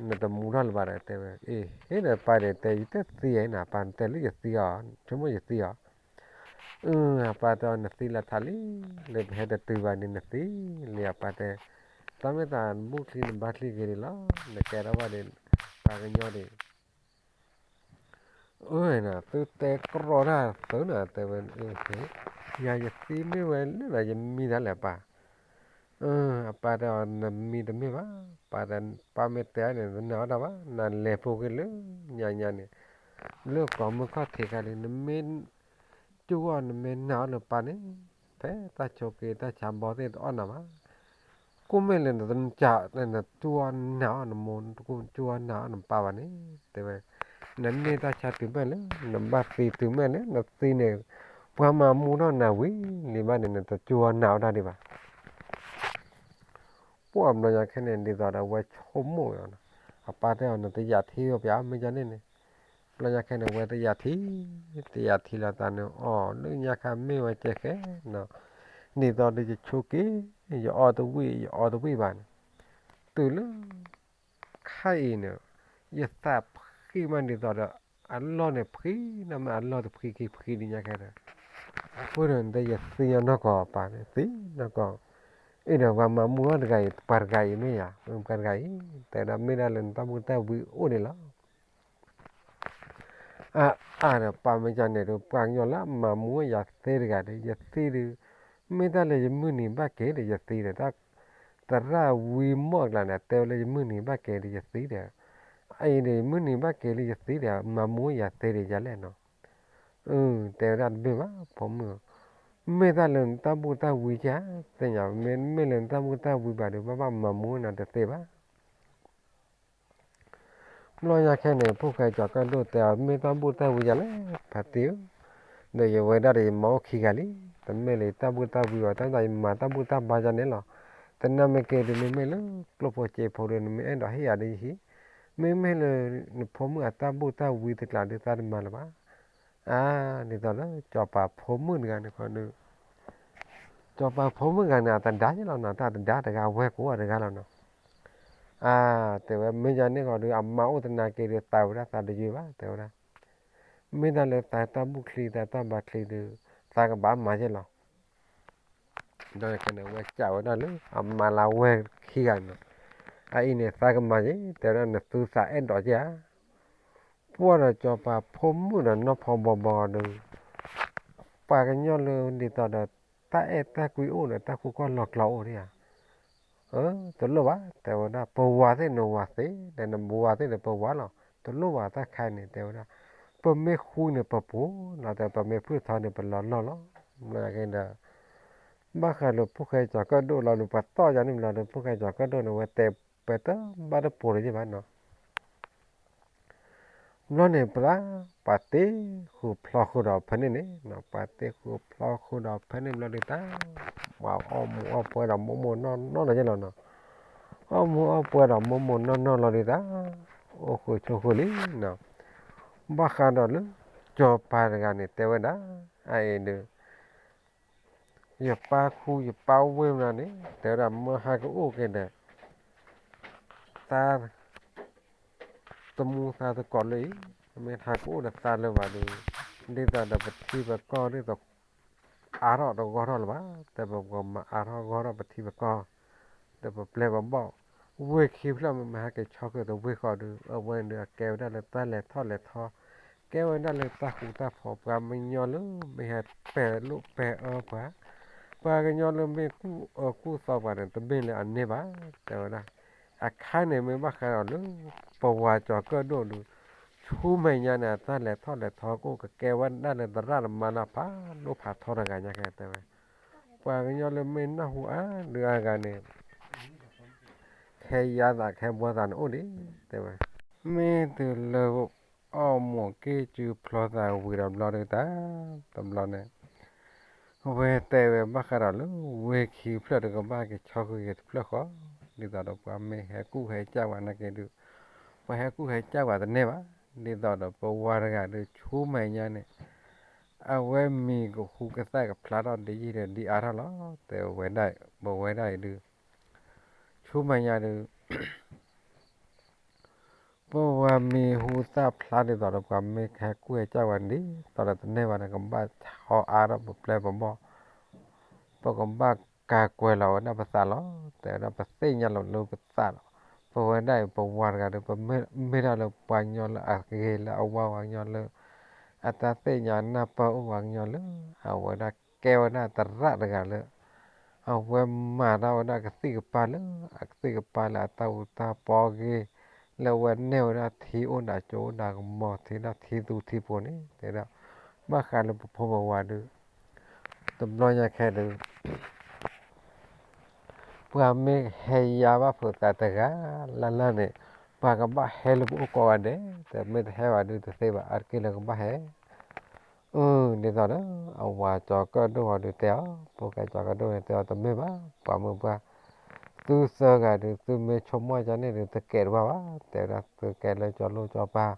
နတမူထီၣ်လၢၤဘၣ်ဒီး တဲဝဲ, အ့ ဟ့ၣ်ဒီးပၢ်ဒီး တဲယတသံအံၤနၤ, ပၢ်နတဲလၢယသံအီၤ, ဆိကမိၣ်ယသံအီၤ, အၢ အပၢ်တဲအီၤ နသံလၢထးလံ, လၢပဟဲတတုၤဘၣ်န့ၣ်နသံလံ အပၢ်တဲ, တၢ်မ့ၢ်သးနဘူၣ်ချံနဘါချံဂ့ၤန့ၣ်လီၤ, နကဲထီၣ်ဘၣ်ဒီး ပှၤကညီဒံး အၢ သုတဲကြီတၢ်သုနၤ တဲဝဲ, ယၤယသံမ့ၢ်ဝဲလၢနၤ ယမံတၢ်လဲၣ်ပၢ်, အပၢ်တဲအီၤ နမံတမ့ၢ်ဘၣ်, ပၢ်တဲ, ပၢ်မ့ၢ်တဲန့ၣ် တနာ်အီၣ်တၢ်ဘၣ်, နလဲၤဖိက့ၤလၢညါညါန့ၣ်, လၢကိးမုၢ်ခီၣ်ထံးခါလံ နမ့ၢ် ကၠူအီၤနမ့ၢ်နာ်အီၤနပၢ်န့ၣ်, ဖဲတၢ်ဆိးက့တၢ်ဆါဘီသ့ၣ်တအီၣ်နၤဘၣ်, ကိၣ်မ့ၢ်လၢနတကၠး နကၠူအီၤနာ်အီၤနမိၢ် နကၠူအီၤနာ်အီၤနပၢ်ဘၣ်န့ၣ်, တဲဝဲ, နန့ၢ်တၢ်ဆါတုၤမဲာ်လၢ နဘၣ်သံတုၤမဲာ်လၢ နသံန့ၣ် ပှၤမၤမူထီၣ်နၤဝံၤလံဘၣ်န့ၣ် နတကၠူအီၤနာ်အီၤတၢ်ဒံးဘၣ်. ပှၢ်ဘျီညါခဲန့ၣ် ဒ်သိးဒီးအဝဲဆိကမိၣ်ဝဲ, အပၢ်တဲအီၤ နတယာ်ထံဝဲပၠး မ့ၢ်ကန့ၣ်န့ၣ်, ဘျီညါခဲန့ၣ် အဝဲတယာ်ထံ, တယာ်ထံလီၤသးန့ၣ် အီၣ်လၢညါခါမ့ၢ်ဝဲကဲဃဲနီၤ, ဒ်သိးဒီးယဆိးက့ ယအီၣ်တဝံၣ် ယအီတဝံၣ်ဘၣ်န့ၣ်, တုၤလၢ ခါအံၤန့ၣ် ယသးဖှံမးဒ်သိးဒီး အလီၢ်န့ၣ်ဖှံ, နမ့ၢ်အလီၢ်တဖှံခံဖှံဒ်ညါခဲဒီး, အဃိဒီး ယသံညီနီၢ်ကီၢ်ပၢ်န့ၣ် သံနီၢ်ကီၢ်, အံၤဒီးပှၤမၤမူထီၣ်တဂၤအံၤ ပှၤတဂၤအံၤမ့ၢ်ယၤ, ပှၤတဂၤအံၤ တဲဝဲဒၣ် မ့ၢ်ဒၣ်လၢနတၢ်ဘူၣ်တၢ်ဝံအိၣ်န့ၣ်လီၤ. အါအါဒီး ပၢ်မ့ၢ်ကန့ၣ်ဒီး ပှၤကညီလၢအမၤမူယၤသ့တဂၤဒီး ယသံဒီး, မ့ၢ်တၢ်လၢယမုၢ်နံၤဘၣ်က့ၤဒီးယသံဒီး တၢ်သရၣ်ဝံမီၢ်အကျါန့ၣ် တဲဝဲလၢယမုၢ်နံၤဘၣ်က့ၤဒီးယသံဒီး, အအံၤဒီး ယမုၢ်နံၤဘၣ်က့ၤလၢယသံဒီး မၤမူယၤသ့ဒီးယၤလဲၣ်နီၤ. တဲဝဲဒၣ်တဘ့ၣ်ဘၣ် ဖိမုၣ်, မ့ၢ်တၢ်လၢနတၢ်ဘူၣ်တၢ်ဝံဧါ, သ့ၣ်ညါ မ့မ့ၢ်လၢနတၢ်ဘူၣ်တၢ်ဝံဘၣ်ဒီး ဘၣ်ဘၣ်မၤမူနၤတသ့ဘၣ်. ဘျီညါခဲန့ၣ် ဖိၣ်ဃဲကၠီၤကၢၣ်ဒိၣ်တဲအီၤ မ့ၢ်တၢ်ဘူၣ်တၢ်ဝံယၤလဲၣ် ဖါတံၢ်ဧၢ, ဒီးယဝဲဒၣ်ဒီးယမၤအိၣ်ခံဂၤလံ, တမ့ၢ်လၢယတၢ်ဘူၣ်တၢ်ဝံဘၣ် တၢ်မ့ၢ်ယမၤတၢ်ဘူၣ်တၢ်ဘါယၤန့ၣ်လီၤ. သနာ်က့ဒီး မ့မ့ၢ်လၢကျိၣ်ဖိစ့ဖိဒီး နမ့ၢ်အဲၣ်ဒိးဟ့ၣ်ယၤဒီးယဟံး, မ့မ့ၢ်လၢနဖိမုၣ်အတၢ်ဘူၣ်တၢ်ဝံတကျါဒီး သးတမၤလၢၤဘၣ်. အါ ဒ်သိးလၢ ကၠီၤပၤဖိမုၣ်တဂၤန့ၣ်ဃီဒီး ကၠီၤပၤဖိမုၣ်တဂၤန့ၣ် အတဒါက့ၤလီၤနီၤ, တၢ်တဒါတဂၤဝဲကိးဂၤတဂၤလီၤနီၤ. အါ တဲဝဲ မ့ၢ်ယၤန့ၣ်ဃီဒီး အမါအိၣ်သနာ်က့ဒီး သးဝဲဒၣ်သးတယုၢ်ဘၣ် တဲဝဲဒၣ်, မ့ၢ်တၢ်လၢသးတၢ်ဘူၣ်ချံသးတၢ်ဘါချံဒီး သးကဘၣ်မၤက့ၤလီၤ. ဒီးခဲန့ၣ် ဝဲစံးဝဲဒၣ်လၢ အမါလၢဝဲခံဂၤန့ၣ်, အအံၤန့ၣ် သးကမၤက့ၤ တဲဝဲဒၣ် နသူသးအဲၣ်ဒိးက့ၤဧါ. ပှၢ်ဒီးကၠီၤပၤဖိမုၣ်ဒီးနီၢ်ဖီဘီဘီဒီး ပှၤကညီလၢဒ်သိးဒီး တၢ်အဲၣ်တၢ်ကွံအိၣ်ဒီး တၢ်ကူၣ်ကီၢ်လီၤကျီအိၣ်ဒံးဧါ. တလိၣ်ဘၣ် တဲဝဲဒၣ်, ပဝၤသ့ၣ်နဝၤသ့, ဒီးနဝၤသ့ၣ်ဒီးပဝၤလီၤ. တလိၣ်ဘၣ်တၢ်ခါန့ၣ် တဲဝဲဒၣ်, ပမ့ၢ်ဃူန့ၣ်ပပှိၤလီၤ, ဒီးပမ့ၢ်ဖုၣ်ထီန့ၣ်ပလီၤလီၢ်လီၤ. ဘျီက့ၤဒီး ဘၣ်ဃးလၢဖိၣ်ဃဲကၠီၤကၢၣ်ဒိၣ်လီၤဒီး ပှၤသီၣ်ယၤန့ၣ်ဘျီဒီး ဖိၣ်ဃဲကၠီၤကၢၣ်ဒိၣ်န့ၣ် ဝဲတဲပှဲၤတဘၣ်တပှိၤလၢၤဘၣ်နီၤ. ဘျီန့ၣ် ပှၤတ့ဃုာ်ဖျီဃုာ်ဒီးဖဲန့ၣ်န့ၣ်, ပှၤတ့ဃုာ်ဖျီဃုာ်ဒီးဖဲန့ၣ်ဘျီဒုးတၢ်, ပှၤအီၣ်မူးအီၣ်ပှဲၤဒီးမိၢ်မိၢ်နီၢ်နီၢ်လီၤက့ၤလီၤနီၤ. အီၣ်မူးအီၣ်ပှဲၤဒီးမိၢ်မိၢ်နီၢ်နီၢ်လီၤဒုးတၢ်, အိၣ်ဃုာ်ဆိးဃုာ်လံနီၤ. ဘၣ်ဃးဒီးလၢ ကၠီၤပၤတဂၤန့ၣ် တဲဝဲဒၣ်, အအံၤဒီး ယပၢ်ခူယပၢ်ဝ့ၢ်မနုၤန့ၣ် တဲဝဲဒၣ် မ့ၢ်ဟးကအိၣ်က့ၤဒီး သး တမူသးသကိးလၢအံၤ, မ့ၢ်ဟးကအိၣ်ဒီးသးလၢၤဘၣ်ဒီး ဒ်သိးဒီးပထံပကီၢ်ဒ်သိး အါထီၣ်တဂီၢ်ထီၣ်လၢၤဘၣ်, တဲပကမၤအါထီၣ်ဂီၢ်ထီၣ်ပထံပကီၢ်, ဒီးပပျဲၢ်ပဘီၣ်, ဝ့ၢ်ခံဖျၢၣ်မ့ၢ်ဟဲက့ၤဆီၣ်ဃုာ်တဝ့ၢ်ဃီဒီး အဝဲန့ၣ်ဒီးအကဲဝဲဒၣ်လၢတၢ်လဲၤထီၣ်လဲၤထီ ကဲဝဲဒၣ်လၢတၢ်ဃူတၢ်ဖိး ပှၤကညီလၢမ့ၢ်ဟဲပဲာ်လိာ်ပဲာ်အၢပှၤ, ပှၤကညီလၢမ့ၢ်ကူၣ်အၢကူၣ်သီပှၤန့ၣ် တမ့ၢ်လၢအန့ၢ်ဘၣ်, တဲဝဲဒၣ်. အခါန့ၣ်မ့ၢ်ဘၣ်ဃးဒီးလၢ ပဝၤကၠီၤကၢၣ်ဒိၣ်ဒုး ဆူမဲာ်ညါန့ၣ် အတၢ်လဲၤထီၣ်လဲၤထီကအိၣ် ကကဲဝဲဒၣ်လၢသရၣ်သမါလၢဖးဒိၣ်ဖးထီတဂၤညါ ကဲတဲဝဲ. ပှၤကညီလၢမ့ၢ်နၢ်ဟူအါဒုးအါဂၤန့ၣ် ခဲယါသးခဲဘှီသးန့ၣ်အိၣ်ဒံး တဲဝဲ. မ့ၢ်တုၤလၢ အီၣ်မိၢ်က့ၢ်စုဖျီသးဝံၤဒီးဘျီဒုးတၢ် တဘျီန့ၣ် အဝဲတဲဝဲဘၣ်ဃးဒီးလၢ ဝ့ၢ်ခံဖျၢၣ်တကဘၣ်က့ၤဆီဃုာ်က့ၤတဖျၢၣ်ဃီ, ဒ်သိးဒီးပှၤမ့ၢ်ဟဲကူၣ်ဟဲကၢ်ဝဲနာ်က့ဒုး ပှၤဟဲကူၣ်ဟဲကၢ်ဝဲတန့ၢ်ဘၣ်, ဒ်သိးဒီးပဝၤတဂၤဒုး ဆူမဲာ်ညါန့ၣ် အဝဲမံၤကဟူကသၣ်ကဖျါထီၣ်ဒ်ယံာ်ဒီးဒ်အါထီၣ်လီၤ, တဲဝဲဒၣ် ပဝဲဒၣ်အံၤဒုး ဆူမဲာ်ညါဒုး ပဝၤမံၤဟူသၣ်ဖျါဒ်သိးဒီး ပှၤမ့ၢ်ဟဲကူၣ်ဟဲကၢ်ဝဲဒ်သိးဒီးတန့ၢ်ဘၣ်န့ၣ် ကဘၣ်ထီအါထီၣ်ပပျဲၢ်ပဘီၣ်, ပကဘၣ်ကၤကွဲၤလီၤဝဲဒၣ်ပသးလီၤ, တဲဝဲဒၣ်ပသ့ၣ်ညါလီၤလၢပသးလီၤ. ပဝဲဒၣ်အံၤ ပဝၤတဂၤဒီး ပမ့ၢ်ဒၣ်လၢပှၤကညီလၢအဂ့ၤလၢအဝါပှၤကညီလၢ အတၢ်သ့ၣ်ညါနၢ်ပၢၢ်အိၣ်ပှၤကညီလၢ အဝဲဒၣ်ကဲဝဲဒၣ်သရၣ်တဂၤလၢ အဝဲမၤတၢ်ဝဲဒၣ်ကသံၣ်ကပၤလၢ အကသံၣ်ကပၤလၢအတၢ်အူတၢ်ပီဂ့ၤ, လၢအဝဲနဲၣ်ဝဲဒၣ်ထံအိၣ်ဒၣ်ကၠိအိၣ်ဒၣ်ကမီၤ ထံဒၣ်ထံသူထံဖိန့ၣ် တဲဒၣ် ဘၣ်ဃးလၢပဖိပဝၤဒုး တဘျီညါခဲဒုး ပှၤမ့ၢ်ဟဲယါဘၣ်ဖုးသးတဂၤလၢ်လၢ်န့ၣ် ပှၤကဘၣ်ဟဲလၢပအိၣ်ကိးဂၤဒဲး, တမ့ၢ်တဟဲဘၣ်ဒုးတသ့ဘၣ် အါတက့ၢ်လၢကဘၣ်ဟဲ အၢ ဒ်သိးဒီး အဝၤကၠီၤကၢၣ်ဒိၣ်အီၤဒုးတဲအီၤ, ဖိၣ်ဃဲကၠီၤကၢၣ်ဒိၣ်န့ၣ်တဲအီၤ တမ့ၢ်ဘၣ်, ပှၤမုၢ်ပှၢ် သုသၢဂၤဒုး သုမ့ၢ်ဆိကမိၣ်ကန့ၣ်ဒုး တကဲတဘၣ်ဘၣ်, တဲဝဲဒၣ် သုကဲလၢကၠီၤလိၣ်ကၠီၤပၤ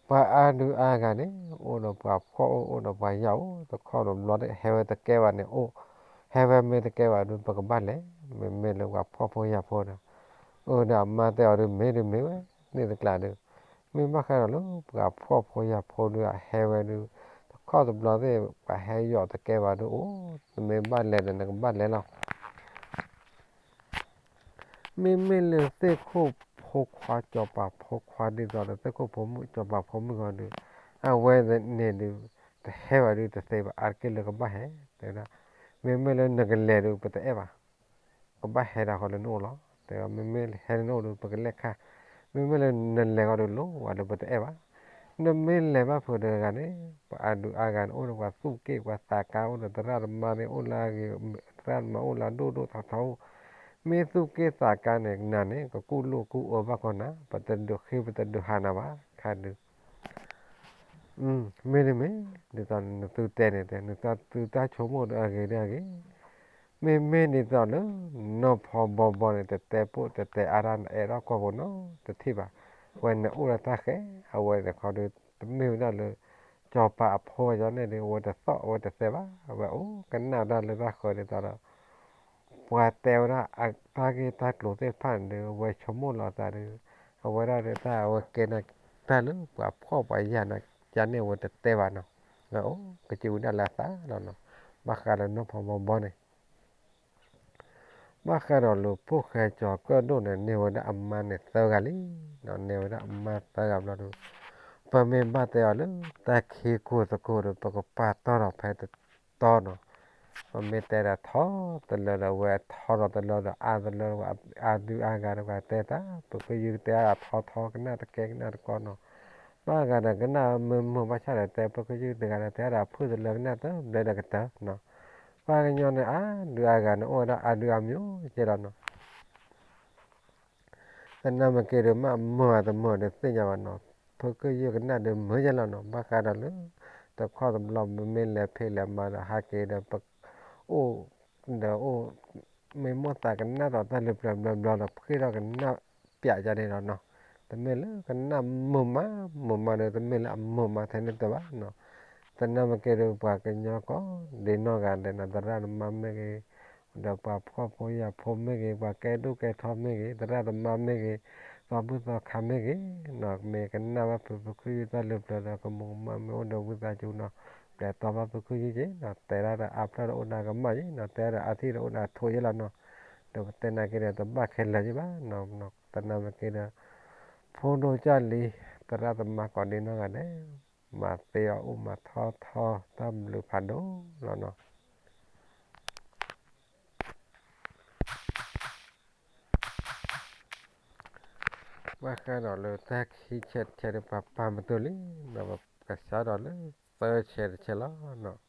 ပှၤအါဒုးအါဂၤန့ၣ် အိၣ်ဒီးပှၤဖှီၣ်အိၣ် အိၣ်ဒီးပှၤယာ်အိၣ် တခီတဘျီ ဟဲဝဲတကဲဘၣ်န့ၣ်အိၣ်, ဟဲဝဲမ့ၢ်တကဲဘၣ်ဒုး ပကဘၣ်လဲၤ, မ့မ့ၢ်လၢပှၤဖှီၣ်ဖိယာ်ဖိဒီး အၢ ဒီးအမါတဲအီၤဒုး မ့ၢ်ဒုးမ့ၢ်ဝဲန့ၣ်တကျါဒုး, မ့ၢ်ဘၣ်ဃးဒီးလၢပှၤဖှီၣ်ဖိယာ်ဖိဒုး အဟဲဝဲဒုး တခီတဘျီသ့ၣ် ပှၤဟဲယီၤတကဲဘၣ်ဒုးအိၣ်, နမ့ၢ်ဘၣ်လဲၤဒီးနကဘၣ်လဲၤလီၤ. မ့မ့ၢ်လၢသ့ၣ်ခိၣ်ဖိခွါ စီၤပၤဖိခွါ ဒ်သိးဒီးသ့ၣ်ခိၣ်ဖိမုၣ်စီၤပၤဖိမုၣ်ဂီၤဒုး အဝဲန့ၣ်ဒုး တဟဲဘၣ်ဒုးတသ့ဘၣ် အါတက့ၢ်လၢကဘၣ်ဟဲ, တဲဝဲဒၣ် မ့မ့ၢ်လၢနကလဲၤဒုး ပတအဲၣ်ဘၣ်, ကဘၣ်ဟဲဒၣ်ဃီလၢနအိၣ်လီၤ, တဲဝဲ မ့မ့ၢ်ဟဲလၢနအိၣ်ဒုး ပကလဲၤခါ, မ့မ့ၢ်လၢနလဲၤဃီဒုး လိၣ်ဝဲလၢပတအဲၣ်ဘၣ်. နမ့ၢ်လဲၤဘၣ်ဖုးတဂၤန့ၣ် ပှၤအါဒုးအါဂၤန့ၣ် အိၣ်ဒီးပှၤသူၣ်က့ၣ်ပှၤသးကါ အိၣ်ဒီးသရၣ်သမါန့ၣ် အိၣ်လၢအဂ့ၤ, သရၣ်သမါအိၣ်လၢအဒိၣ်ဒိၣ်ထီထီအိၣ်, မ့ၢ်သူၣ်က့ၣ်သးကါန့ၣ် နၤန့ၣ် ကကူၣ်လိာ်ကူၣ်အၢဘၣ်ကီးနၤ, ပတဒုးဃ့ပတဒုးဟးနၤဘၣ် ခါဒုး မ့တမ့ၢ် ဒ်သိးနသုတဲန့ၣ်တဲ နသုတၢ်ဆိကမိၣ်ဒီးအဂ့ၤဒီးအဂ့ၤ, မ့မ့ၢ်ဒ်သိးလၢ နီၢ်ဖီဘီဘီန့ၣ် တတဲပိၢ်တတဲအါတၢ် နအဲၣ်ထီၣ်ကွၢ်ဖိနီတထံၣ်ဘၣ်, ဝဲနအိၣ်လၢတၢ်ဃဲၤ အဝဲန့ၣ်ခီဒုး တမ့ၢ်ဝဲဒၣ်လၢ စီၤပၤအဖိဝဲန့ၣ်ဒုး အဝဲတသီၣ်အဝဲတသဲဘၣ်, အဝဲအိၣ်ကနၣ်ဒၣ်လၢတၢ်ဃၢၤဒ်သိးဒီး ပှၤတဲဝဲဒၣ်အတၢ်ဂ့ၢ်တၢ်ကျိၤသ့ၣ်တဖၣ်န့ၣ်ဒီး အဝဲဆိကမိၣ်လီၤအသးဒီး အဝဲဒၣ်ဒီးတၢ်အဝဲကဲနၤ တၢ်လၢပှၤဖှီၣ်ပှၤယာ်နၤယါန့ၣ် အဝဲတတဲဘၣ်နီၤ, အအိၣ်ကစံးဝဲဒၣ်လၢအသးလီၤနီၤ, ဘၣ်ဃးဒီးနီၢ်ဖီဘီဘီန့ၣ် ဘၣ်ဃးဒီးလၢဖိၣ်ဃဲကၠီၤကၢၣ်ဒိၣ်န့ၣ် န့ၢ်ဝဲဒၣ်အမါန့ၣ်သၢဂၤလံ, န့ၢ်ဝဲဒၣ်အမါသၢဂၤဘျီဒီး ပမ့ၢ်ဘၣ်တဲအီၤလၢ တၢ်ခံကိၢ်သကိးဒီး ပကပာ်တီၢ်ထီၣ်ဖဲတတီၤနီၤ, ပမ့ၢ်တဲဒၣ်ထီတလၢဒီး အဝဲထီဒီးတလၢဒီး အါတလၢဒီး အါဒုးအါဂၤဒီး ပှၤတဲတၢ် ပကယုၢ်ကတဲအါထီထီ ကနၣ်တကဲကနၣ်တကီနီၤ, ဘၣ်ဂၤဒီးကနၣ်မုာ်မုာ်ဘၣ်ဆၣ်ဒီး တဲပကယုၢ်တဂၤဒီး တဲဒၣ်ဖုၣ်တလၢကနၣ်တဘျဲဒီးကတၢၢ်နီၤ, ပှၤကညီန့ၣ် အါဒုးအါဂၤန့ၣ် အိၣ်ဝဲဒၣ်အါဒုးအါမျိုးကဲလီၤနီၤ သနာ်မ့ၢ်က့ၤဒီး မ့ၢ်မုာ်အတမုာ်ဒီးသ့ၣ်ညါဘၣ်နီၤ, ဖုကယုၢ်ကနၣ်ဒီးမုာ်ယဲလီၤနီၤ, ဘၣ်ဃးဒီးလၢ တခီတဘျီ ပမ့ၢ်လဲၤဖံးလဲၤမၤဒီးဟးက့ၤဒီး ပအိၣ်ဒီးအိၣ် မ့ၢ်မိၣ်သးကနၣ်ဒီးတၢ်လၢပျၢၤဘျီဘျီဒီး ပဃ့ၢ်ထီၣ်ကနၣ်ပျးယါန့ၣ်လီၤနီၤ, တမ့ၢ်လၢကနၣ်မုာ်မး မုာ်မးဒီး တမ့ၢ်လၢအမုာ်မးထဲန့ၣ်တဘၣ်နီၤ, သနာ်မ့ၢ်က့ၤဒီး ပှၤကညီကိးဒံနီၢ်ဂၤဒဲးနီၤ သရၣ်သမါမ့ၢ်ဂ့ၤ ဒီးပှၤဖှီၣ်ဖိယာ်ဖိမ့ၢ်ဂ့ၤ ပှၤကဲဒိၣ်ကဲထီမ့ၢ်ဂ့ၤ သရၣ်သမါမ့ၢ်ဂ့ၤ သီဘူၣ်သီခါမ့ၢ်ဂ့ၤနီၤ မ့ၢ်ကနၣ်ဘၣ်ဖုဖုခူယုၢ်တၢ်လၢပျၢၤဒီး ကမူးကမၣ်မ့ၢ်အိၣ်ဒီးဝံသးစူၤနီၤ ပျဲတီဘၣ်ဖုခူယုၢ်က့ၤနီၤ တဲဒၣ်ဒီးအါဖျၢၣ်ဒီးအိၣ်ဒီးကမၣ်ယ့ၤနီၤ တဲဒၣ်ဒီးအါထံၣ်ဒီးအိၣ်ဒီးထိးယ့ၤလီၤနီၤ ဒီးပတဲနာ်က့ၤဒီးတဘၣ်ခဲလၢာ်ယ့ၤဘၣ်နီၤ သနာ်မ့ၢ်က့ၤဒီး ဖိဒိၣ်ကၢ်လံ သရၣ်သမါကိးဒံနီၢ်ဂၤဒဲး မၤသ့အီၣ်အိၣ်မၤထီၣ်ထီၣ်တၢ်ဘျုးဖးဒိၣ်လီၤနီၤ. ဘၣ်ဃးဒီးလၢတၢ်ခံဆဲးတဆဲးဒီး ပပာ်မတူၢ်လံနီၤ, ပကစးဒီးလၢသၢဆဲးတဆဲးလီၤနီၤ.